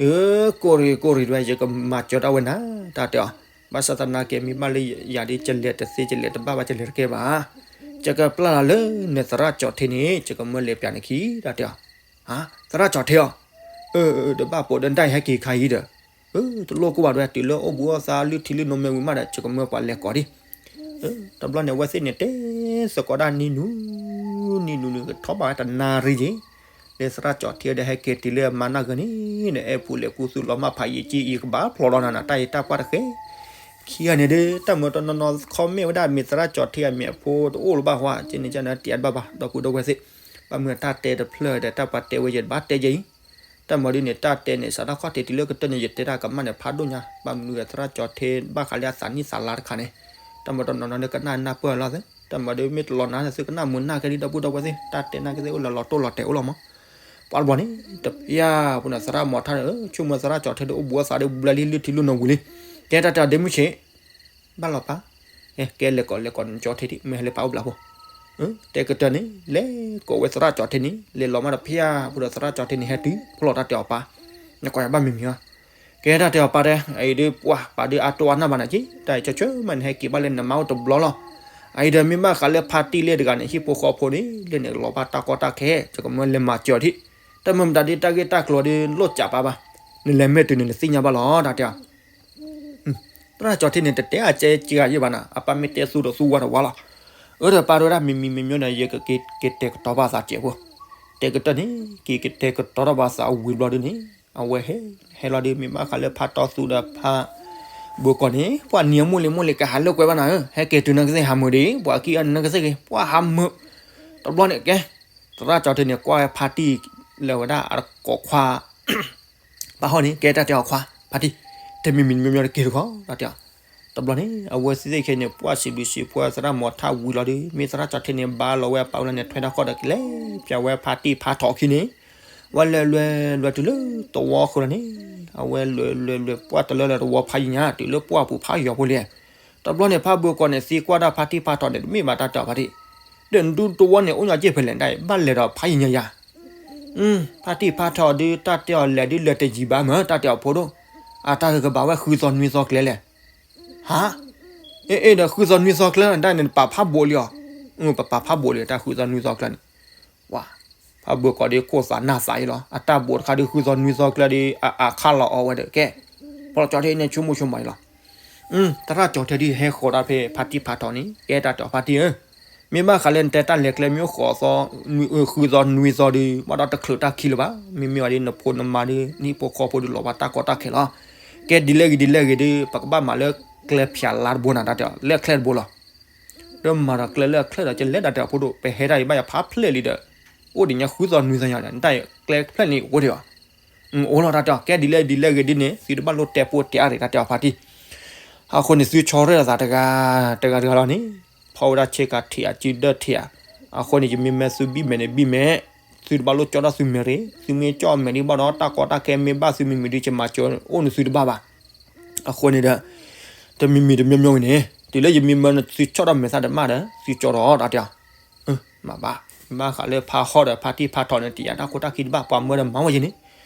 အၢ ကိၢ်ရံၤကိၢ်ရံၤဒဝဲ ယကမၤစၢၤဒၣ်ဝဲနၤ တၢ်တဲအီၤ, ဘၣ်ဆၣ်သနာ်က့ မ့ၢ်ဘၣ်လၢယၤဒီး ယလဲၤတသ့ ယလဲၤတဘၣ်ဘၣ် ယလဲၤတကဲဘၣ်, ယကပျၢ်လီၤလၢနသရၣ်ကၠီၤထ့န့ၣ် ယကမၢလဲၤပျးနခံ တၢ်တဲအီၤ, သရၣ်ကၠီၤထ့အီၤ, အၢ ဒီးဘၣ်ပိာ်ဒီးနတၢ်အံၤဟဲက့ၤခါအံၤဒီး, တလိၣ်ကိၢ်ဘၣ်ဒဝဲ တုၤလၢအိၣ်ဘှံးအိၣ်သါလုၢ်ထံလုၢ်နိမဲဝံၤမးဒီး ယကမၢပှၤလဲၤကိးဒံး တဘျီန့ၣ် အဝဲသ့ၣ်န့ၣ် တဲသကိးဒၣ်နံၤနုၤ, နံၤနုၤန့ၣ် ကထီၣ်ဘၣ်ဝဲတနၣ်ရံၣ်က့ၤ, လၢသရၣ်ကၠီၤထ့ဒီးဟဲက့ၤတုၤလၢအမါနၢ်ဂၤန့ၣ် နအဲၣ်ပူၤလဲၤကူသူၣ်လီၤမၢ်ဖးယံာ်ကံအံၤကဘၣ်ဖျိးလီၤနၤနၤ တၢ်အံၤတၢ်ပှၢ်တဃဲ, ခံဂၤန့ၣ်ဒီး တၢ်မၢတနီၤနီၤ comment ဝဲဒၣ်မ့ၢ်သရၣ်ကၠီၤထ့အမ့ၢ်အဖိတအိၣ်လၢၤဘၣ်ဟါ ကန့ၣ်ကန့ၣ် တအဲၣ်ဒိးဘၣ်ဘၣ် ဒီပုၢ်ဒီဝဲၢ်သ့ၣ်, ဘၣ်မနုၤတၢ်တဲတဖျၢၣ်ဒီး တၢ်ပှၤတဲဝဲယတဘၣ်တဲယဲအံၤ တၢ်မၤဒ်န့ၣ် တၢ်တဲန့ၣ် စးထီၣ်ခီၣ်ထံးတုၤလၢကတၢၢ်န့ၣ် ယတဲတၢ်ကမၣ်န့ၣ် ဖးဒိၣ်ညါ ဘၣ်မနုၤသရၣ်ကၠီၤထ့ဘၣ်ဃးလၢအသးနံၣ်သးလါတခါန့ၣ်, တၢ်မၤတနီၤနီၤန့ၣ် ကနၣ်နၢ်ပၢၢ်လီၤသ့, တၢ်မၤဒ်မ့ၢ်တလီၤနၤန့ၣ် သုကနၣ်မုာ်နၢ်ကဲလံ ဒီပုၢ်ဒီဝဲၢ်သ့ၣ် တၢ်တဲနၢ်ကဲသ့ၣ်အိၣ်လၢလီၤတိၢ်လီၤတဲာ်အိၣ်လီၤမး, ပှၤတဘျီန့ၣ် တပျၢ်ပူၤန့ၣ် သရၣ်မီၤထါန့ၣ် ဆိကမိၣ်သရၣ်ကၠီၤထ့ဒီးအိၣ်ဘှံးအိၣ်သါဒီးဘျၢလံလုၢ်ထံလုၢ်နိဝံၤလံ, ကဲတၢ်တဲအီၤဒ့မုၢ်ဆ့ၣ် ဘၣ်လီၤပၢ်, ကဲလဲၤကိးလဲၤကိးနကၠီၤထ့ဒံး မ့ၢ်ဟဲလၢပၢ်အိၣ်ဘျးဖိ, တဲကတၢၢ်န့ၣ် လဲၤကိးဝဲသရၣ်ကၠီၤထ့န့ၣ် လဲၤလီၤမးဒီးဖျၢၣ်ပူၤဒီးသရၣ်ကၠီၤထ့န့ၣ် ဟဲတုၤဖျိးတၢ်တဲအီၤပၢ်, နကွၢ်ယၤဘၣ်မံၤမံၤဧါ, ကဲတၢ်တဲအီၤပၢ်တဲ အအံၤဒ်ပှၢ်ပာ်ဒ်အါတိၢ်အါနၢ်ဘၣ်နၤက့ တၢ်အံၤဆၢဆၢမးန့ၣ် ဟဲက့ၤဘၣ်လၢနမါအိၣ်တဘျီလီၤ, အအံၤဒီးမ့ၢ်ဘၣ်ဃးလၢဖါတံၢ်လၢတဂၤန့ၣ် ဟံၣ်ဖိဃီဖိန့ၣ် လၢန့ၣ်လီၤဘၣ်တၢ်ကီတၢ်ခဲ ယကမၢလဲၤမၤစၢၤအီၤထံး, တၢ်မၤမတၤဒ်တၢ်ဂ့ၢ်တၢ်ကျိၤဒ်လိၣ်စးပၢ်ဘၣ်, နလဲၤမ့ၢ်တုၤန့ၣ် နသ့ၣ်ညါဘၣ်လီၤ တၢ်တဲအီၤ သရၣ်ကၠီၤထ့န့ၣ် တတဲအကဲက့ဂၤယဲဘၣ်နၤ အပၢ်မ့ၢ်တဲသူဒီးသူဝါတဝါလီၤ, အၢ ဒီးပၢ်တဲဝဲဒၣ်မံၤမံၤမံၤမံၤန့ၣ် ယကက့ၤကတဲာ်ကတီၤဘၣ်သးစဲးဖိ, တဲကတၢၢ်န့ၣ် က့ၤကတဲာ်ကတီၤထီၣ်ဘၣ်သးဝံၤဘျီဒ်န့ၣ် အဝဲဟဲ ဟဲလီၤဒ်မ့ၢ်ဘၣ်ဃးလၢဖါတီသူဒီးဖါ ဘိကီၢ်န့ၣ် ပှၤနံၤအမိၢ်လံၤမိၢ်လံၤ ကဟးလၢကွဲဘၣ်နၤဧၢ, ဟဲက့ၤတုၤနကသ့ၣ်ဟးမုာ်ဒံး, ပှၤကံအနကသ့ၣ်ဂ့ၤ ပှၤဟးမုာ်, တဘျီန့ၣ်ကဲ, သရၣ်ကၠီထံန့ၣ် ကွၢ်ဝဲဖါတံၢ်လၢဝဲဒၣ်အကိးခွါ ပာ်ဟီၣ်န့ၣ် ကဲတၢ်တဲအီၤခွါ ဖါတံၢ်, တမံၤမံၤတမံၤမံၤတက့ၢ်တခီ တၢ်တဲအီၤ, တဘျီန့ၣ် အဝဲသ့ၣ်ခဲန့ၣ် ပှၢ်စံးဘျုးစံးဖှိၣ်သရၣ်မီၤထၣ်ဝံၤလီၤဒီး မ့ၢ်သရၣ်ကၠီထံန့ၣ် ဘါလီၤဝဲအပာ်ဝဲလီၤန့ၣ် ထွဲတၢ်ဃီဒီးကလဲၤ ပၠးဝဲဖါတံၢ်ဖါထီၣ်ခံန့ၣ်, ဝဲလဲၤလဲၤလဲၤတုၤလၢတဝီဃုာ်လီၤန့ၣ်, အဝဲလဲၤလဲၤလဲၤ ပှၢ်တလၢလၢတဝီဖးယံၤညါ တုၤလၢပှၢ်ပူၤဖးယီၤဖိလံ, တဘျီန့ၣ် ဖါဘိကီၢ်န့ၣ် သံကွၢ်ဒၣ်ဖါတံၢ်ဖါထီၣ်န့ၣ် တမ့ၢ်ဘၣ်တၢ်တဲအီၤဖါတံၢ်, ဒီးနဒူတဝီန့ၣ် အိၣ်ညီက့ၢ်ဖဲလဲၣ်ဒၣ်အံၤ ဘၣ်လဲၤဒီးဖးယံၤညါယၤ ဖါတံၢ်ဖါထီၣ်ဒုး တၢ်တဲအီၤလဲၤဒုးလဲၤတယံၤဘၣ်မ့ၢ် တၢ်တဲအီၤဖိဒိၣ်, အတၢ်ကဘၣ်ဝဲဃုသီနွံသီကျဲလဲၣ်, ဟါ, အ့ၣ်အ့ၣ်ဒီးဃုသီနွံသီကျဲလီၤ ဒၣ်န့ၣ်နပာ်ဖးဘိးလံအီၤ, ပပာ်ဖးဘိးလံတၢ်ဃုသီနွံသီကျဲန့ၣ်, ဝါ, ဖါဘိကီၢ်ဒုးခိၣ်သးနၢ်သးအံၤလီၤ အတၢ်ဘိးတခါဒုးဃုသီနွံသီကျဲဒုး အအါခါလီၤအီၤဝဲဒီးကဲ, ဖီလီၤကၠီထံန့ၣ်ဆိကမိၣ်ဆိကမးအံၤလီၤ သရၣ်ကၠီထံဒုးဟဲဃီၤတၢ်ဖဲဖါတံၢ်ဖါထီၣ်န့ၣ် ကဲတၢ်တဲအီၤဖါတံၢ်ဧၢ, မ့ၢ်ဘၣ်ဃးလၢနတဲတၢ်လဲၤကျဲမ့ၢ်အိၣ်ဃိးသီ, ဃုသီနွံသီဒုး ဘၣ်ဒီးတချုးတၢ်ခံလၢၤဘၣ်, မ့မ့ၢ်ဝဲဒ်နဖိနမါဒုး နဟံၣ်ဖိဃီဖိဒုးလီၤဘၣ်တၢ်ကီတၢ်ခဲလီၤ, ကဲဒ်လဲၣ်ဂ့ၤဒ်လဲၣ်ဂ့ၤဒုး ပကဘၣ်မၤလၢကျဲဖၠးလါတဘိနၤ တၢ်တဲအီၤ လၢအချဲတဘိလီၤ, ဒီးမၤဒီးကျဲလၢအချဲဒီးကလဲၤတၢ်တဲအီၤဖိဒိၣ် ပဟဲတၢ်အံၤဘၣ်ယၤဖးဖျဲၣ်လံဒီး, အိၣ်ဒံးညါဃုသီနွံသီညါဒီး နတၢ်ကျဲဖျဲၣ်န့ၣ်အိၣ်ဒံးဘၣ် အိၣ်လီၤတၢ်တဲအီၤ ကဲဒ်လဲၣ်ဒ်လဲၣ်ဂ့ၤဒ်န့ၣ် သုတဘၣ်လိၣ်တဲပိၢ်တဲအါရံၣ် တၢ်တဲအီၤဖါတံၢ်, အဃိန့ၣ် သုဆီရဲၣ်လီၤသးတဂၤ, တဂၤတဂၤလီၤန့ၣ်, ဖီဝဲဒၣ်ဆ့ကၤထံးအစုဒၢထံးဧါ, အဃိန့ၣ် ယမ့ၢ်မဲသုဘံၣ်မဲာ်န့ၣ်ဘံၣ်မဲာ်, သုတဘၣ်လိၣ်ကၠီၣ်ထီၣ်သုမဲာ်ရံၣ်, သုမ့ၢ်ကၠီၣ်မဲာ်ဒံးဘၣ်ဒီး တၢ်ကီတၢ်ခဲမ့ၢ်ဘၣ်သုမံၤမံၤဒုး ကမၤစၢၤအိၣ်န့ၣ်သုတဘၣ်ဘၣ်, အဃိန့ၣ်ဒီး တမံၤမံၤတမံၤမံၤဝဲန့ၣ် တုၤလၢယမ့ၢ်မၢသုကၠီၣ်ထီၣ်မဲာ်သၣ်တမၣ်ဒီး သုကၠီၣ်ထီၣ်တၢ်တဲအီၤ မ့ၢ်ဘၣ်, မ့ၢ်ဘၣ်ဃးလၢဖါဟီၣ်ဒီးဖါတံၢ်ဖါထီၣ်န့ၣ် တယာ်တၢ်ခိၣ်တၢ်ခံတဘၣ် ပှၤမၢဒီးမၤဝဲယဲန့ၣ်,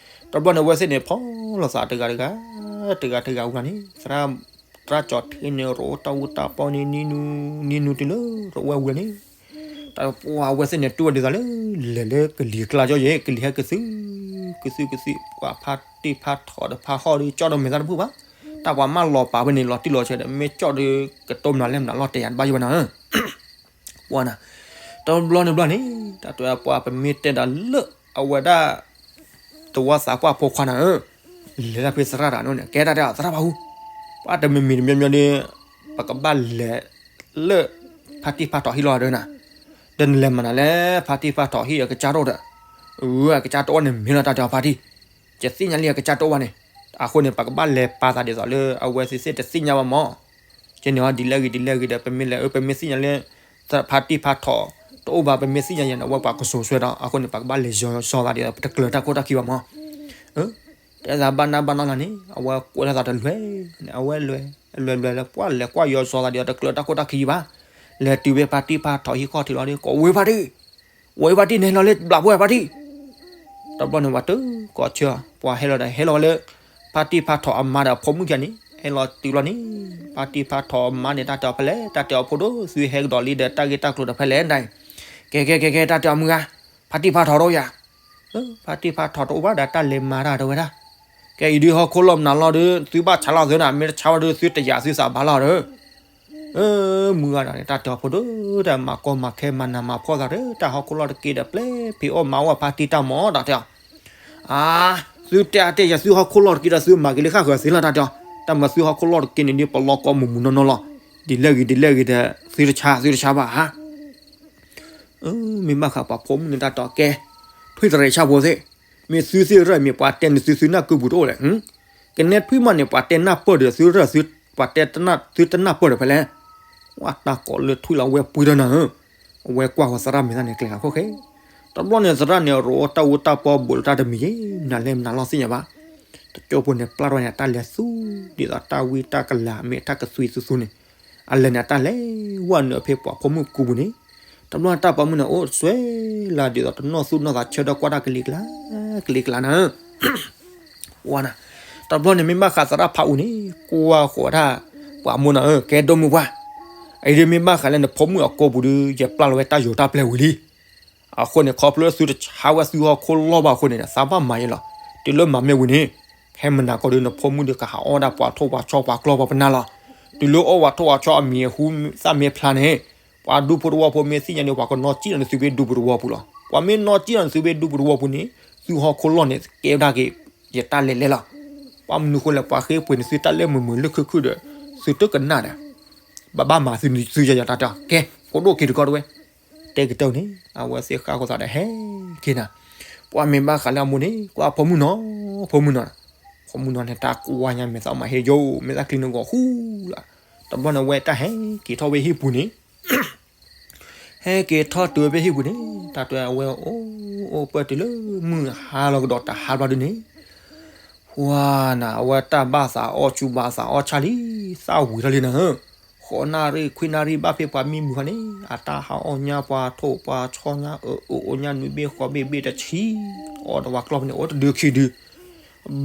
တဘျီန့ၣ် အဝဲသ့ၣ်န့ၣ် ဖီလီၤသးတဂၤတဂၤ, တဂၤတဂၤဝံၤလီၤန့ၣ်, သရၣ်ကၠီထံန့ၣ် ရိၣ်တၢ်အူတၢ်ပီန့ၣ် နံၤနူၤ, နံၤနူၤတုၤလၢရိၣ်ဝဲဝံၤလီၤန့ၣ်, တၢ်ပှၤအဝဲသ့ၣ်န့ၣ် တူၢ်ဝဲဒ်သိးလၢ လဲၤလၢကလံၤကျါကၠီယဲ ကလံၤဟဲကသု, ကသုကသု ပှၤဖါတံၢ်ဖါထီၣ်ဒီးဖါဟီၣ်ဒီး ကၠီၣ်ဒီးမဲာ်သၣ်တဖုဘၣ်, တၢ်ပှၤမၢလီၤပာ်ဝဲန့ၣ် လီၤတံၢ်လီၤဆဲးဒီး မ့ၢ်ကၠီၣ်ဒီး ကတိၤမနုၤလဲၣ်မနုၤလီၤတဲာ်ယၤတဘၣ်ယိၣ်ဝဲနၤဧၢ ပှၤနၤ, တဘျီန့ၣ်ဘျီန့ၣ် တၢ်တဲပှၤပမ့ၢ်တဲဒၣ်လၢ အဝဲဒၣ် တဝီသးပှၢ်ဖိခွါနၤဧၢ, လဲၤတၢ်ဖဲသရၣ်တဂၤန့ၣ် ကဲတၢ်တဲသရၣ်ဖးဟူ, ပှၤတမံၤမံၤတမံၤမံၤဒီး ပကဘၣ်လဲၤလၢ ဖါတံၢ်ဖါထီၣ်ဟံၣ်လီၤဒီးနၤ, ဒီးနလဲၤမၤနၤလဲၣ် ဖါတံၢ်ဖါထီၣ်ဟံၣ်အကစၢ်တအိၣ်ဒီး, အၢ အကစၢ်တအိၣ်န့ၣ်မ့ၢ်လီၤတၢ်တဲအီၤဖါတံၢ်, ယသ့ၣ်ညါလံအကစၢ်တအိၣ်ဘၣ်န့ၣ်, အဃိန့ၣ် ပကဘၣ်လဲၤပာ်သးဒ်သိးလၢအဝဲသ့ၣ်သ့ၣ်တသ့ၣ်ညါဘၣ်မး ကဲန့ၣ်ဟီ ဒ်လဲၣ်ဂ့ၤဒ်လဲၣ်ဂ့ၤဒီး ပမ့ၢ်လဲၤအၢ ပမ့ၢ်သ့ၣ်ညါလၢ ဖါတံၢ်ဖါထီၣ်တအိၣ်ဘၣ် ပမ့ၢ်သ့ၣ်ညါယဲန့ၣ် အဝဲပှၤကစိၤဆွဲဒီး အဃိန့ၣ် ပကဘၣ်လဲၤယီၤစီၤသးဒ်သိး ပတကျၢၤတၢ်ခိၣ်တၢ်ခံဘၣ်မး, တဲသးဘၣ်နၢ်ဘၣ်နီၢ်လီၤန့ၣ် အဝဲကိးလၢသးတလွဲၢ်န့ၣ် အဝဲလွဲၢ် လွဲၢ်လွဲၢ်လၢပှၢ်လဲၤကွၢ်ယီၤစီၤသးဒ်သိး တကျၢၤတၢ်ခိၣ်တၢ်ခံဘၣ်, လဲၤတုၤဖဲဖါတံၢ်ဖါထီၣ်ဟံၣ်ခီၣ်ထံးလီၤဒီး ကိးဝဲဖါတံၢ် ဝဲဖါတံၢ်န့ၣ်လီၤလၢဘျးဖိဖါတံၢ် တဘျီန့ၣ် ပှၤတကိးဆၢ ပှၤဟဲလီၤဒီး ဟဲလီၤလၢ ဖါတံၢ်ဖါထီၣ်အမါဒီးအဖိမုၣ်ခံဂၤန့ၣ် ဟဲလီၤတုၤလီၤန့ၣ် ဖါတံၢ်ဖါထီၣ်အမါန့ၣ် တၢ်တဲအီၤဖဲလဲၣ် တၢ်တဲအီၤဖိဒိၣ် သုဟဲကဒီးလံဒီးတၢ်ဂ့ၢ်တၢ်ကျိၤဒီးဖဲလဲၣ်ဒၣ်အံၤ, ကဲကဲကဲကဲ တၢ်တဲအီၤမုၢ်ဂၤ ဖါတံၢ်ဖါထီၣ်တအိၣ်ယၤ ဖါတံၢ်ဖါထီၣ်တအိၣ်ဘၣ်ဒီးတၢ်လဲၤမၤတၢ်တဝဲဒၣ်, ကဲအံၤဒုးဟီၣ်ခိၣ်လီၢ်မနုၤလီၤဒီး သုဘၣ်ဆါလီၤသုနၤ မ့ၢ်တဆါဝဲဒီးသုတယာ်သုသးဘၣ်လီၤဒီး မုၢ်ဂၤဒီး တၢ်တဲအီၤဖိဒိၣ် တၢ်မၤကီမၤခဲမၤနးမၤဖှီၣ်သးဒီး တၢ်ဟီၣ်ခိၣ်လီၢ်တက့ဒီး ပျဲဖံးအီၣ်မၤအီၣ်ဖါတံၢ်တၢ်မီၢ် တၢ်တဲအီၤ, အါ, သုတဲအါတဲယၤ သုဟီၣ်ခိၣ်လီၢ်တက့ဒီး သုမၤက့ၤလၢဃၣ်ဃၢၤသ့လီၤ တၢ်တဲအီၤ, တၢ်မၤသုဟီၣ်ခိၣ်လီၢ်တက့န့ၣ်ဒ် ပလီၢ်ကီမုၢ်မုၢ်နီၢ်နီၢ်လီၤ, ဒ်လဲၣ်ဂ့ၤဒ်လဲၣ်ဂ့ၤဒီး သုတဆါ သုတဆါဘၣ်ဧါ မ့ၢ်ဘၣ်ဃးပှၤဖိမုၣ်န့ၣ်တၢ်တဲအီၤကဲ, ထွံၣ်သရံးဆၣ်ဖိသ့ၣ်, မ့ၢ်သုသ့ၣ်ရၢၣ်မ့ၢ်ပှၤတဲန့ၢ်သု သုနၢ်ကုပူၤတအိၣ်လဲၣ်, ကနဲထွံၣ်မးန့ၣ် ပှၤတဲနၢ်ပၢၢ်ဒီးသုရၢၣ် ပှၤတဲတနၢ် သုတနၢ်ပၢၢ်ဒီးဖဲလဲၣ်, ဝဲတၢ်ကိးလၢထွံၣ်လီၤဝဲပှ့ၤဒီးနၤဧၢ, အဝဲကွၢ်ဃီၤသရၣ်မဲာ်သၣ်န့ၣ် ကျဲၤဃာ်ခိၣ်ဃဲ, တဘျီန့ၣ်သရၣ်န့ၣ် ရိတၢ်အူတၢ်ပီဘူးလၢတၢ်တမံၤယဲၢ် မနုၤလဲၣ်မနုၤလီၤသ့ၣ်ညါဘၣ်, တကၠိဖိန့ၣ် ပျၢ်ထီၣ်န့ၣ် တၢ်လဲၤသူ ဒ်သိးတၢ်ဝံတၢ်ကလၤ မ့ၢ်တၢ်ကသွံသူသူန့ၣ်, အလဲၤန့ၣ် တၢ်လဲၤဝဲနုာ်ဖဲပှၤဖိမုၣ်ကူပူၤန့ၣ်, တဘျီန့ၣ်တၢ်ပိာ်မုၣ်န့ၣ် အိၣ်စွဲလၢဒ်သိးတနီၢ်သူၣ်နီၢ်သးဆၢဒီးကွၢ်တၢ်ကလံၤကျါ ကလံၤကျါနၤ ဝါနၤ, တဘျီန့ၣ်မ့ၢ်ဘၣ်ဃးသရၣ်ဖးအူန့ၣ် ကွၢ်ဃီၤဝဲဒၣ် ပှၤမိၢ်နၤဧၢ ကဲဒိၣ်မုၢ်ပှၢ်, အအံၤဒ်မ့ၢ်ဘၣ်ဃးလၢနဖိမုၣ်အကိာ်ပူၤဒီး ယပျၢ်လီၤဝဲတၢ်ယိၤတၢ်ပျဲဝံၤလံ, အဃိန့ၣ် ခီဖျိသုတဆါဝဲသုဟီၣ်ခိၣ်လီၢ်ဘၣ်အဃိန့ၣ် သးဘၣ်မၤယဲလီၤ, တုၤလၢမၤမ့ၢ်ဝံၤန့ၣ် ဟဲမနၤကီၢ်ဒီးနဖိမုၣ်ဒီးကဟးအီၣ်ဒၣ်ပှၤထိၣ်ပှၤဆီပှၤကျီပှၤပနၢ်လီၤ, တုၤလၢအီၣ်ပှၤထိၣ်ပှၤဆီအမံၤအဟူသၣ်မ့ၢ်ဖျါန့ၣ်, ပှၤဒူဖိတဝီဖိမ့ၢ်သ့ၣ်ညါန့ၣ် ပှၤကနီၣ်စံၣ်လီၤန့ၣ်သုဝ့ၢ်ဒူပူၤတဝီပူၤလီၤ, ပှၤမ့ၢ်နီၣ်စံၣ်လီၤန့ၣ်သုဝ့ၢ်ဒူပူၤတဝီပူၤန့ၣ် သုဟီၣ်ခိၣ်လီၢ်န့ၣ် ကဲဝဲဒၣ်က့ၤ ယတၢ်လဲၤလဲလီၤ ဘၣ်မနုၤဃိလဲၣ် ပှၤဃ့ပှ့ၤန့ၢ်သုတၢ်လၢမုာ်မုာ်လၢခုၣ်ခုၣ်ဒီး သုတကနၣ်ဒီး ဘၣ်ဘၣ်မၤသုန့ၣ်သုယၤယၤတၢ်တဲ ကဲ ဖိဒိၣ်က့ၤတကီတဝဲ တဲကတၢၢ်န့ၣ် အဝဲသ့ၣ်ဃၣ်ဃိသးဒီးဟဲက့ၤနၤ, ပှၤမ့ၢ်ဘၣ်ဃးလၢအမိၢ်န့ၣ် ကွၢ်ဖိမုၣ်နီၤ ဖိမုၣ်နီၤ, ဖိမုၣ်နီၤန့ၣ် တၢ်ကွၢ်ညါမဲာ်သၣ်မၤဟ့ယိ မဲာ်သၣ်ချံန့ၣ်ဂီၤဃူလီၤ, တဘျီန့ၣ်ဝဲတၢ်ဟဲက့ၤထီၣ်ဝဲဟံၣ်ပူၤန့ၣ် ဟဲက့ၤထီၣ်တုၤဝဲဖဲဟံၣ်ပူၤန့ၣ် တၢ်တဲအဝဲအိၣ်အိၣ်ပၢၢ်တုၤလၢမုၢ်ဟါလီၤကဒီးတဟါဘျီဒုန့ၣ် ပှၤနၤ အဝဲတၢ်ဘၣ်သးအီၣ်ဆူၣ်ဘၣ်သးအီၣ်ဆၣ်လံ, သၣ်ဝံၤထီၣ်လံနၤဧၢ, ဃိးနၣ်ရံၣ်ခွံနၣ်ရံၣ်ဘၣ်ဖဲပှၤမံမုာ်ဃီန့ၣ် အတၢ်ဟးအီၣ်ညါပှၤထိၣ်ပှၤဆီညါအၢအိၣ်အိၣ်ညါနွံဘ့ၣ်ဃိးဘ့ၣ်ဘ့ၣ်တဆံ, အီၣ်ဒီးပှၤကျီၢ်ဖဲန့ၣ် အိၣ်တဒုခံဒု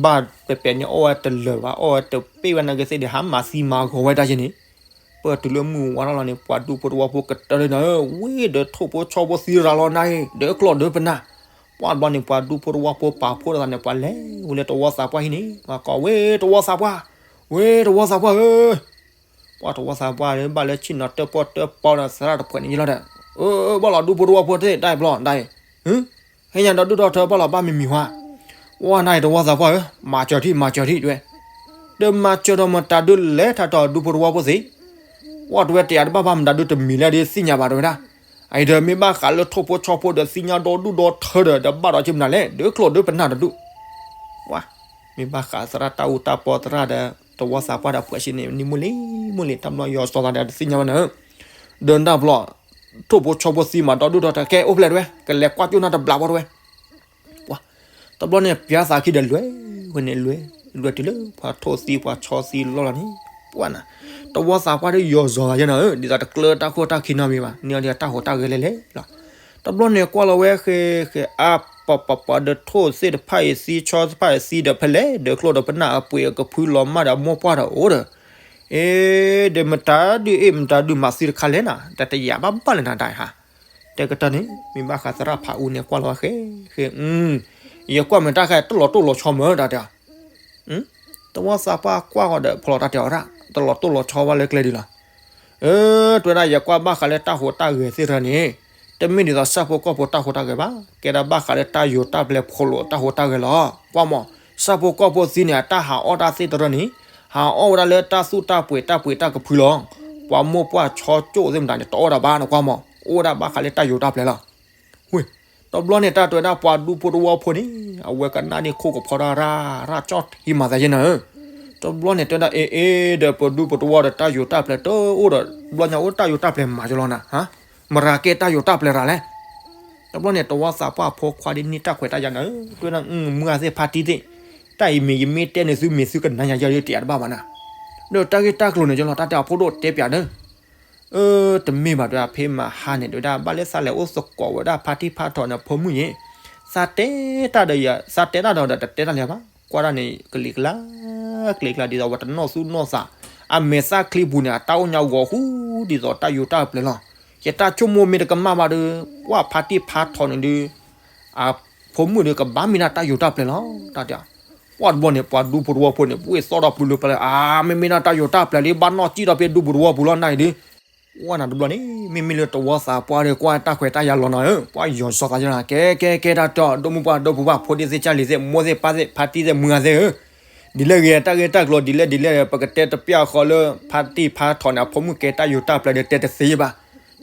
ဘၣ်ပဲပဲန့ၣ် အီၣ်ဝဲတလၢာ်ဘၣ် အီၣ်ဝဲတပ့ၢ်ဘၣ်နာ်က့သ့ၣ်ဒီး ဟးမၤသံမၤဂီၤဝဲတၢ်ယဲန့ၣ်, ပၢၢ်တုၤလၢမုၢ်ဝါထီၣ်လီၤန့ၣ် ပှၤဒူဖိတဝီဖိကတၢၢ်လံနၤဧၢ, ဝ့ၢ်ဒီးထိၣ်ဖိဆီဖိသံရၤလီၤနၤအံၤ ဒီးကျီၢ်ဒီးပနၢ်, ပှၢ်တဘျီန့ၣ် ပှၤဒူဖိတဝီဖိပာ်ဖှိၣ်ထီၣ်သးန့ၣ် ပှၤလဲၤဝဲလၢတဝီသးပှၢ်ဟံၣ်န့ၣ် ပှၤကိးဝ့ၢ်တဝီသးပှၢ်, ဝ့ၢ်တဝီသးပှၢ်ဧၢ, ပှၤတဝီသးပှၢ်ဒီး ဘၣ်လၢဆ့ၣ်နီၤတၢၣ်ပီၣ်တၢၣ်ပီဒီးသရၣ်တဖှဲးန့ၣ်ယလီၤဒီး, အၢ ဘၣ်လီၤဒူဖိတဝီဖိသ့ၣ် တၢ်အံၤဘျီ တၢ်အံၤ ဟ့ၣ်ညါဒီးဒုၣ်ဒီထၢဘၣ်လီၤဘၣ်မံၤမံၤဟါ, ဝဲနၤအံၤတဝီသးပှၢ်ဧၢ, မၤစၢၤထံၣ် မၤစၢၤထံၣ်တဲဝဲ, ဒီးမၤစၢၤဒီးမတၤဒုလဲၤထးထီၣ်ဒူဖိတဝီဖိသ့ၣ်, ဝဲတဲဝဲတယၤတဘၣ်ဘၣ်မတၤဒုတမံၤလဲၣ်ဒီးသ့ၣ်ညါဘၣ်တဲဝဲဒၣ်, အအံၤဒီးမ့ၢ်ဘၣ်ဃးလၢထိၣ်ဖိဆီဖိဒီးသ့ၣ်ညါဒီးဒုၣ်ဒီထၢဒီး ဒီးဘၣ်ဒီးက့မနုၤလဲၣ် ဒီးကျီၢ်ဒီးပနၢ်တဒူၣ်, ဝါ, မ့ၢ်ဘၣ်ဃးသရၣ်တၢ်အူတၢ်ပီသရၣ်ဒီး တဝီသးပှၢ်ဒီးပှဲၤစ့န့ၣ် နံၤမုၢ်လံ မုၢ်လံ တၢ်ဘျီယီၤစီၤသးဒီးတသ့ၣ်ညါဝဲနၤဧၢ, ဒီးနၢ်ဘျီ ထိၣ်ဖိဆီဖိသံမးဒီးဒုၣ်ဒီထၢ ကဲအိၣ်ဖျဲၣ်တဲဝဲ ကလဲၤကွၢ်ကၠိၣ်နၢ်တဘျီဘၣ်တဲဝဲ, ပှၤ, တဘျီန့ၣ် ပၠါသးခံဒီးလဲၤဝဲန့ၣ်လဲၤ, လဲၤတုၤလၢပှၤထိၣ်သံပှၤဆီသံလီၢ်လီၤန့ၣ်, ပှၤနၤ, တဝီသးပှၢ်ဒီးယီၤစီၤသးယဲနၤဧၢ, ဒ်သိးတကျၢတၢ်ခိၣ်တၢ်ခံနီတမံၤဘၣ်, န့ၣ်အီၤဒ်တၢ်ဟူးတၢ်ဂဲၤလဲၣ်လဲၣ်လီၤ, တဘျီန့ၣ်ကွၢ်လီၤဝဲဃဲဃဲအါပပပဒီးထိၣ်သ့ၣ်တဖၣ်အံၤသံဆီတဖၣ်အံၤသံဒီးဖဲလဲၣ် ဒီးကျီၢ်ဒီးပနၢ်အပှ့ၤအကဖုလီၤမၢ်ဒီးအမိၢ်ပှၢ်ဒီးအိၣ်ဒီး အ့ ဒီးမတၤဒုးအ့ၣ်မတၤဒုးမၤသံတခါလဲၣ်နၤ, တတယာ်ဘၣ်ဘၣ်လၢနၤတၢ်အံၤဟါ, တဲကတၢၢ်န့ၣ် မ့ၢ်ဘၣ်ဃးသရၣ်ဖးအူန့ၣ်ကွၢ်လီၤဃဲဃဲ, ယကွၢ်မ့ၢ်တၢ်ဃဲတလီၤတိၢ်လီၤဆီမၢ်တၢ်တဲအီၤ, တဝီသးပှၢ်ကွၢ်ဃီဒီးဖီလီၤတၢ်တဲအီၤရၣ် တလီၤတိၢ်လီၤဆီဘၣ်လၢကျဲဒ်လီၤ, အၢ တဲဝဲဒၣ်ယကွၢ်ဘၣ်ဃးလၢတၢ်ဟူးတၢ်ဂဲၤသ့ၣ်တဖၣ်န့ၣ်, တမ့ၢ်ဒ်သိးဆၣ်ဖိကီၢ်ဖိတၢ်ဟူးတၢ်ဂဲၤဘၣ်, ကဲဒၣ်ဘၣ်ဃးလၢတၢ်ယိၤတၢ်ပျဲၤဖီလိာ်တၢ်ဟူးတၢ်ဂဲၤလီၤ, ကွၢ်မး, ဆၣ်ဖိကီၢ်ဖိသံန့ၣ် အတၢ်ဟးအီၣ်တၢ်သ့ၣ်တဖၣ်န့ၣ်, ဟးအီၣ်ဝဲဒၣ်လၢတၢ်သူၣ်တၢ်ပှ့ၤတၢ်ပှ့ၤတၢ်ကဖုလီၤ, ပှၤမိၢ်ပှၢ်ဆီကၠိၣ်သ့ၣ်မတၤန့ၣ် တအီၣ်ဒၣ်ဘၣ်နကွၢ်မး, အိၣ်ဝဲဒၣ်ဘၣ်ဃးလၢတၢ်ယိၤတၢ်ပျဲၤလီၤ ဝ့ၢ်, တဘျီန့ၣ် တၢ်တဲဝဲဒၣ်ပှၤဒူဖိတဝီဖိန့ၣ်, အဝဲကနၣ်န့ၢ်ခိၣ်ကဖီတၢ်ရၣ်, ရၣ်ကၠီၣ်ထံမၤသးယဲနၤဧၢ, တဘျီန့ၣ်တဲဝဲဒၣ် အ့ အ့ ဒီးပဒူပတဝီဒီးတၢ်ယိၤတၢ်ပျဲၤတအိၣ်ဒီး ဘျီညါအိၣ်တၢ်ယိၤတၢ်ပျဲၤမၤကလီၤနၤ, မရၤကဲတၢ်ယိၤတၢ်ပျဲၤရၤလဲၣ်, တဘျီန့ၣ် တဝီသးပှၢ်ဖိခွါဒ်န့ၣ်တၢ်ခွဲးတၢ်ယာ်နၤဧၢ, တဲဝဲဒၣ် မုၢ်ဂၤသ့ၣ်ဖါတံၢ်သ့ၣ်, တၢ်အံၤမ့ၢ်ယမ့ၢ်တဲန့ၣ်သုမ့ၢ်သုကနၤယၤယဲဒီးတယာ်တဘၣ်ဘၣ်နၤ, ဒီးတၢ်ဂ့ၢ်တၢ်ကျိၤန့ၣ်ကလီၤ တၢ်တဲအဖိဒိၣ်တဲပၠးဒီး အၢ တမ့ၢ်ဘၣ်တဲဝဲဒၣ် ဖဲမဟါန့ၣ် တဲဝဲဒၣ် ဘၣ်လၢသးလဲၤအိၣ်သကိးဝဲဒၣ်ဖါတံၢ်ဖါထီၣ်န့ၣ် ဖိမုၣ်အံၤ, သးတဲတၢ်ဒီးယၤ သးတဲတၢ်ဒီးဒီးတတဲတၢ်လၢၤဘၣ်, ကွၢ်ဒၣ်န့ၣ် ကလံၤကျါ ကလံၤကျါ ဒ်သိးဝဲတနီၣ်သူၣ်နီၣ်သး, အမဲာ်သၣ်ချံပူၤန့ၣ် အတၢ်အိၣ်ညါဂီၤဃူ ဒ်သိးတၢ်ယိၤတၢ်ပျဲၤလီၤ, ယတၢ်ဆိကမိၣ်မ့ၢ်တကမၣ်ဘၣ်ဒီး ပှၤဖါတံၢ်ဖါထီၣ်န့ၣ်ဒီး အဖိမုၣ်ဒီးကဘၣ်မ့ၢ်ဒၣ်တၢ်ယိၤတၢ်ပျဲၤလီၤ, တၢ်တဲ ပှၤတဘျီန့ၣ် ပှၤဒူဖိတဝီဖိန့ၣ် ပှ့ၤသီၣ်ဒီးပူၤလၢပလဲၣ် အါ မ့မ့ၢ်ဒၣ်တၢ်ယိၤတၢ်ပျဲၤလံ ဘၣ်နီၣ်စံၣ်ဒီးဖဲဒူပူၤတဝီပူၤလီၤနၤအံၤဒီး, ကွၢ်နၤတဘျီန့ၣ် မ့မ့ၢ်လၢတဝီသးပှၢ်ဒီး ကွၢ်တၢ်ခွဲးတၢ်ယာ်လီၤနၤဧၢ, ပှၤယီၤစီၤသးယလီၤ ကဲ ကဲ ကဲ တၢ်တဲ ဒိၣ်မုၢ်ပှၢ်ဒီဖိပှၢ် ဖိဒံသ့ၣ် ကၢ်လံၤသ့ၣ် မိၢ်သ့ၣ် ပၢ်သ့ၣ် ဖါတံၢ်သ့ၣ် မုၢ်ဂၤသ့ၣ်ဧၢ, ဒ်လဲၣ်ဂ့ၤ တၢ်ဂ့ၢ်တၢ်ကျိၤဒ်လဲၣ်ဒ်လဲၣ် ပကတဲတပျၢ်ဃီလၢ ဖါတံၢ်ဖါထီၣ်န့ၣ် အဖိမုၣ်ကဲတၢ်ယိၤတၢ်ပျဲၤဒီးတဲတသ့ဘၣ်, ဒီးပ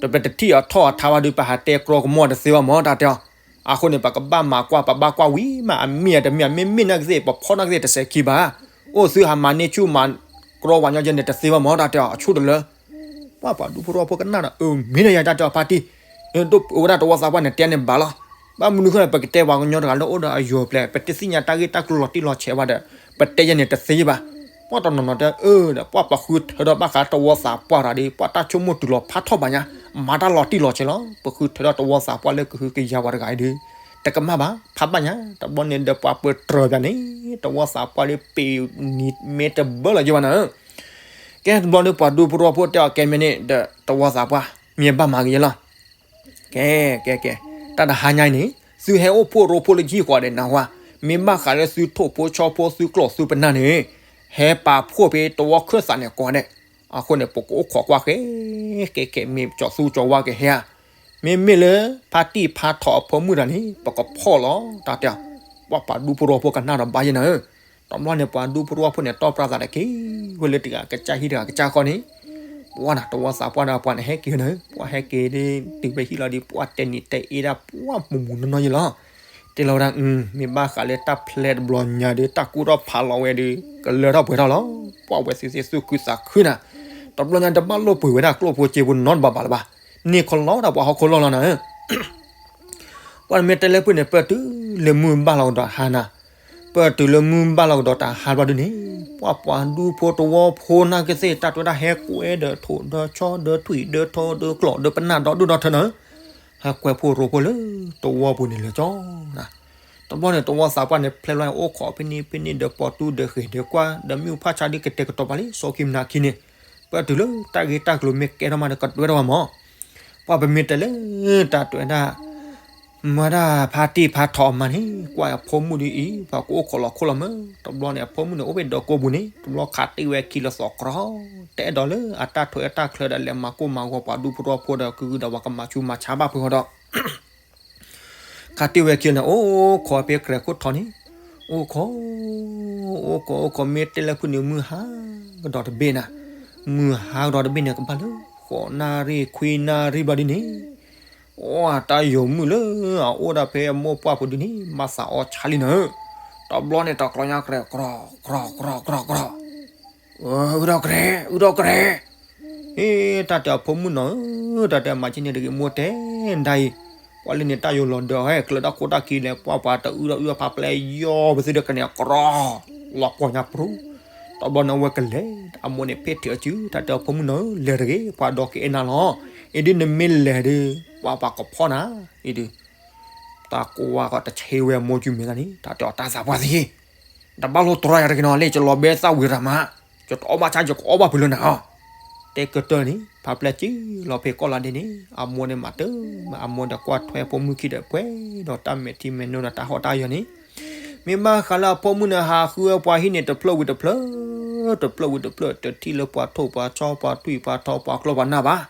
တထံၣ်အထီၣ်အထါဘၣ်ဒီး ပဟးတဲကြီကမီၣ်တသ့ဘၣ်မၢ် တၢ်တဲအီၤ, အဃိန့ၣ် ပကဘၣ်မၤကွၢ် ပဘၣ်ကွၢ်ဝံၤမး အမ့ၢ်အတမ့ၢ် မ့မ့ၢ်နာ်က့သ့ၣ် ပဖီၣ်နာ်က့သ့ၣ်တစဲးခံဘၣ်, အိၣ်သုဟးမၤန့ၢ်ဆူၣ်မၤကြီဝၤညီကဲန့ၣ်တသ့ဘၣ်မၢ် တၢ်တဲအီၤ အဆူၣ်တလၢ ပှၤပှၤဒူဖိတဝီဖိကနၣ်ဒီး အၢ မ့ၢ်ဒီးယၤတၢ်တဲအီၤဖါတံၢ်, ဒ်ဝဲဒၣ်တဝီသးပှၢ်န့ၣ်တဲန့ၣ်ဘၣ်လီၤ, ဘၣ်မနုၤဃိလဲၣ် ပကတဲပှၤကညီတဂၤလၢအိၣ်ဒီးအယိၤပျဲၤ ပတသ့ၣ်ညါတၢ်ဂ့ၢ်တၢ်ကျိၤလီၤတံၢ်လီၤဆဲးဘၣ်ဒီး ပတဲယဲန့ၣ်တသ့ဘၣ်, ပှၤတနီၤနီၤတဲအၢဒီး ပှၤပဃုထၢထီၣ်ဘၣ်ဃးတဝီသးပှၢ်တဂၤဒီး ပှၤတၢ်ဆိကမိၣ်တုၤလီၤဖးထီၣ်ဘၣ်ညါ, မၤတၢ်လီၤတံၢ်လီၤဆဲးလီၤ, ပဃုထၢထီၣ်တဝီသးပှၢ်လၢကဟုကယာ်ပှၤတဂၤအံၤဒီး တကမၣ်ဘၣ် ဖးဘၣ်ညါ, တဘျီန့ၣ်ဒီးပှၤပတြၢၤပၠးန့ၣ် တဝီသးပှၢ်လၢပ့ၤနံၤမ့ၢ်တဘၢလီၤယဲဘၣ်နၤဧၢ, ကဲတဘျီဒီးပှၤဒူဖိတဝီဖိတဲအီၤကဲမ့ၢ်န့ၣ်ဒီး တဝီသးပှၢ် မ့ၢ်ဘၣ်မၤက့ၤယဲလီၤ ကဲ ကဲ ကဲ, တၢ်တဟါညါအံၤန့ၣ် သုဟဲအိၣ်ဖှိၣ်ရိဖှိၣ်လၢဟံၣ်ဃီဒဲးနၢ်ဟူဧါ, မ့ၢ်ဘၣ်ဃးလၢသုထိၣ်ဖိဆီဖိသုကျီၢ်သုပနၢ်န့ၣ် ဟဲပာ်ဖှိၣ်ဖဲတဝီခၢၣ်သးန့ၣ်ကိးဂၤဒဲး, အဃိန့ၣ် ပကအိၣ်ခိးကွၢ်ဃဲ ကဲ ကဲ မ့ၢ်ကၠီၤသူကၠီၤဝါကဟဲဧါ, မ့မ့ၢ်လၢ ဖါတံၢ်ဖါထီၣ်အဖိမုၣ်တဂၤန့ၣ် ပကဖီၣ်လီၤ တၢ်တဲအီၤ, ပှၤပှၤဒူဖိတဝီဖိကနၣ်ဒီးဘၣ်ယဲနၤဧၢ တဘျီန့ၣ် ပှၤဒူဖိတဝီဖိန့ၣ် တီၢ်ပြးသးတက့ၢ် ဝဲလၢတဂၤကစၢ်ဟံၣ်တဂၤကစၢ်ဃီန့ၣ်, ပှၤန့ၣ် တဝီသးပှၢ်ဒီးပှၤန့ၣ် ဟဲက့ၤနၤ, ပှၤဟဲက့ၤဒ်တုၤဖဲဟံၣ်လီၤဒီး ပှၤတဲနံၤတဲအ့ဒၣ် ပှၤမူးမူးနီၢ်နီၢ်ယဲလီၤ. တဲလီၤဝဲဒၣ် မ့ၢ်ဘၣ်ဃးလၢတၢ်ဖျဲးတဘျီညါဒီး တၢ်ကူၣ်ထီၣ်ဖးလီၤဝဲဒီး ကလၢထီၣ်ပှဲၤထီၣ်လီၤ. ပှၤဝဲသ့ၣ်သ့ၣ်သူၣ်ခုသးခုနၤ, တဘျီညါတဘၣ်လိၣ်ပှ့ၤဝဲဒၣ်ကျိၣ်ဖိစ့ဖိနီတဘျီဘၣ်လၢၤဘၣ်, န့ၢ်ခီလီၤဒၣ်ပှၤဟီၣ်ခိၣ်လီၢ်လီၤနၤဧၢ ပှၤမ့ၢ်တဲလၢဖုၣ်န့ၣ် ပၢၢ်တုၤလၢမုၢ်ဘၣ်လီၤကဒီးဟါနၤ, ပၢၢ်တုၤလၢမုၢ်ဘၣ်လီၤကဒီးတဟါဘျီဒ်န့ၣ်, ပှၤပှၤဒူဖိတဝီဖိနာ်က့သ့ၣ် တၢ်တဲဝဲဒၣ်ဟဲကွဲဒီးထိၣ်ဒီးဆီဒီးထွံၣ်ဒီးထိဒီးကျီၣ်ဒီးပနၢ်ဒီဒူၣ်ဒီထၢနၤဧၢ, ဟဲကွဲဖိရိဖိလၢတဝီပူၤန့ၣ်လၢာ်ကၠီနၤ. တဘျီန့ၣ် တဝီသးပှၢ်န့ၣ် ဖျဲလီၤအိၣ်ခိးဖဲန့ၣ်ဖဲန့ၣ်ဒီးပိာ်တူၢ်ဒီးဃ့ၢ်ဒီးကွၢ် ဒီးမ့ၣ်အူဖးဆါဒ်ကတဲာ်ကတီၤပာ်လံ စီခံမနၤခံန့ၣ်, ပၢၢ်တုၤလၢတၢ်ဂ့ၢ်တၢ်ကျိၤမ့ၢ်ကဲထီၣ်မးဒီးကတွဲထီၣ်ဝဲမၢ် ပှၤပမ့ၢ်တဲလၢတၢ်တဲဝဲဒၣ် မၤဒၣ်ဖါတံၢ်ဖါထီးအမါန့ၣ် ကွၢ်အဖိမုၣ်ဒ်အံၤ ပှၤကအိၣ်ခိးလီၤခိၣ်လီၤမၢ်, တဘျီန့ၣ် အဖိမုၣ်န့ၣ် အိၣ်ဖဲဒီကိပူၤန့ၣ် တဘျီခးတ့ၢ်ဝဲခံလၢသီၣ်ကြီ, တအဲၣ်ဒိးလၢအတၢ်ထိၣ်အတၢ်ချၢဒီး လဲၤမၤကိၢ်မၤဂီၤပှၤဒူဖိတဝီဖိဒီး ကဂုာ်ဒီးပှၤကမၤဆူးမၤဆါဘၣ်ဖုးဃီဒီး ခးတ့ၢ်ဝဲခံန့ၣ် အိၣ်ခိးဖဲကြဲးခိၣ်ထီန့ၣ်, အိၣ်ခိး အိၣ်ခိး အိၣ်ခိး မ့ၢ်တဲလၢဖုၣ်န့ၣ် မုၢ်ဟါကဒီးတဘ့ၣ်နၤ, မုၢ်ဟါကဒီးတဘ့ၣ်န့ၣ် ကဘၣ်လၢ ဃိးနၣ်ရံၣ်ခွံနၣ်ရံၣ်ဘျီဒ်န့ၣ်, အိၣ်တၢ်ယိာ်မုၣ်လၢအအိၣ်ဒၣ်ဖဲအမိၢ်ပှၢ်ပူၤဒ်န့ၣ် မၤသးအီၣ်ဆါလံနၤဧၢ, တဘျီန့ၣ် တကျီညါကြဲး ကြီ ကြီ ကြီ ကြီ ကြီ အုၣ်ဒီးကြဲး အုၣ်ဒီးကြဲး, အ့ တၢ်တဲအဖိမုၣ်နီၤဧၢ, တၢ်တဲမၤက့န့ၣ်တဂ့ၤ မိၢ်တဲဒ်အံၤ, ပှၤလၢန့ၣ်တၢ်ယိာ်လီၤဒီးဟဲကျၢၤတၢ်ခိၣ်တၢ်ခံလဲၣ်, ပှၤပှၤတအုၣ်ဒီးအုၣ်ဖးပျဲၢ်ယီၤ ပသ့ၣ်ဒီးကန့ၣ် ကြီ လီၤပှီၢ်ညါပြူၤ, တဘျီန့ၣ်အဝဲကလဲၤ အမိၢ်န့ၣ်ဖ့ၣ်ထံးအစု တၢ်တဲအဖိမုၣ်နီၤဧၢ, လဲၤတဂ့ၤ ပှၤဒီးကအဲၣ်နၤလီၤ, အ့ ဒ်နမ့ၢ်လဲၤဒီး ပှၤပှၤကဖီၣ်နၤ, အ့ ဒုး တၢ်ကိးဝါဃီတဆ့ဝဲအမိၢ်ကုမ့ၢ်တၢ်န့ၣ် တၢ်တဲအီၤတၢ်သးပှၢ်သ့ၣ် တဘၣ်လိၣ်တြီယၤတဂ့ၤနီၤ, လၢယလီၤဘဲသၣ်ဝံၤရၤမး, ယတအီၣ်ဘၣ်ဆါ ယကအီၣ်ဘၣ်ဖုးလၢနၤအီၤ, တဲကတၢၢ်န့ၣ် ဖးပျဲၢ်က့ၤလီၤဖဲကီၢ်လီၤဒဲးန့ၣ် အမိၢ်န့ၣ်မၤတၢ်မၤ အမိၢ်ဒီးကွၢ်ထွဲဖိမုၣ်ခံဒီးပှဲၤဒီးတၢ်မဲာ်ထံမဲာ်နိဒီးတၢ်ဟီၣ်တၢ်ယၢၤန့ၣ်, မ့ၢ်ဘၣ်ဃးလၢအဖိမုၣ်န့ၣ် ဟးဃုဝဲပှၤဟံၣ်န့ၣ် တဖျၢၣ်ဝံၤတဖျၢၣ်, တဖျၢၣ်ဝံၤတဖျၢၣ်, တထံၣ်လၢပှၤထိၣ်ပှၤဆီပှၤထွံၣ်ပှၤထီပှၤကျီပှၤနၢ်ဘၣ်,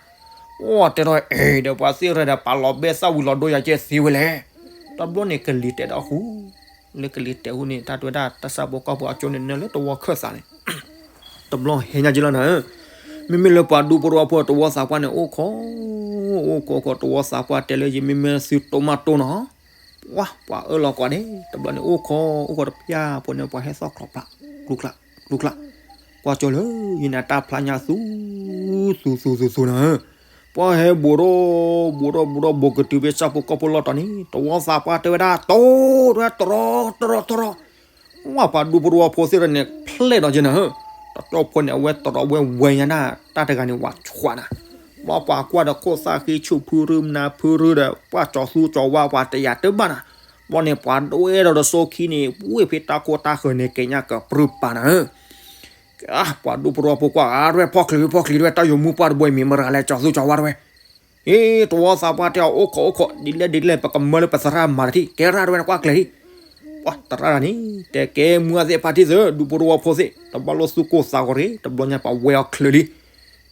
အိၣ်တဲထီၣ်အံၤဒီး ပှၤသ့ၣ်ရဲၣ်ဒီး ပှၤလီၤဘဲသၣ်ဝံၤလီၤဒိယၤကဲသ့ဝဲလဲၣ်, တဘျီန့ၣ်ကလံၤတဲာ်ဒီးဃူ လၢကလံၤတဲာ်ဟူန့ၣ် တၢ်တဲဝဲဒၣ်တၢ်ဆၣ်ဖိကီၢ်ဖိအကၠိန့ၣ် နၢလၢတဝီခၢၣ်သးန့ၣ်, တဘျီဟဲညါက့လီၤနၤဧၢ, မ့မ့ၢ်လၢပှၤဒူဖိတဝီဖိတဝီသးပှၢ်န့ၣ် အိၣ်ခိး အိၣ်ခိးခိး တဝီသးပှၢ်တဲလၢယမ့မ့ၢ် သုတိၢ်မးတိၢ်နီၤ, ပှၤ ပှၤအၢၣ်လီၤကွၢ်န့ၣ် တဘျီန့ၣ် အိၣ်ခိး အိၣ်ခိးတပျၢ်ဖိန့ၣ် ပှၤဟဲသီၣ်ချီၣ်ဖျး ကျူကျါ ကျူကျါ, ကွၢ်ကၠိလၢ ယန့ၣ်တၢ်ဖျါညါသူ သူသူသူသူနၤဧၢ, ပှၤဟဲဘူးထီၣ် ဘူးထီၣ် ဘူးထီၣ် ဘူးကတုၤဖဲဆၣ်ဖိကီၢ်ဖိလီၢ်တီၤန့ၣ် တဝီသးပှၢ်တဲဝဲဒၣ် တိၢ် တဲဝဲ တရီ တရီ တရီ ဝဲပှၤဒူဖိတဝီဖိသ့ၣ်တဖၣ်န့ၣ် ဖျဲၣ်ဒီးက့နၤဧၢ, တကၠိဖိန့ၣ် အဝဲတရီဝဲဝဲညါဒၣ် တၢ်တဂၤန့ၣ် ဝးဆှးနၤ, ဘျီပှၤကွၢ်ဒီးခိၣ်သၣ်ဃံဆူၣ်ဖုရူမနၤဖုရူဒီး ပှၤကၠီၤသူကၠီၤဝါပှၤတယာ်တဘၣ်နၤ, ဘျီန့ၣ် ပှၤဒိၣ်အဲၣ်ဒိးဒီးစိခံန့ၣ် ဝ့ၢ်ဖဲတၢ်ခိၣ်တၢ်ဃၢၤန့ၣ် က့ညါကပြုၢ်ပာ်နၤဧၢ ပှၤဒူဖိတဝီဖိကွၢ် အါ ရဲၣ်ဖီၣ်ချံ ဖီၣ်ချံ ရဲၣ် တၢ်ယိာ်မူပှၢ်တဘိမ့ၢ်မရၤလဲၣ် ကၠီၤသူကၠီၤဝါတဝဲ, အ့ တဝီသးပှၢ်တဲအီၤ အိၣ်ခိး အိၣ်ခိး ဒ်လဲၣ်ဒ်လဲၣ် ပကမၢလၢပသရၣ်မၤတထံၣ် ကဲရၣ်တဝဲနကွၢ်ကျဲၤလံ, ပှၤသရၣ်န့ၣ် တဲကဲမူအသ့ၣ်ဖါတံၢ်သ့ၣ် ဒူဖိတဝီဖိသ့ၣ် တဘၣ်လိၣ်သူၣ်ကိၢ်သးဂီၤရ့ၣ် တဘျီညါပှၤဝဲအီၤချၢလံ,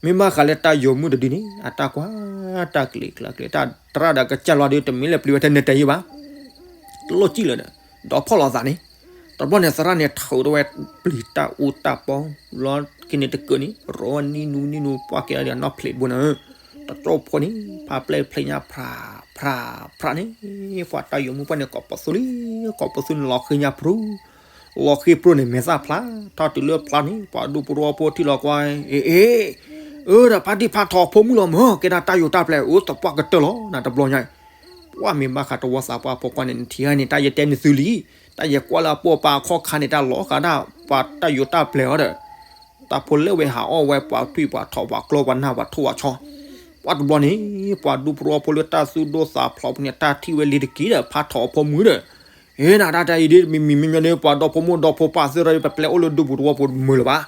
မ့ၢ်ဘၣ်ဃးလၢတၢ်ယိာ်မူတဒုန့ၣ် အတၢ်ကွၢ် တၢ်ကျံးကျါကျံး တၢ်သရၣ်ဒီးကစၢ်လီၤဒီး တမ့ၢ်လၢပျံၤဝဲထဲနဲတဲယံၤဘၣ် တလိၣ်စံၣ်လၢၤဒီး ဒီးဖီၣ်လီၤသးန့ၣ်, တဘျီန့ၣ်သရၣ်န့ၣ် ထုးထီၣ်ဝဲပျံၤတၢ်အူတၢ်ပီ လီၤက့ၤန့ၣ်တကၢၢ်န့ၣ် ရိနံနူနံနူ ပှၢ်ကဲဒၣ်ဒီးနီၢ်ဖျံးဘိနၤဧၢ, တကၠိဖိန့ၣ် ဖးပျဲၢ်ဖျဲးညါဖြး ဖြး ဖြးန့ၣ်, ပှၤတၢ်ယိာ်မူပှၢ်န့ၣ် ကိးပသူလံ ကိးပသူန့ၣ် လီၤဃ့ညါဖြူ လီၤဃ့ဖြူန့ၣ် မဲာ်သၣ်ဖျါ ထီၣ်တုၤလၢဖျါန့ၣ် ပှၤဒူဖိတဝီဖိထံၣ်လီၤကွၢ် အ့ အ့ အၢ ဒီးဖါတံၢ်ဖါထီဖိမုၣ်လီၤမၢ် ကဲဒၣ်တၢ်ယိာ်တၢ်ပျဲၤ အိၣ်သပှၢ်ကတၢၢ်လီၤ နတဘျီညါအံၤ, ပှၢ်မ့ၢ်ဘၣ်ဃးတဝီသးပှၢ်ဖိခွါန့ၣ် နထံၣ်ဧါန့ၣ် တၢ်ယတဲနသုလံ, တၢ်ယကွၢ်လၢအပိာ်ပာ်အခီၣ်ခါန့ၣ် တၢ်လီၤဃးဒၣ် ပှၤတၢ်ယိာ်တၢ်ပျဲၤအီၤဒီး တၢ်ဖိလဲၣ်ဝဲဟးအီၣ်ဝဲ ပှၤထွံၣ်ပှၤထီၣ် ပှၤကျီပှၤနၢ် ပှၤထိၣ်ပှၤဆီ, ပှၢ်တဘျီန့ၣ် ပှၤဒူဖိတဝီဖိလၢတၢ်သူၣ်ဒိၣ်သးဖျိးပူၤန့ၣ် တၢ်ထံၣ်ဝဲလံတက့ၢ်ဒီး ဖါထီအဖိမုၣ်ဒီး ဟ့ၣ်နၤတၢ်တဲအံၤဒ် မံၤမံၤမံၤမံၤန့ၣ် ပှၤဒီဖိမိၢ်ဒီဖိပၢ်သ့ၣ်ဒီး ပပျဲအိၣ်လၢဒူပူၤတဝီဖိမုာ်လၢၤဘၣ်,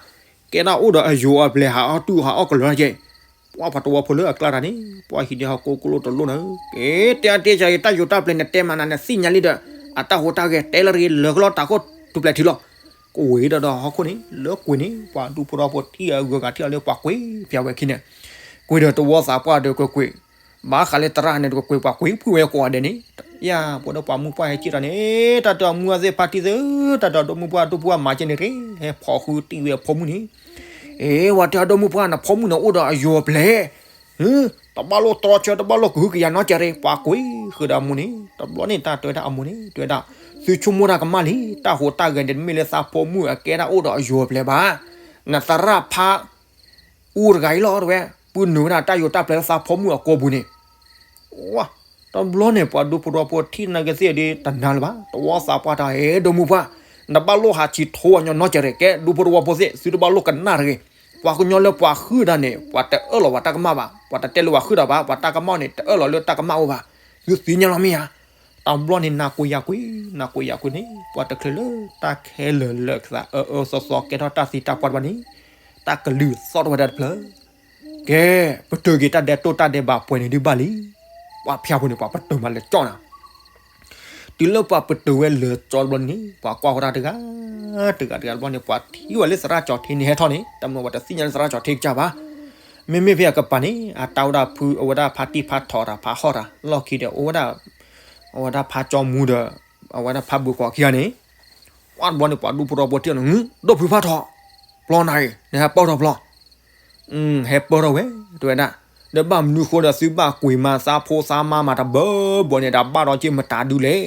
ကဲဒၣ်အိၣ်ဒီးအယိာ်အပျဲၤဟးအီၣ်တူၢ်ဟးအီၣ်ကလၢာ်ကဲ, ပှၢ်ပှၤတဝီဖိလၢအကျါတၢ်န့ၣ် ပှၢ်ဟံးန့ၢ်ဟီၣ်ကိးကျိတလိၣ်နၤ, ကဲတဲအါတဲဆါအံၤ တၢ်ယိာ်တၢ်ပျဲၤနတဲမးနၤ နသ့ၣ်ညါလံဒီး အတၢ်ဟူးတၢ်ဂဲၤတဲလၢတဂ့ၤ လၢၤကလီတၢ်ခိၣ်ထူးပျဲၤထံလီၤ, ကဝ့ၤဒီးဒီးဟီၣ်ခိၣ်န့ၣ် လၢကွံာ်န့ၣ် ပှၤဒူဖိတဝီဖိထံၣ်အဂုၤအဂၤထံၣ်အီၤလၢပှၤကွံာ် ဖျါဝဲခံန့ၣ်, ကွံာ်ဒီးတဝီသးပှၢ်ဒီးကွံာ်ကွံာ် ဘၣ်ဃးလၢသရၣ်န့ၣ် တကကွဲးပှၤကွံာ်ဖုၣ်ဝဲကိးဂၤဒဲးန့ၣ်, ယၤ ပှၤဒီးပှၤမုၣ်ပှၢ်ဟဲက့ၤတၢ်န့ၣ်, တၢ်တဲအမုၢ်အသ့ၣ်ဖါတံၢ်သ့ၣ်, တၢ်တဲအဒိၣ်မုၢ်ပှၢ်ဒိၣ်ပှၢ်မၤကဲန့ၣ်ရ့, ဟဲဖီၣ်ဃုတံၢ်ဝဲအဖိမုၣ်န့ၣ်, အ့ ဝဲတဲအဒိၣ်မုၢ်ပှၢ် နဖိမုၣ်န့ၣ်အိၣ်ဒီးအယိၤပျဲၢ်, တဘၣ်လိၣ်တြီဆၢ တဘၣ်လိၣ်ကဟုကယာ်နီတစဲးရ့, ပှၤကွံာ်ဃုာ်ဒီးအမိၢ်န့ၣ်, တဘျီန့ၣ်တၢ်တဲဝဲဒၣ်အမိၢ်န့ၣ် တဲဝဲဒၣ်, သုဆိကမိၣ်တၢ်ကမၣ်လံ, တၢ်ဟူးတၢ်ဂဲၤန့ၣ် တမ့ၢ်လၢသးဖိမုၣ်အကဲဒၣ်အိၣ်ဒီးအယိၤပျဲၢ်ဘၣ်, နသရၣ်ဖါ အူတဂၤအံၤလီၤ တဲဝဲ, ပုၢ်နုာ်ဝဲဒၣ်တၢ်ယိၤတၢ်ပျဲၢ်လၢသးဖိမုၣ်အကိာ်ပူၤန့ၣ်, တဘျီန့ၣ် ပှၤဒူဖိတဝီဖိထံၣ်နာ်က့သ့ၣ်ဒီး တနာ်လၢၤဘၣ်, တဝီသးပှၢ်တၢ် အ့ ဒိၣ်မုၢ်ပှၢ်, နဘၣ်လိၣ်ဟးဆံးထိအညီနီတစဲးရ့, ကဲဒူဖိတဝီဖိသ့ၣ် သုတဘၣ်လိၣ်ကနၣ်တဂ့ၤ, ပှၤကညီလၢပှၤဃုာ်တၢ်န့ၣ် ပှၤတအၢၣ်လီၤပှၤတၢ်ကမၣ်ဘၣ်, ပှၤတတဲလၢပှၤဃုာ်တၢ်ဘၣ်, ပှၤတၢ်ကမၣ်န့ၣ် တအၢၣ်လီၤလၢတၢ်ကမၣ်အိၣ်ဘၣ်, သုသ့ၣ်ညါလီၤမ့ၢ်ဧါ, တဘျီန့ၣ် နၤကွံာ်ယၤကွံာ်, နၤကွံာ်ယၤကွံာ်န့ၣ် ပှၤတချုးလၢတၢ်ခဲလၢာ်လၢာ်ကသးအၢအၢသီသီကဲထီၣ်တၢ်သံတၢ်ပှၢ်တဘျီန့ၣ်, တၢ်ကလုၢ်သီၣ်ထီၣ်ဝဲဒၣ်တဖျၢၣ်, ကဲ, ပတုာ်က့ၤတၢ်ဒဲးတိၢ်တၢ်ဒဲးဘးပှဲၤန့ၣ်ဒုးဘၣ်လံ, ပှၤဖၠၣ်ဖိန့ၣ် ပှၤပတုာ်မးလၢကၠီၣ်နၤ တုၤလၢပှၤပတုာ်ဝဲလၢာ်ကၠီတဘျီန့ၣ် ပှၤကွၢ်ဃီတၢ်တဂၤ, တဂၤတဂၤတဘျီန့ၣ် ပှၤထံၣ်ဝဲလၢသရၣ်ကၠီၤထ့န့ၣ်ဟဲထီၣ်န့ၣ် တမ့ၢ်ပှၤတသ့ၣ်ညါလၢသရၣ်ကၠီၤထ့ကစၢ်ဘၣ်, မ့မ့ၢ်ဖဲအကပၤန့ၣ် အတၢ်အိၣ်ဒၣ်ဖု အဝဲဒၣ်ဖါတံၢ်ဖါထီၣ်တၢ်ဖါဟီၣ်တၢ် လီၢ်ခံဒီး အိၣ်ဝဲဒၣ်, အဝဲဒၣ်ဖါကၠီမူဒီး, အဝဲဒၣ်ဖါဘုးကီးခံဂၤန့ၣ်, ပှၤတဘျီန့ၣ် ပှၤဒူဖိတဝီဖိထံၣ်အီၤန့ၣ် ဒိၣ်ဖုဖါထီၣ်, ပျီနၤအံၤ နဟဲပၢၢ်ထီၣ်ပျီ ဟဲပၢၢ်ထီၣ်ဝဲ တဲဝဲဒၣ်, ဒီးဘၣ်မနုၤဃိဒီးသုဘၣ်ကွံာ်မးသးဖိသးမါမးတဘၢဘၢန့ၣ် ဒီးဘၣ်ဒီးက့ၢ်မတၤဒုလဲၣ်,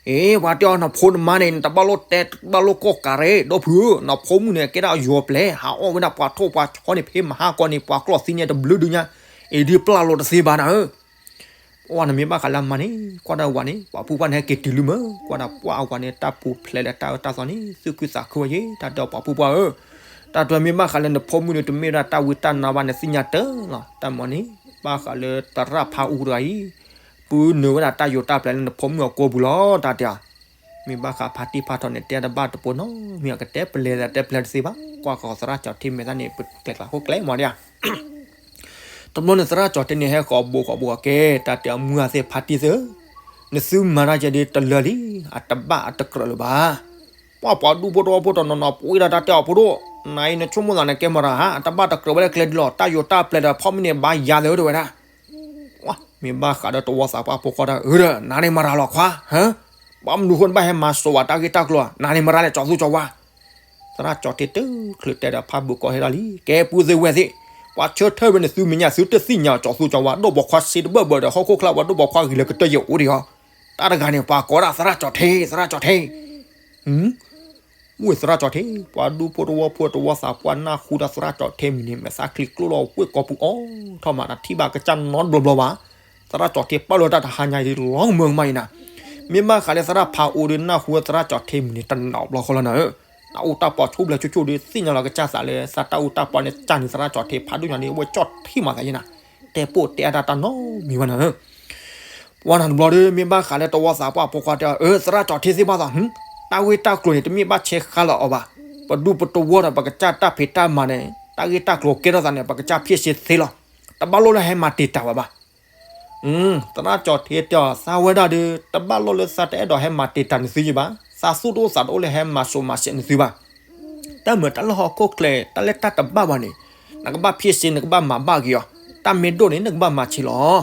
အ့ ပှၤတဲအီၤ နဖိနမါန့ၣ် နတဘၣ်လိၣ်တဲ တဘၣ်လိၣ်ကိးကးရ့ ဒိၣ်ဖုဧၢ, နဖိမုၣ်န့ၣ်ကဲဒၣ်အယိၤပျဲၢ် ဟးအီၣ်ဝဲဒၣ်ပှၤထိၣ်ပှၤဆီန့ၣ် ဖဲမဟါကီန့ၣ် ပှၤကျီၢ်သံန့ၣ်တဘျုးဒုညါ, အ့ ဒုးပျၢ်လိာ်တသ့ဘၣ်နၤဧၢ ပှၤနမ့ၢ်ဘၣ်ဃးလၢအမါန့ၣ် ကွၢ်ဒၣ်ဝဲန့ၣ် ပှၤဖုပှၢ်န့ၣ်ဟဲက့ၤတုၤလံမၢ် ကွၢ်ဒၣ်ပှၢ်အဝဲန့ၣ် တၢ်ပူၤဖျဲးလၢတၢ်အၢတၢ်သီန့ၣ် သူၣ်ခုသးခုဝဲယဲ တၢ်တဲအီၤပှၤဖုပှၢ်ဧၢ, တၢ်တဲမ့ၢ်ဘၣ်ဃးလၢနဖိမုၣ်န့ၣ် တမ့ၢ်ဝဲဒၣ်တၢ်ဝံတၢ်နါဘၣ် နသ့ၣ်ညါတၢ်လီၤ တၢ်မၤန့ၣ် ဘၣ်ဃးလၢသရၣ်ဖါအူတဂၤအံၤ ပုၢ်နုာ်ဝဲဒၣ်တၢ်ယိၤတၢ်ပျဲၢ်လၢနဖိမုၣ်အကိာ်ပူၤလီၤ တၢ်တဲအီၤ မ့ၢ်ဘၣ်ဃးဖါတံၢ်ဖါထီၣ်န့ၣ် တဲတဘၣ်တပိနီတမံၤ အကတဲပလဲၤသးတဲပလဲၤတသ့ဘၣ် ကွၢ်ဃီၤသရၣ်ကၠီၤထ့မဲာ်သၣ်န့ၣ် ပကျဲၤကျါဃိကျဲၤမးဒၣ် တဘျီန့ၣ်သရၣ်ကၠီၤထ့န့ၣ် ဟဲဃီၤဘိဃီၤဘိဃီၤကဲ တၢ်တဲအီၤမုၢ်ဂၤသ့ၣ်ဖါတံၢ်သ့ၣ်ဧၢ, နသုမၤတၢ်ကဲဒ်တလၢလံ, အတဘၣ်အတကြၢးလၢၤဘၣ်. ပှၤပှၤဒူဖိတဝီဖိတနီၤနီၤ ပှ့ၤဒၣ်တၢ်တဲအီၤဖိဒိၣ်, နၤအံၤနဆိကမိၣ်သးန့ၣ်ကဲမတၤဧါ, အတဘၣ်တကြၢးဝဲလၢကျဲဒ်လီၤ, တၢ်ယိၤတၢ်ပျဲၢ်ဒီးဖီမ့ၢ်န့ၣ်ဘၣ်ယၤသ့ၣ်ဧၢ တဲဝဲဒၣ် မ့ၢ်ဘၣ်ဃးဒီးတဝီသးပှၢ်ဖိခွါတၢ်အၢဒီး နၤန့ၣ်မတၤလီၤခွါ, ဘၣ်မနုၤဃိနဘၣ်ဟဲမၤစိာ်ဝဲတၢ်ဂ့ၢ်တၢ်ကျိၤ, နၤန့ၣ်မတၤလဲၣ် ကၠီၤသူကၠီၤဝါ. သရၣ်ကၠီၤထ့တချုးတဲဒီးဖးဘုးကီၢ်ဟဲလီၤလံ, ကဲပူၤသ့ၣ်ဝဲၢ်သ့ၣ်, ပှၤဆၢထၢၣ်ဝဲန့ၣ်သုမဲာ်ညါသုတသ့ၣ်ညါ ကၠီၤသူကၠီၤဝါ ဒိၣ်ပိာ်ခွါစ့တဘၢၣ်ဘၢၣ်ဒီး ဟီၣ်ခိၣ်ချါပှၤဒိၣ်ပိာ်ခွါဂ့ၤလၢကတၢၢ်ယဲၢ်အိၣ်ဒံးဧါ. တၢ်တဂၤန့ၣ် ပှၤကိးဒၣ်သရၣ်ကၠီၤထ့, သရၣ်ကၠီၤထ့ မ့ၢ်သရၣ်ကၠီၤထ့, ပှၤဒူဖိတဝီဖိတဝီသးပှၢ်နၢ်ဟူဒီးသရၣ်ကၠီၤထ့မံၤန့ၣ် မဲာ်သၣ်ချံကျိၣ်လီၤဝ့ၢ်ကီၢ်ပူၤအီၤထီၣ်မး တထံၣ်ဘၣ်ကစၢ်နီတဘျီဘျီဘၣ်. သရၣ်ကၠီၤထ့ပာ်လီၤတၢ်တဟါညါအံၤလီၤကမၢကမၣ်အံၤနၤ, မ့ၢ်ဘၣ်ဃးလၢသရၣ်ဖးအိၣ်ဒီးနၢ်ဟူသရၣ်ကၠီၤထ့မံၤန့ၣ် တနီၤဘျီဃီလီၤနၤဧၢ, နအိၣ်တၢ်ပီၤဆိဘျဲၣ်ဆိဆိဒီးသ့ၣ်ညါလီၤကစၢ်သးလၢသးတၢ်အူတၢ်ပီန့ၣ် ကၢ်န့ၣ်သရၣ်ကၠီၤထ့ဖးဒိၣ်ညါန့ၣ် အဝဲကၠီၣ်ထံမးသးယဲနၤ, တဲပိာ်တဲအါတၢ်တၢ်နီတမံၤဘၣ်နၤဧၢ ပှၤနၤတဘျီဒီး မ့ၢ်ဘၣ်ဃးလၢတဝီသးပှၢ်ဖိခွါတဲအီၤ အၢ သရၣ်ကၠီၤထ့သ့ၣ်ဘၣ်သး, တၢ်ဂ့ၢ်တၢ်ကျိၤန့ၣ် တမ့ၢ်ဘၣ်ဆဲးဃါလီၤအီၤဘၣ်. ပဒူပတဝီဒီးပကစၢ်တၢ်ဖံးတၢ်မၤန့ၣ် တၢ်ဂ့ၢ်တၢ်ကျိၤကဲထီၣ်သးန့ၣ် ပကစၢ်ဖ့ၣ်စ့သ့လီၤ. တဘၣ်လိၣ်လၢဟဲမၤတံာ်တာ်ဝဲဘၣ်. သရၣ်ကၠီၤထ့တဲအီၤ သးဝဲဒၣ်ဒီး တဘၣ်လိၣ်လၢသးတအဲၣ်ဒိးဟဲမၤတံာ်တာ်နသုယဲဘၣ်. သးသူၣ်တအိၣ်သးတအိၣ်လၢဟဲမၤစိာ်မၤစဲးနသုဘၣ်. တၢ်မၤတၢ်လၢဟီၣ်ခိၣ်ချၢ တၢ်လၢတၢ်တဘၣ်ဘၣ်န့ၣ် နကဘၣ်ဖ့ၣ်စ့ နကဘၣ်မၤဘၣ်က့ၤအီၤ, တၢ်မ့ၢ်ဒိၣ်န့ၣ် နကဘၣ်မၤဆံးလီၤ.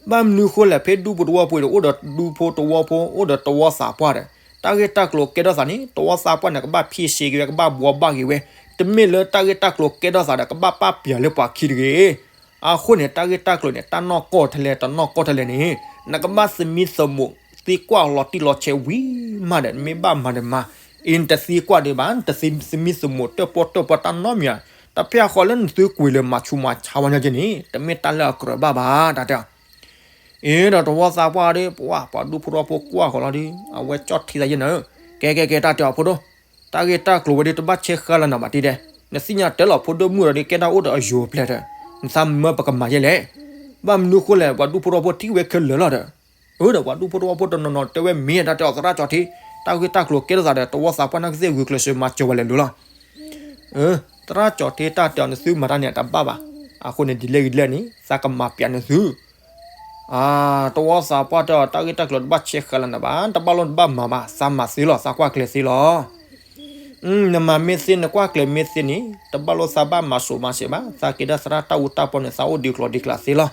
ဘၣ်မနုၤဃိလဲၣ် ဖဲဒူဖိတဝီဖိဒီး အိၣ်ဒီးဒူဖိတဝီဖိ အိၣ်ဒီးတဝီသးပှၢ်ဒီး တၢ်ဂ့ၢ်တၢ်ကျိၤကဲထီၣ်သးန့ၣ် တဝီသးပှၢ်န့ၣ် ကဘၣ်ဖ့ၣ်စ့က့ၤဝဲ ကဘၣ်ဘှီဘၣ်က့ၤဝဲ, တမ့ၢ်လၢတၢ်ဂ့ၢ်တၢ်ကျိၤကဲထီၣ်သးဒီး ကဘၣ်ပာ်ပျံၤလၢပှၤခံတဂ့ၤ. အဃိန့ၣ် တၢ်ဂ့ၢ်တၢ်ကျိၤန့ၣ် တၢ်နီၢ်ကီၢ်ထဲလဲၣ် တနီၢ်ကီၢ်ထဲလဲၣ်န့ၣ် နကဘၣ်သမံသမိး သံကွၢ်လီၤတံၢ်လီၤဆဲးဝံၤမးဒီး နမ့ၢ်ဘၣ်မၤဒီးမၤ, အံၤနတသံကွၢ်ဒံးဘၣ် နတသမံသမိးတၢၣ်ပီၣ်တၢၣ်ပီၣ်တၢ်နီတမံၤဧါ, တဖၣ်ဃီလၢနသုကွံာ်လၢမၤဆူးမၤဆါဝဲညါက့ၤန့ၣ် တမ့ၢ်တၢ်လၢအကြၢးဘၣ်ဘၣ် တၢ်တဲအီၤ. အ့ဒီးတဝီသးပှၢ်ဒီး ပှၤ ပှၤဒူဖိတဝီဖိကွၢ်ဃီၤလီၤဒီး အဝဲကၠီၣ်ထံသးယဲနၤဧၢ, ကဲကဲကဲ တၢ်တဲအီၤဖိဒိၣ်, တၢ်ဂ့ၢ်တၢ်ကျိၤဝဲဒီး တဘၣ်ဆဲးဃါလၢနၤဘၣ်တံၢ်ဒဲး, နသ့ၣ်ညါတၢ်လီၤဖိဒိၣ်မုၣ်ဒီး ကဲဒၣ်အိၣ်ဒီးအယိၤပျဲၢ်ဒီး နသးမၢပကမၤယဲလဲၣ်. ဘၣ်မနုၤဃိလဲၣ် ပှၤဒူဖိတဝီဖိထံၣ်ဝဲခဲလၢာ်လီၤဒီး, အၢဒီးပှၤဒူဖိတဝီဖိတနီၤနီၤတဲဝဲမ့ၢ်တၢ်တဲအီၤသရၣ်ကၠီၤထ့, တၢ်ဂ့ၢ်တၢ်ကျိၤကဲထီၣ်သးဒီး တဝီသးပှၢ်နာ်က့သ့ၣ်ဂုာ်ကျဲးစၢးမၤစၢၤဝဲလဲၤလိၤလီၤ. သရၣ်ကၠီၤထ့တၢ်တဲအီၤ နသုမၤတၢ်န့ၣ် အတဘၣ်ဘၣ်. အဃိန့ၣ် ဒ်လဲၣ်ဂ့ၤဒ်လဲၣ်န့ၣ် သးကမၤပျးနသု တဝီသးပှၢ်တဲအီၤ တၢ်ဂ့ၢ်တၢ်ကျိၤတဘၣ်ဆဲးဃာ်လၢနၤဘၣ်, တဘၣ်လိၣ်တဘၣ်မၤဘၣ်, သးမၤသ့လီၤ, သးကွၢ်ကျဲၤသ့လီၤ. နမၤမ့ၢ်သ့ နကွၢ်ကျဲၤမ့ၢ်သ့န့ၣ် တဘၣ်လိၣ်သးဘၣ်မၤစိာ်မၤစဲးဘၣ်, သးက့ၤဒၣ်သရၣ်တၢ်အူတၢ်ပီန့ၣ် သးအိၣ်ဒံးကျိၤဒံးကျးသ့လီၤ.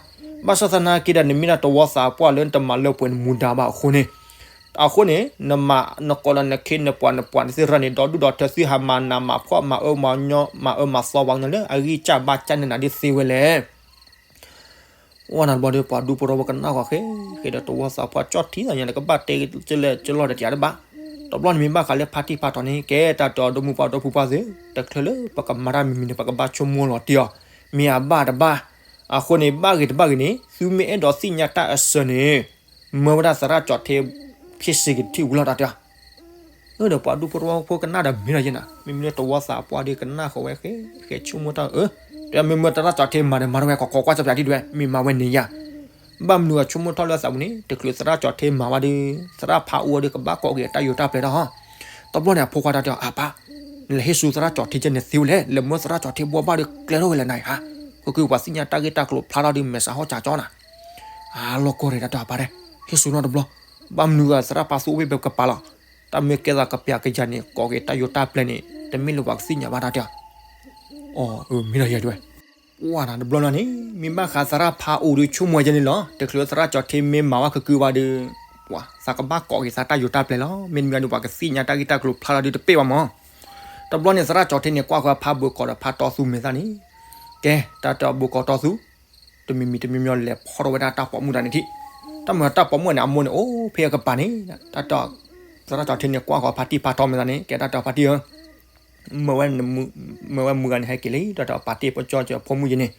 ဘၣ်ဆၣ်သနာ်က့ဒီး နမ့ၢ်ဒၣ်တဝီသးပှၢ်လၢနတမၤလၢပှဲၤနမူဒါဘၣ်အဃိန့ၣ်, အဃိန့ၣ် နမၤနကိးဒီးနခ့နပှၤနပှၤနသ့ၣ်ရၣ်န့ၣ် ဒီဒူၣ်ဒီထၢသုဟးမၤနးမၤဖှီၣ် မၤအၢမၤညီ မၤအၢမၤသီပှၤကညီလၢအဂံၢ်စၢ်ဘါစၢ်န့ၢ်နၤဒ်သ့ဝဲလဲၣ်. ဝဲန့ၣ်တဘျီဒီး ပှၤဒူဖိတဝီဖိကနၣ်ဃီၤဃဲဃဲဒီး တဝီသးပှၢ်ကၠီၣ်ထံသးညါ နကဘၣ်တဲကၠိလဲၣ်ကၠိလီၢ်ဒီးတယၤတဘၣ်. တဘျီန့ၣ်မ့ၢ်ဘၣ်ဃးလၢဖါတံၢ်ဖါထီန့ၣ် ကဲတၢ်တီဒီမုၢ်ပှၢ်ဒီဖိပှၢ်သ့ၣ် တချုးလၢပကမၤတၢ်မံၤမံၤန့ၣ် ပကဘၣ်ဆိကမိၣ်လီၤတံၢ်အီၤ, မ့ၢ်အဘၣ်တဘၣ်. အဃိန့ၣ် ဘၣ်ဂ့ၤတဘၣ်ဂ့ၤန့ၣ် သုမ့ၢ်အဲၣ်ဒိးသ့ၣ်ညါတၢ်အစၢၤန့ၣ် မၢဝဲဒၣ်သရၣ်ကၠီၣ်ထံ ဖ့စ့ကထံၣ်ဝံၤလီၤတၢ်တၢ် အၢ ဒီးပှၤဒူဖိတဝီဖိကနၣ်ဒီးမ့ၢ်ဒီးယဲနၤ, မ့မ့ၢ်လၢတဝီသးပှၢ်ဒီးကနၣ်ဃီၤဝဲဃဲဃဲဆိကမိၣ်တၢ်အၢ, ဒီးမ့မ့ၢ်သရၣ်ကၠီၣ်ထံမၤဒီးမၤထီၣ်ဝဲ ကီးကီးကွၢ်စီပၠးဒ်တဝဲ မ့ၢ်မၤဝဲန့ၣ်ယၤ, ဘၣ်မနုၤအဆိကမိၣ်ထီၣ်လၢသးပူၤန့ၣ် တချုးသရၣ်ကၠီၣ်ထံမၤဝဲဒီး သရၣ်ဖးအိၣ်ဝဲဒီးကဘၣ်ကိးက့ၤတၢ်ယိၤတၢ်ပျဲၤထီၣ်ဟီ, တဘျီန့ၣ်အဖိခွါတၢ်တဲအီၤ အပၢ်, နလဲၤဟ့ၣ်ဆူသရၣ်ကၠီၣ်ထံကဲန့ၣ်သ့ဝဲလဲၣ်, လဲၤမၢသရၣ်ကၠီၣ်ထံဘှီဘၣ်ဒီးကျဲထီၣ်ဝဲလဲၣ်နၤဧါ, ကက့ၤပှၤသ့ၣ်ညါတၢ်ဂ့ၢ်တၢ်ကျိၤဖျါထီၣ်ဒီးမဲာ်ဆှးဟီၣ်စၢ်ကၠီနၤ အလီၢ်ကီၢ်ရ့ၣ်တၢ်တဲအီၤ အပၢ်တဲ, ဟ့ၣ်ဆူနီတဘျီ, ဘၣ်မနုၤဂၤသရၣ်ဖးသူအိၣ်ဘ့ၣ်ဘၣ်ကပၤလီၤ, တၢ်မ့ၢ်ကဲသးကပျးကယၤန့ၣ် ကိးက့ၤတၢ်ယိၤတၢ်ပျဲၤန့ၣ် တမ့ၢ်လၢပှၤကသ့ၣ်ညါဘၣ်တၢ်တဲအီၤ, အၢ မ့ၢ်ဒီးယဲဒဝဲ, ပှၢ်နၤတဘျီလီၤန့ၣ် မ့ၢ်ဘၣ်ဃးသရၣ်ဖးအိၣ်ဒီးဆိကမိၣ်ဝဲကဲန့ၣ်လီၤ, တချုးသရၣ်ကၠီၣ်ထံမ့ၢ်မၤဝဲကကုာ်ဘၣ်ဒီး ပှၤသးကဘၣ်ကိးက့ၤသးတၢ်ယိၤတၢ်ပျဲၤလီၤ, မ့တမ့ၢ်ဒီးပှၤကသ့ၣ်ညါတၢ်ဂ့ၢ်တၢ်ကျိၤဖျါထီၣ်ဒီးတပ့ၢ်ဘၣ်မး, တဘျီန့ၣ်သရၣ်ကၠီၣ်ထံန့ၣ် ကွၢ်ဃီၤဖးဘိးကီးဒီးဖးတီသူမဲာ်သၣ်န့ၣ်, ကဲ တၢ်တဲအီၤဘိးကီးတီသူ တမံၤမံၤတမံၤမံၤလဲၤဖီၣ်ထီၣ်ဝဲဒၣ်တၢ်ပိာ်မုၣ်တၢ်န့ၣ်ထံၣ်, တၢ်မ့ၢ်တၢ်ပိာ်မုၣ်န့ၣ် အမိၢ်န့ၣ်အိၣ်ဖဲအကပၤန့ၣ်, တၢ်တဲအီၤ, သရၣ်ကၠီၣ်ထံန့ၣ် ကွၢ်ဃီၤဖါတံၢ်ဖါထီမဲာ်သၣ်န့ၣ် ကဲတၢ်တဲအီၤဖါတံၢ်ဧၢ, မၢဝဲ, မၢဝဲမုၢ်ဂၤန့ၣ် ဟဲက့ၤလံ တၢ်တဲအီၤဖါတံၢ်ပကၠီၣ်ကၠီၣ်ဖိမုၣ်ယဲန့ၣ်,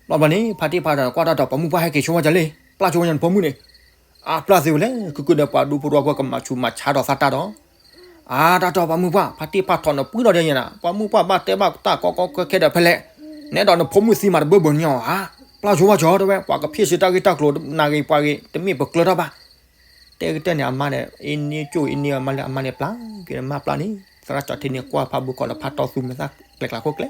ဘျီဘျီန့ၣ် ဖါတံၢ်ဖါထီကွၢ်တၢ်တဲအီၤပိာ်မုၣ်ပှၢ်ဟဲက့ၤဆိဝဲကၠီလံ, ပျၢ်ဆိဝဲကၠီနဖိမုၣ်န့ၣ်, အပျၢ်သ့ဝဲလဲၣ် ကကုာ်ဒီးပှၤဒူဖိတဝီဖိကမၤဆူးမၤဆါဒီးသးတၢ်ဒီး အါ တၢ်တဲအီၤပိာ်မုၣ်ပှၢ် ဖါတံၢ်ဖါထီနပှံၢ်ထီၣ်ဒ်ယဲနၤ ပိာ်မုၣ်ပှၢ်ဘၣ်တဲဘၣ်တၢ်ကီကီခဲခဲဒီးဖဲလဲၣ်, နအဲၣ်ဒိးနဖိမုၣ်သံမးတဘၢဘၢန့ၣ်ဧါ, ပျၢ်ဆိဝဲကၠီတဲဝဲ ပှၤကဖ့ၣ်ဆ့တၢ်ဂ့ၢ်တၢ်ကျိၤနဂ့ၤပှၤဂ့ၤ တမ့ၢ်ပကျၢၤထီၣ်ဘၣ်, တဲကတၢၢ်န့ၣ် အမါန့ၣ် အ့န့ကၠိၣ်အ့န့အမါလၢအမါန့ၣ်ပျၢ်, က့ၤမါပျၢ်န့ၣ် သရၣ်ကၠီၣ်ထံန့ၣ်ကွၢ်ဖးဘိးကီးဒီးဖါတီသူမဲာ်သၣ်ကျဲၤကျါခိၣ်ကျဲ,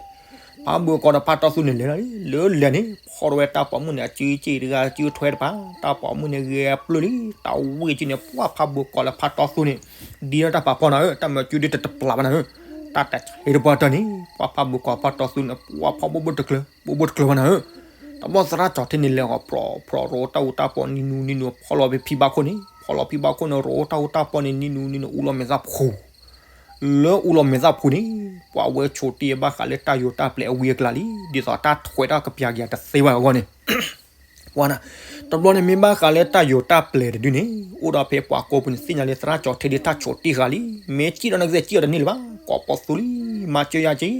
ဖးဘိးကီးဒီးဖါတီသူန့ၣ်လဲၤလီၤလံ လၢလဲၤန့ၣ် ဖီၣ်ထီၣ်ဝဲတၢ်ပိာ်မုၣ်န့ၣ် အစုက့ၣ်တဂၤစုထွဲတပၤ, တၢ်ပိာ်မုၣ်န့ၣ်ဂဲၤအပျၢၢ်လံ, တၢ်ဝံၣ်က့န့ၣ် ပှၢ်ဖးဘိးကီးလၢဖါတီသူန့ၣ်, ဒ်လၢတၢ်ပာ်ဖီနၤဧၢ တၢ်မၤစုဒ်တတပျၢ်ဘၣ်နၤဧၢ, တၢ်တဆဲးတပှၢ်တၢၢ်န့ၣ် ပှၢ်ဖးဘိးကီးဖါတီသူန့ၣ် ပှၢ်ဖီၣ်ဘိဘိတကျၢၤ ဘိဘိတကျၢၤဘၣ်နၤဧၢ, တဘျီသရၣ်ကၠီၣ်ထံန့ၣ်လဲၤဃီၤဖြီဖြီရိတၢ်အူတၢ်ပီးနံၤနူနံၤနူ ဖီၣ်လီၤဖဲဖံဘၣ်ခိၣ်န့ၣ် ဖီၣ်လီၤဖံဘၣ်ခိၣ်န့ၣ် ရိတၢ်အူတၢ်ပီးန့ၣ် နံၤနူနံၤနူ အူလီၤမဲာ်သၣ်ဖှူ လၢအူလီၤမဲာ်သၣ်ဖှူန့ၣ် ပှၤဝဲဆိးတ့ၢ်ဘၣ်ဃးလၢတၢ်ယိၤတၢ်ပျဲၤအဝံအကျါလံ ဒ်သိးတၢ်ထွဲတၢ်ကပျၤကယၤတသ့ဘၣ်အဂီၢ်န့ၣ်, ပှၢ်နၤ, တဘျီန့ၣ်မ့ၢ်ဘၣ်ဃးလၢတၢ်ယိၤတၢ်ပျဲၤတဒုန့ၣ် အိၣ်ဒီးဖဲပှၤကိးပူၤန့ၣ် သ့ၣ်ညါလၢသရၣ်ကၠီၣ်ထံဒ်တၢ်ဆိးတ့ၢ်ဃာ်လံ, မ့ၢ်စံၣ်ဒီးနကသ့ၣ်စံၣ်အီၤတန့ၢ်လၢၤဘၣ်, ကိးပီသူလံ, မၤစၢၤယၤက့,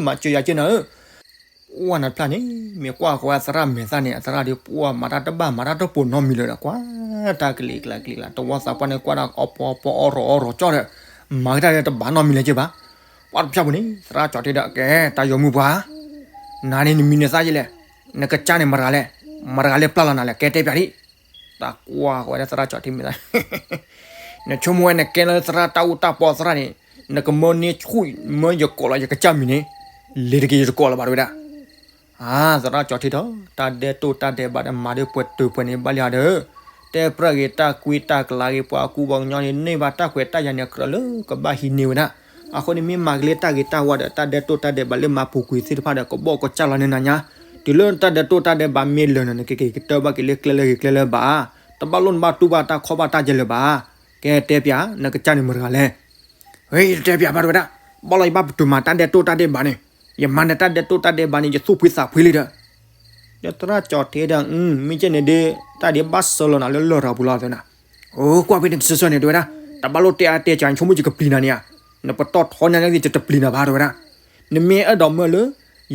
မၤစၢၤယၤက့နၤဧၢ ပှၢ်နၤတဖျၢၣ်န့ၣ် မ့ၢ်ကွၢ်ဃီၤဝဲသရၣ်မဲာ်သၣ်န့ၣ် အသရၣ်ဒီးပှၢ်မၤတၢ်တဘၣ်မၤတၢ်တပိာ်နီတမံၤလၢၤဒီး ကွၢ်တၢ်ကလံၤကျါကလံၤကျါ တဝီသးပှၢ်န့ၣ် ကွၢ်တၢ်အီပီအီပီအီရီၤအီရီၤကၠီဒီး မၤကတၢၢ်တဘၣ်နီတမံၤလၢၤက့ဘၣ်, ပှၢ်တဖျၢၣ်ပူၤန့ၣ် သရၣ်ကၠီၣ်ထံဒီး ကဲ တၢ်ယိၤမုၢ်ပှၢ်, နၤန့ၣ်နမံၤနသၣ်ယလဲၣ်, နကစၢ်န့ၣ်မတၤလဲၣ်, မတၤလဲၣ်ပျၢ်လီၤနၤလဲၣ် ကဲတဲပၠးဒံး, တၢ်ကွၢ်ဃီၤဝဲဒၣ်သရၣ်ကၠီၣ်ထံမဲာ်သၣ် နဆိကမိၣ်ဝဲနကဲလၢသရၣ်တၢ်အူတၢ်ပီသရၣ်န့ၣ် နကမၢန့ၢ်ဆူၣ်မၢယကိးလီၤယကစၢ်မံၤန့ၣ်, လ့ၤတက့ၢ်ယတကိးလၢၤဘၣ်တဝဲဒၣ်, အါ သရၣ်ကၠီၣ်ထံဒီး တၢ်ဒဲးတိၢ်တၢ်ဒဲးဘးဒီးမၤဒီးပှဲၤတုၤပှဲၤန့ၣ် ဘၣ်လံဧါဒီး တဲပြၢ်ဂ့ၤတၢ်ကွံတၢ်ကလၤဂ့ၤ ပှၤကူပှၤကညီန့ၣ် န့ၢ်ဘၣ်တၢ်ခွဲးတၢ်ယာ်န့ၣ် ကြၢးလၢကဘၣ်ဟံးန့ၢ်ဝဲဒၣ်, အဃိန့ၣ်မ့ၢ်မၤက့ၤလၢတၢ်ဂ့ၤတၢ်ဝါဒီး တၢ်ဒဲးတိၢ်တၢ်ဒဲးဘးလၢမၤပူၤကွံာ်သ့ၣ်တဖၣ်ဒီး ကဘီၣ်ကစၢ်လီၤန့ၣ်နၤညါ, တုၤလၢတၢ်ဒဲးတိၢ်တၢ်ဒဲးဘးမ့ၢ်လၢာ်န့ၣ် နကက့ၤကတၢၢ်ဘၣ်က့ၤလၢကျဲလၢဂ့ၤကျဲလၢဘး, တဘၣ်လိၣ်နဘၣ်တူၢ်ဘၣ်တၢ်ခီၣ်ဘၣ်တၢ်ယဲလၢၤဘၣ်, ကဲတဲပၠး နကစၢ်န့ၣ်မတၤတဂၤလဲၣ် ဟဲ ယတတဲပၠးဘၣ်တဝဲဒၣ်, ဘၣ်လီၤယဘၣ်ပတုာ်မၤတၢ်ဒဲးတိၢ်တၢ်ဒဲးဘးန့ၣ်, ယမၤနတၢ်ဒဲးတိၢ်တၢ်ဒဲးဘးန့ၣ် ယသူၣ်ဖှံသးဖှံလံဒီး, ဒီးသရၣ်ကၠီၣ်ထံဒီး မ့ၢ်ကဲန့ၣ်ဒီး တၢ်ဒ်ဘၣ်စၢလီၤနၤလၢလရာ်ပူၤလီၤသနာ်, အိ ကွၢ်ဖဲန့ၣ်တဆၢဆၢန့ၣ်တဝဲဒၣ်, တဘၣ်လိၣ်တဲအါတဲကၠး ဆိကမိၣ်ယကပျံၤနၤန့ၣ်ဧါ, နပတီၢ်ထီညါန့ၣ်ယတပျံၤနၤဘၣ်တဝဲဒၣ်, နမ့ၢ်အဲၣ်ဒိးမၢလၢ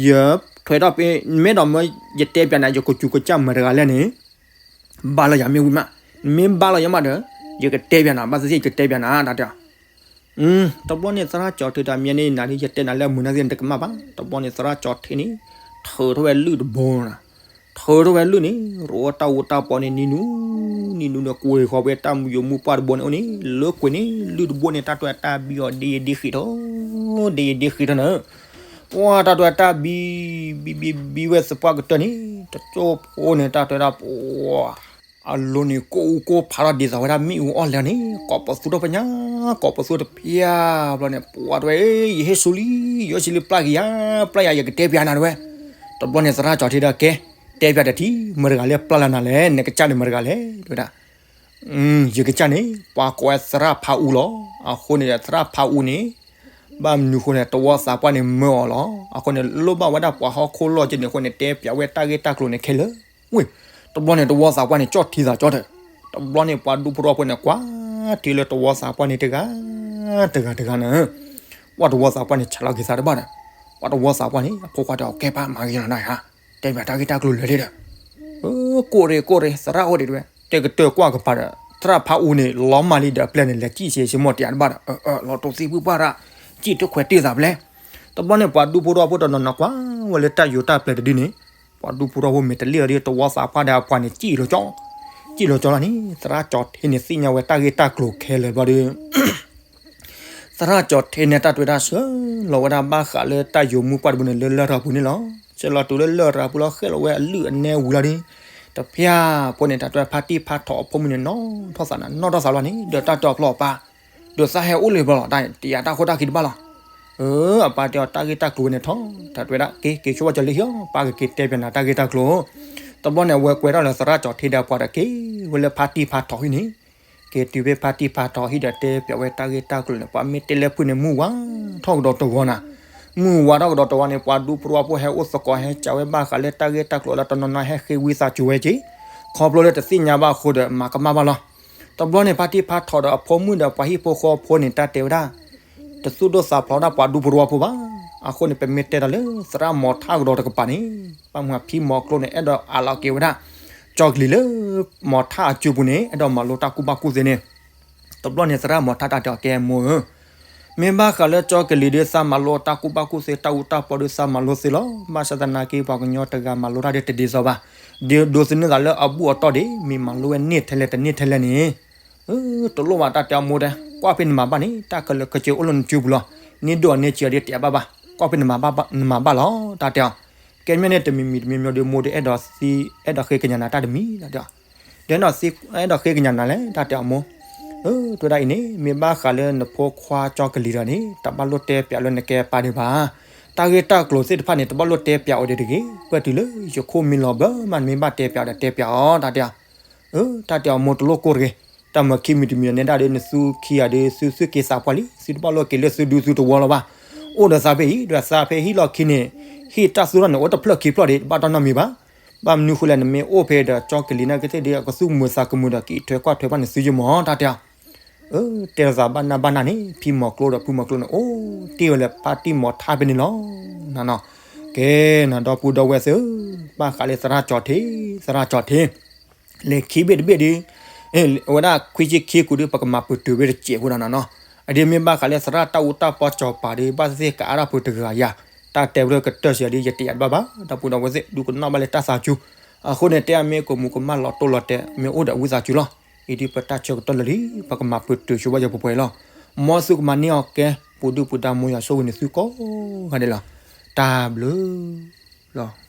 ယထွဲထီၣ်ဖဲ နမ့ၢ်အဲၣ်ဒိးမၢ ယတဲပၠးနၤ ယကစူးကစၢ်မတၤတဂၤလဲၣ်န့ၣ် ဘၣ်လီၤယၤမ့ၢ်ဝံၤမး, နမ့ၢ်ဘၣ်လီၤယၤမးဒီး ယကတဲပၠးနၤ ဘၣ်သ့ၣ်သ့ၣ်ယကတဲပၠးနၤ တၢ်တဲ, တဘျီန့ၣ်သရၣ်ကၠီၣ်ထံဒီး မ့ၢ်န့ၣ်နၤဒ်ယတဲနၤလၢအမုာ်နၤသ့ၣ်နတကမၣ်ဘၣ်, တဘျီန့ၣ်သရၣ်ကၠီၣ်ထံန့ၣ် ထုးထီၣ်ဝဲလုၢ်တဘိနၤ, ထုးထီၣ်ဝဲလုၢ်န့ၣ် ရိတၢ်အူတၢ်ပီန့ၣ် နံၤနူ နံၤနူန့ၣ် ကွံာ်ဃီၤဖဲတၢ်ယိၤမုၢ်ပှၢ်တဘိန့ၣ်အိၣ်န့ၣ် လၢကွံာ်န့ၣ် လုၢ်တဘိန့ၣ် တၢ်တွဲတၢ်ဘံအီၤ ဒ်ယဒ့ဃံးထီၣ် ဒ်ယဒ့ဃံးထီၣ်နၤ ပှၤတၢ်တွဲတၢ်ဘံ ဘံဘံဘံဝဲသပှၢ်ကတၢၢ်န့ၣ် တကၠိဖိန့ၣ် တၢ်တွဲတၢ်ပှၤ အလိၤန့ၣ် ကိၣ်အူကိၣ်ဖးထီၣ်ဒ်သိးဝဲဒၣ်မ့ၣ်အူအီၣ်လဲၣ်န့ၣ် ကိးပသူထီၣ်ပညါ ကိးပသူတပျၢ်ဘျီန့ၣ် ပှၤတဝဲ ယဟ့ၣ်ဆူလံ ယဟ့ၣ်ဆူလံ ပျၢ်ယၤ ပျၢ်ယၤ ယကတဲပျးနၤတဝဲ တဘျီန့ၣ်သရၣ်ကၠီၣ်ထံဒီးကဲ တဲပၠးတထံၣ်, မတၤတဂၤလၢပျၢ်လၢနၤလဲၣ်, နကစၢ်န့ၣ်မတၤတဂၤလဲၣ် တဲဝဲဒၣ်. ယကစၢ်န့ၣ် ပှၤကိးဝဲသရၣ်ဖးအူလီၤ. အဃိန့ၣ်ဒီး သရၣ်ဖးအူန့ၣ် ဘၣ်မနုၤအဃိန့ၣ် တဝီသးပှၢ်န့ၣ်မၢအီၤလီၤ. အဃိန့ၣ် လိၣ်ဘၣ်ဝဲဒၣ်ပှၤဟီၣ်ခိၣ်လီၢ်က့န့ၣ်အဃိန့ၣ် တဲပၠးဝဲတၢ်ဂ့ၢ်တၢ်ကျိၤန့ၣ်ခဲလၢာ်ဝဲ. တဘျီန့ၣ် တဝီသးပှၢ်န့ၣ် ကၠီၣ်ထံသးကၠီၣ်တၢၢ်, တဘျီန့ၣ် ပှၤဒူဖိထီၣ်ဖိန့ၣ် ကွၢ်ထံလၢတဝီသးပှၢ်န့ၣ်တဂၤ တဂၤတဂၤန့ၣ်, ပှၤတဝီသးပှၢ်န့ၣ် ဆးလီၤက့ၤသးတဘၣ်ဒီး, ပှၤတဝီသးပှၢ်န့ၣ် အဖိခွါတဲအီၤ ကဲပၢ် မၤဂ့ၤလီၤနၤဧါ, တဲပၠးတၢ်ဂ့ၢ်တၢ်ကျိၤလၢာ်လံဒီး, ကိၣ်ရ့ၣ်ကိၣ်ရ့ၣ် သရၣ်အိၣ်ဒံးတဲဝဲ, တဲကတၢၢ်ကွၢ်ကပၤဒီး သရၣ်ဖးအူန့ၣ် လီၤမၢ်လံဒီးအပျဲၢ်န့ၣ် လဲၤစံၣ်ဆ့ၣ်ဆ့မိၣ်တယးတဘၣ်ဒီး, လီၤတိၢ်သံၣ်ဘုၣ်ပှၢ်ရၣ်, စံၣ်တခွဲးတ့ၢ်သးဖဲလဲၣ်. တဘျီန့ၣ် ပှၤဒူဖိထီၣ်ဖိတနီၤနီၤကွၢ်ဝဲလၢတၢ်ယိၤတၢ်ပျဲၤတဒုန့ၣ်, ပှၤဒူဖိထီၣ်ဖိမ့ၢ်တလ့ၣ်အီၤဒီး တဝီသးပှၢ်ဒီးအပှၤန့ၣ် စံၣ်လီၤကၠီ, စံၣ်လီၤကၠီလီၤန့ၣ် သရၣ်ကၠီၤထ့န့ၣ် သ့ၣ်ညါဝဲတၢ်ဂ့ၢ်တၢ်ကျိၤခဲလၢာ်ဘျီဒီး သရၣ်ကၠီၤထ့န့ၣ် တၢ်တဲဝဲဒၣ် ဆှၢလီၤဝဲဒၣ်ဘၣ်ဃးလၢတၢ်ယိၤမုၢ်ပှၢ်တဘိန့ၣ် လၢလရာ်ပူၤန့ၣ်လီၤ. ဆှၢလီၤတုၤလၢလရာ်ပူၤလီၤ ဃဲၣ်လီၤဝဲအလုၢ်အနဲဝံၤလီၤဒီး, တဖၣ်ဖိန့ၣ် တၢ်တဲဝဲဖါတံၢ်ဖါထီၣ်အဖိမုၣ်န့ၣ် နီၣ်ထီၣ်သးနး နီၣ်ထီၣ်သးလီၤန့ၣ် ဒီးတၢ်တဲအီၤပျီအီၤပၢ်, ဒီးသးဟဲအိၣ်လၢၤဘျီလီၤ တၢ်တယာ်တၢ်ခိၣ်တၢ်ခံတဘၣ်လီၤ. အပၢ်တဲအီၤ တၢ်ဂ့ၢ်တၢ်ကျိၤဝဲန့ၣ်ထီၣ်, တၢ်တဲဝဲဒၣ် က့ၤက့ၤဆိဘၣ်ကၠီၤလံဟံၣ်အီၤ ပၢ်ကက့ၤတဲပၠးနၤတၢ်ဂ့ၢ်တၢ်ကျိၤ. တဘျီန့ၣ် အဝဲကွဲထီၣ်လၢသရၣ်ကၠီၤထ့ဒီးပှၤဒီးက့ၤဝဲလၢဖါတံၢ်ဖါထီၣ်ဟံၣ်န့ၣ်, က့ၤတုၤဖဲဖါတံၢ်ဖါထီၣ်ဟံၣ်ဒီးတဲပၠးဝဲတၢ်ဂ့ၢ်တၢ်ကျိၤန့ၣ် ပှၤမ့ၢ်တဲလၢဖုၣ်န့ၣ် မုၢ်ဝါထီၣ်ကဒီးတဝီနၤ, မုၢ်ဝါထီၣ်ကဒီးတဝီန့ၣ် ပှၤဒူဖိထီၣ်ဖိဟဲအိၣ်သကိးဟဲစံးဝဲဘၣ်ဃးလၢတၢ်ဂ့ၢ်တၢ်ကျိၤလၢတနီၤနီၤဟဲဃ့ဝံသးစူၤဝဲက့ၤ, ခီဖျိလၢတသ့ၣ်ညါဘၣ်အဃိဒီး မၤကမၣ်ဘၣ်လီၤ. တဘျီန့ၣ် ဖါတံၢ်ဖါထီၣ်ဒီးအဖိမုၣ်ဒီးပှၤဟံၣ်ဖိဃီဖိန့ၣ် တၢ်တဲဝဲဒၣ် တသူၣ်ဒိၣ်သးဖျိးဒၣ်ပှၤဒူဖိထီၣ်ဖိဘၣ်. အဃိန့ၣ် ပမ့ၢ်တဲဒီးလၢသရၣ်မီၤထၣ်ကဒီးတကပၤန့ၣ် ဘၣ်မနုၤဖံမီၤကျိန့ၣ် အဲၣ်ဒိးအးလီၤက့ၤဝဲဒၣ် ကၠီကလံၤလၢ မီၤထၣ်အစုပူၤန့ၣ် အဲၣ်ဒိးမၤလိတၢ်ကူၣ်ဘၣ်ကူၣ်သ့န့ၣ်, တဘျီန့ၣ် သရၣ်မီၤထၣ်တၢ်တဲအီၤ ကဲမိၢ်ဧၢ, မ့ၢ်ဘၣ်ဃးလၢကၠီကလံၤဒီး သးမၤလိတၢ်ကူၣ်ဘၣ်ကူၣ်သ့ တၢ်အူတၢ်ပီဒီး သးမၤလိသ့လီၤ. ဘၣ်ဆၣ်သနာ်က့ ပှၤကညီတဂၤမၤလိတၢ်ဒီးတဒ်သိးဘၣ်, ဒ်ဒိးသန့ၤသးလၢအဘူၣ်အတီၢ်ဒံး မ့ၢ်မၤလိဝဲန့ၢ်ထဲလဲၣ်တန့ၢ်ထဲလဲၣ်န့ၣ် တလိၣ်ဘၣ်တၢ်တဲအီၤမိၢ်တဲ, ကွၢ်ဖဲနမၤဘၣ်န့ၣ် တၢ်ခဲလၢာ်ခဲဆ့အိၣ်လၢနစုပူၤလီၤ. န့ၢ်ဒိၣ်အန့ၢ်ဆံးအီၤဒီးတဲဘၣ်ဘၣ်, ကွၢ်ဖဲနမၤဘၣ် နမၤဘၣ်လီၤ တၢ်တဲအီၤ. ကဲမ့ၢ်န့ၣ် တမံၤမံၤတမံၤမံၤဒီး မိၢ်ဒီးအဲၣ်ဒိးသံ အဲၣ်ဒိးဃ့ကညးနၤတၢ်တမံၤ တၢ်တဲအီၤ. ဒီးအဲၣ်ဒိးဃ့ကညးနၤလဲၣ် တၢ်တဲအီၤမိၢ်, တဲဝဲဒၣ်အံၤန့ၣ် မ့ၢ်ဘၣ်ဃးလၢနဖိခွါကၠီကလံၤဒီးန့ၣ် တဘၣ်လိၣ်တဲပၠးလၢနကဲပၢ်ဒံးဘၣ်. တၢ်ဂ့ၢ်တၢ်ကျိၤသ့ၣ်တဖၣ်န့ၣ် တဘၣ်လိၣ်တဲပၠးအီၤဒံးတဂ့ၤ. ပှဲၤတုၤလၢယခိၣ်မံလီၤဘၢမး နမ့ၢ်ဘၣ်တဲပၠးဒီးတဲပၠးအီၤ တၢ်တဲအီၤ. တၢ်တဲအီၤမိၢ်တလိၣ်ကိၢ်တဂ့ၤ. တၢ်မၤခံမံၤတမံၤန့ၣ်ဒၣ်ဒီး နသုခံဂၤဒီး သုသုက့ၤသးပှၢ်လံ, သုတဘၣ်လိၣ်က့ၤလၢသုဒူသုတဝီလီၤဘၣ်. အိၣ်ဒီးသးဖဲအံၤ ဒီးသးဖဲဟံၣ်လီၢ်ခံန့ၣ် ဟံၣ်တၢ်သူၣ်ထီၣ်န့ၣ် အိၣ်တဖျၢၣ်ခံဖျၢၣ်ဒံး တဘၣ်တီၢ်နီတမံၤဘၣ်. ဘၣ်မနုၤဃိလဲၣ် နမ့ၢ်အိၣ်ဖဲဒီးကၠီကလံၤနာ်က့သ့ၣ်ဒီး အကသူၣ်မုာ်သးကမုာ်ဒီး က့ၤထွဲကွၢ်ထွဲဘၣ်နသုယမီၤ တၢ်တဲအီၤ. တဲလိာ်သးဘၣ်နၢ်ဘၣ်နၢ်န့ၣ် ဖံမီၤကျိဒီးဖုမီၤကျိန့ၣ် အိၣ်တ့ၢ်ဝဲလၢဖါတံၢ်မီၤထၣ်ဖဲန့ၣ်လီၤ. ကဲ နဒီပုၢ်ဒီဝဲၢ်သ့ၣ်ဧၢ, ဘၣ်ဃးလၢသရၣ်ကၠီၤထ့, သရၣ်ကၠီၤထ့ လဲၤခံဘ့ၣ်တဘ့ၣ်ဒီး အဝဲဒၣ်ခွံဆံခံကူာ်ဒီး ပကမၤပတုာ်ဝဲတစဲးဖိဒီးနီၤနီၤ. အဒ်မ့ၢ်ဘၣ်ဃးလၢသရၣ်တၢ်အူတၢ်ပီကၠီၤပၤဒီး ဘၣ်သ့ၣ်သ့ၣ်ကအါထီၣ်ဖိတဂၤယၤ, တၢ်တဲဝဲကတၢၢ်စံးဒီး ယတယာ်တဘၣ်ဘၣ်, ဒီပုၢ်ဒီဝဲၢ်သ့ၣ် ဒုးကနီၣ်ဘၣ်လၢတၢ်သးစူၤ. အဃိန့ၣ် တဲအမ့ၢ်ကမူးကမၣ်လီၤတိၢ်လီၤတဲာ် မ့ၢ်အိၣ်ဒီးဝံသးစူၤလီၤ. အံၤဒ်ပတၢ်ဆၢကတီၢ်လၢာ်လံ ပကမၤပတုာ်ဆိဝဲယပှဲၤပှဲၤလီၤ. မ်သုကမၤန့ၢ်အီၤကဲ ပူၤဒုၣ်ပူၤဒါ မ်ယွၤဆိၣ်ဂ့ၤန့ၣ်သုကိးဂၤဒဲးလီၤ. တၢ်ဘျုးလီၤ.